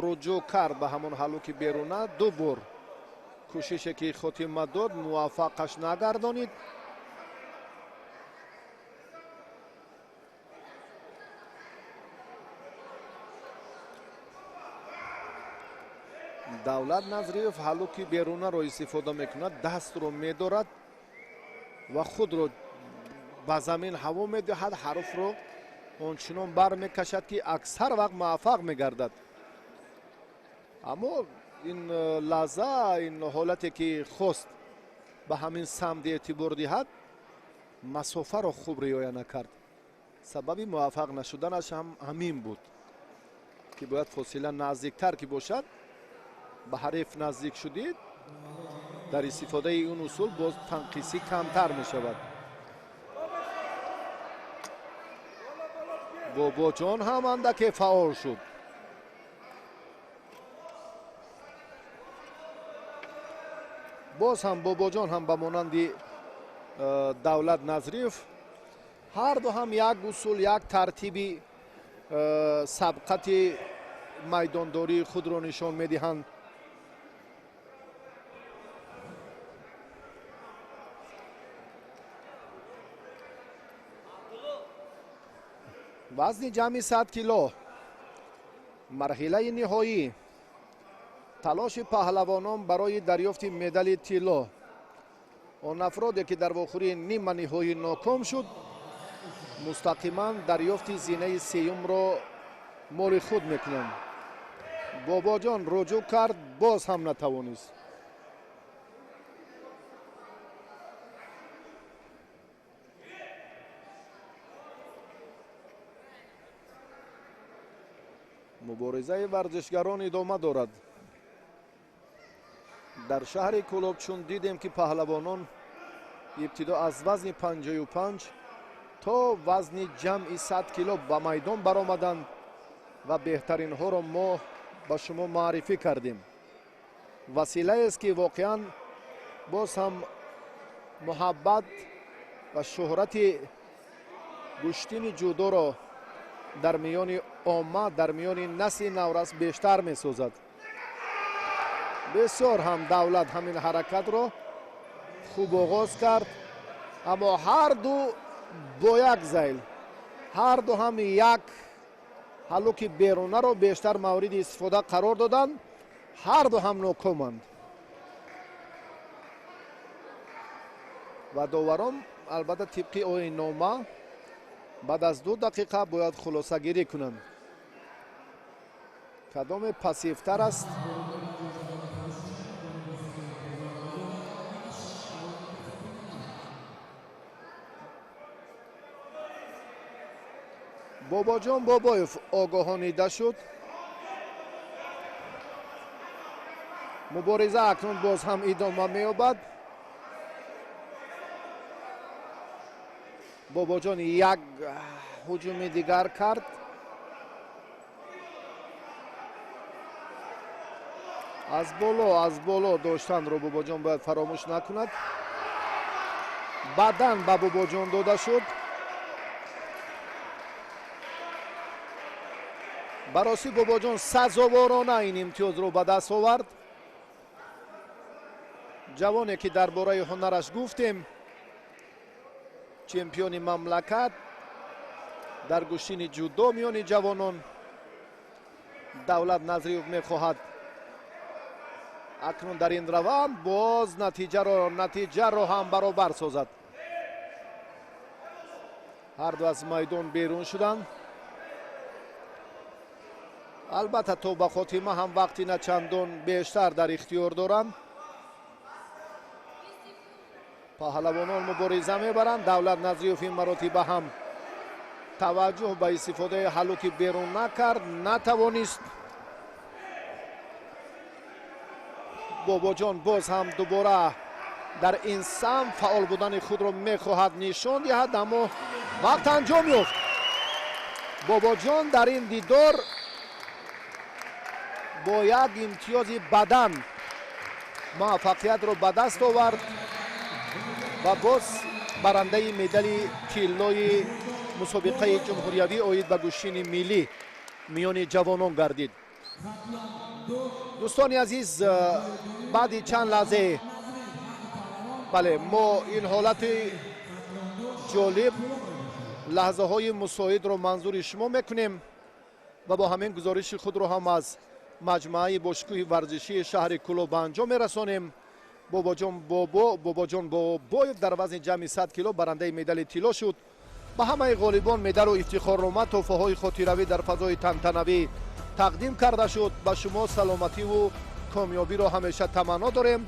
руҷӯъ кард ба ҳамон ҳаллуки беруна, ду бор кӯшише ки хотима дод муваффақаш нагардонид. Давлат Назриев ҳаллуки берунаро истифода мекунад, дастро медорад ва худро ба замин ҳаво медиҳад, ҳарфро ончунон бармекашад ки аксар вақт муваффақ мегардад. Аммо ин лаҳза, ин ҳолате ки хост Ба ҳамин самт эътибор диҳад. Масофаро хуб риоя накард. Сабаби муваффақ нашуданаш ҳам ҳамин буд, ки бояд фосила наздиктар ки бошад, ба ҳариф наздик шудид, дар истифодаи он усул боз танқисӣ камтар мешавад. Бобоҷон ҳам андаке фаъол шуд. Боз ҳам Бобоҷон ҳам ба монанди Давлат Назриев ҳарду ҳам як усул, як тартиби сабқати майдондории худро нишон медиҳанд. Вазни ҷамъи 100 кило, марҳилаи ниҳоӣ, талоши паҳлавонон барои дарёфти медали тилло. Он афроде ки дар вохӯрии ниманиҳоӣ ноком шуд, мустақиман дарёфти зинаи сеюмро моли худ мекунанд. Бобоҷон руҷӯъ кард, боз ҳам натавонист. Муборизаи варзишгарон идома дорад. Дар шаҳри Кӯлоб чун дидем, ки паҳлавонон ибтидо аз вазни 55 то вазни ҷамъи 100 кило ба майдон баромаданд ва беҳтаринҳоро мо ба шумо маърифӣ кардем. Василаест, ки воқеан боз ҳам муҳаббат ва шӯҳрати гӯштини ҷудоро дар миёни омма, дар миёни насли наврас бештар месозад. Бисёр ҳам Давлат ҳамин ҳаракатро хуб оғоз кард, аммо ҳарду бо як зайл, ҳарду ҳам як ҳалуки берунаро бештар мавриди истифода қарор доданд, ҳарду ҳам нокоманд. Ва доварон албатта тибқи оиннома баъд аз 2 дақиқа бояд хулосагирӣ кунанд. Кадоме пассивтар аст? Бобоҷон Бобоев огоҳонида шуд. Мубориза акнун боз ҳам идома меёбад. Бобоҷон як ҳуҷуми дигар кард. Аз боло доштанро Бобоҷон бояд фаромӯш накунад. Баъдан ба Бобоҷон дода шуд. Баросӣ Бобоҷон сазоворона ин имтиёзро ба даст овард. Ҷавоне ки дар бораи ҳунараш гуфтем, чемпиони мамлакат дар гӯштини ҷудо миёни ҷавонон, Давлат Назриев мехоҳад акнун дар ин раванд боз натиҷаро ҳам баробар созад. Ҳарду аз майдон берун шуданд. Албатта то ба хотима ҳам вақти начандон бештар дар ихтиёр доранд. Паҳлавонон мубориза мебаранд. Давлат Назриев ин маротиба ҳам таваҷҷӯҳ ба истифодаи ҳалуки берун накард, натавонист. Бобоҷон боз ҳам дубора дар ин самт фаъол будани худро мехоҳад нишон диҳад, аммо вақт анҷом ёфт. Бобоҷон дар ин дидор бо як имтиёзи бадан муваффақиятро ба даст овард ва боз барандаи медали тиллои мусобиқаи ҷумҳуриявӣ оид ба гӯштини миллӣ миёни ҷавонон гардид. Дӯстони азиз, баъди чанд лаҳзе бале мо ин ҳолати ҷолиб, лаҳзаҳои мусоидро манзури шумо мекунем ва бо ҳамин гузориши худро ҳам аз маҷмӯаи бошгоҳи варзишии шаҳри Кӯлоб ба анҷом мерасонем. Бобоҷон Бобоев дар вазни ҷамъи 100 кило барандаи медали тилло шуд. Ба ҳамаи ғолибон медалу ифтихорнома, тӯҳфаҳои хотиравӣ дар фазои тантанавӣ тақдим карда шуд. Ба шумо саломативу комёбиро ҳамеша таманно дорем.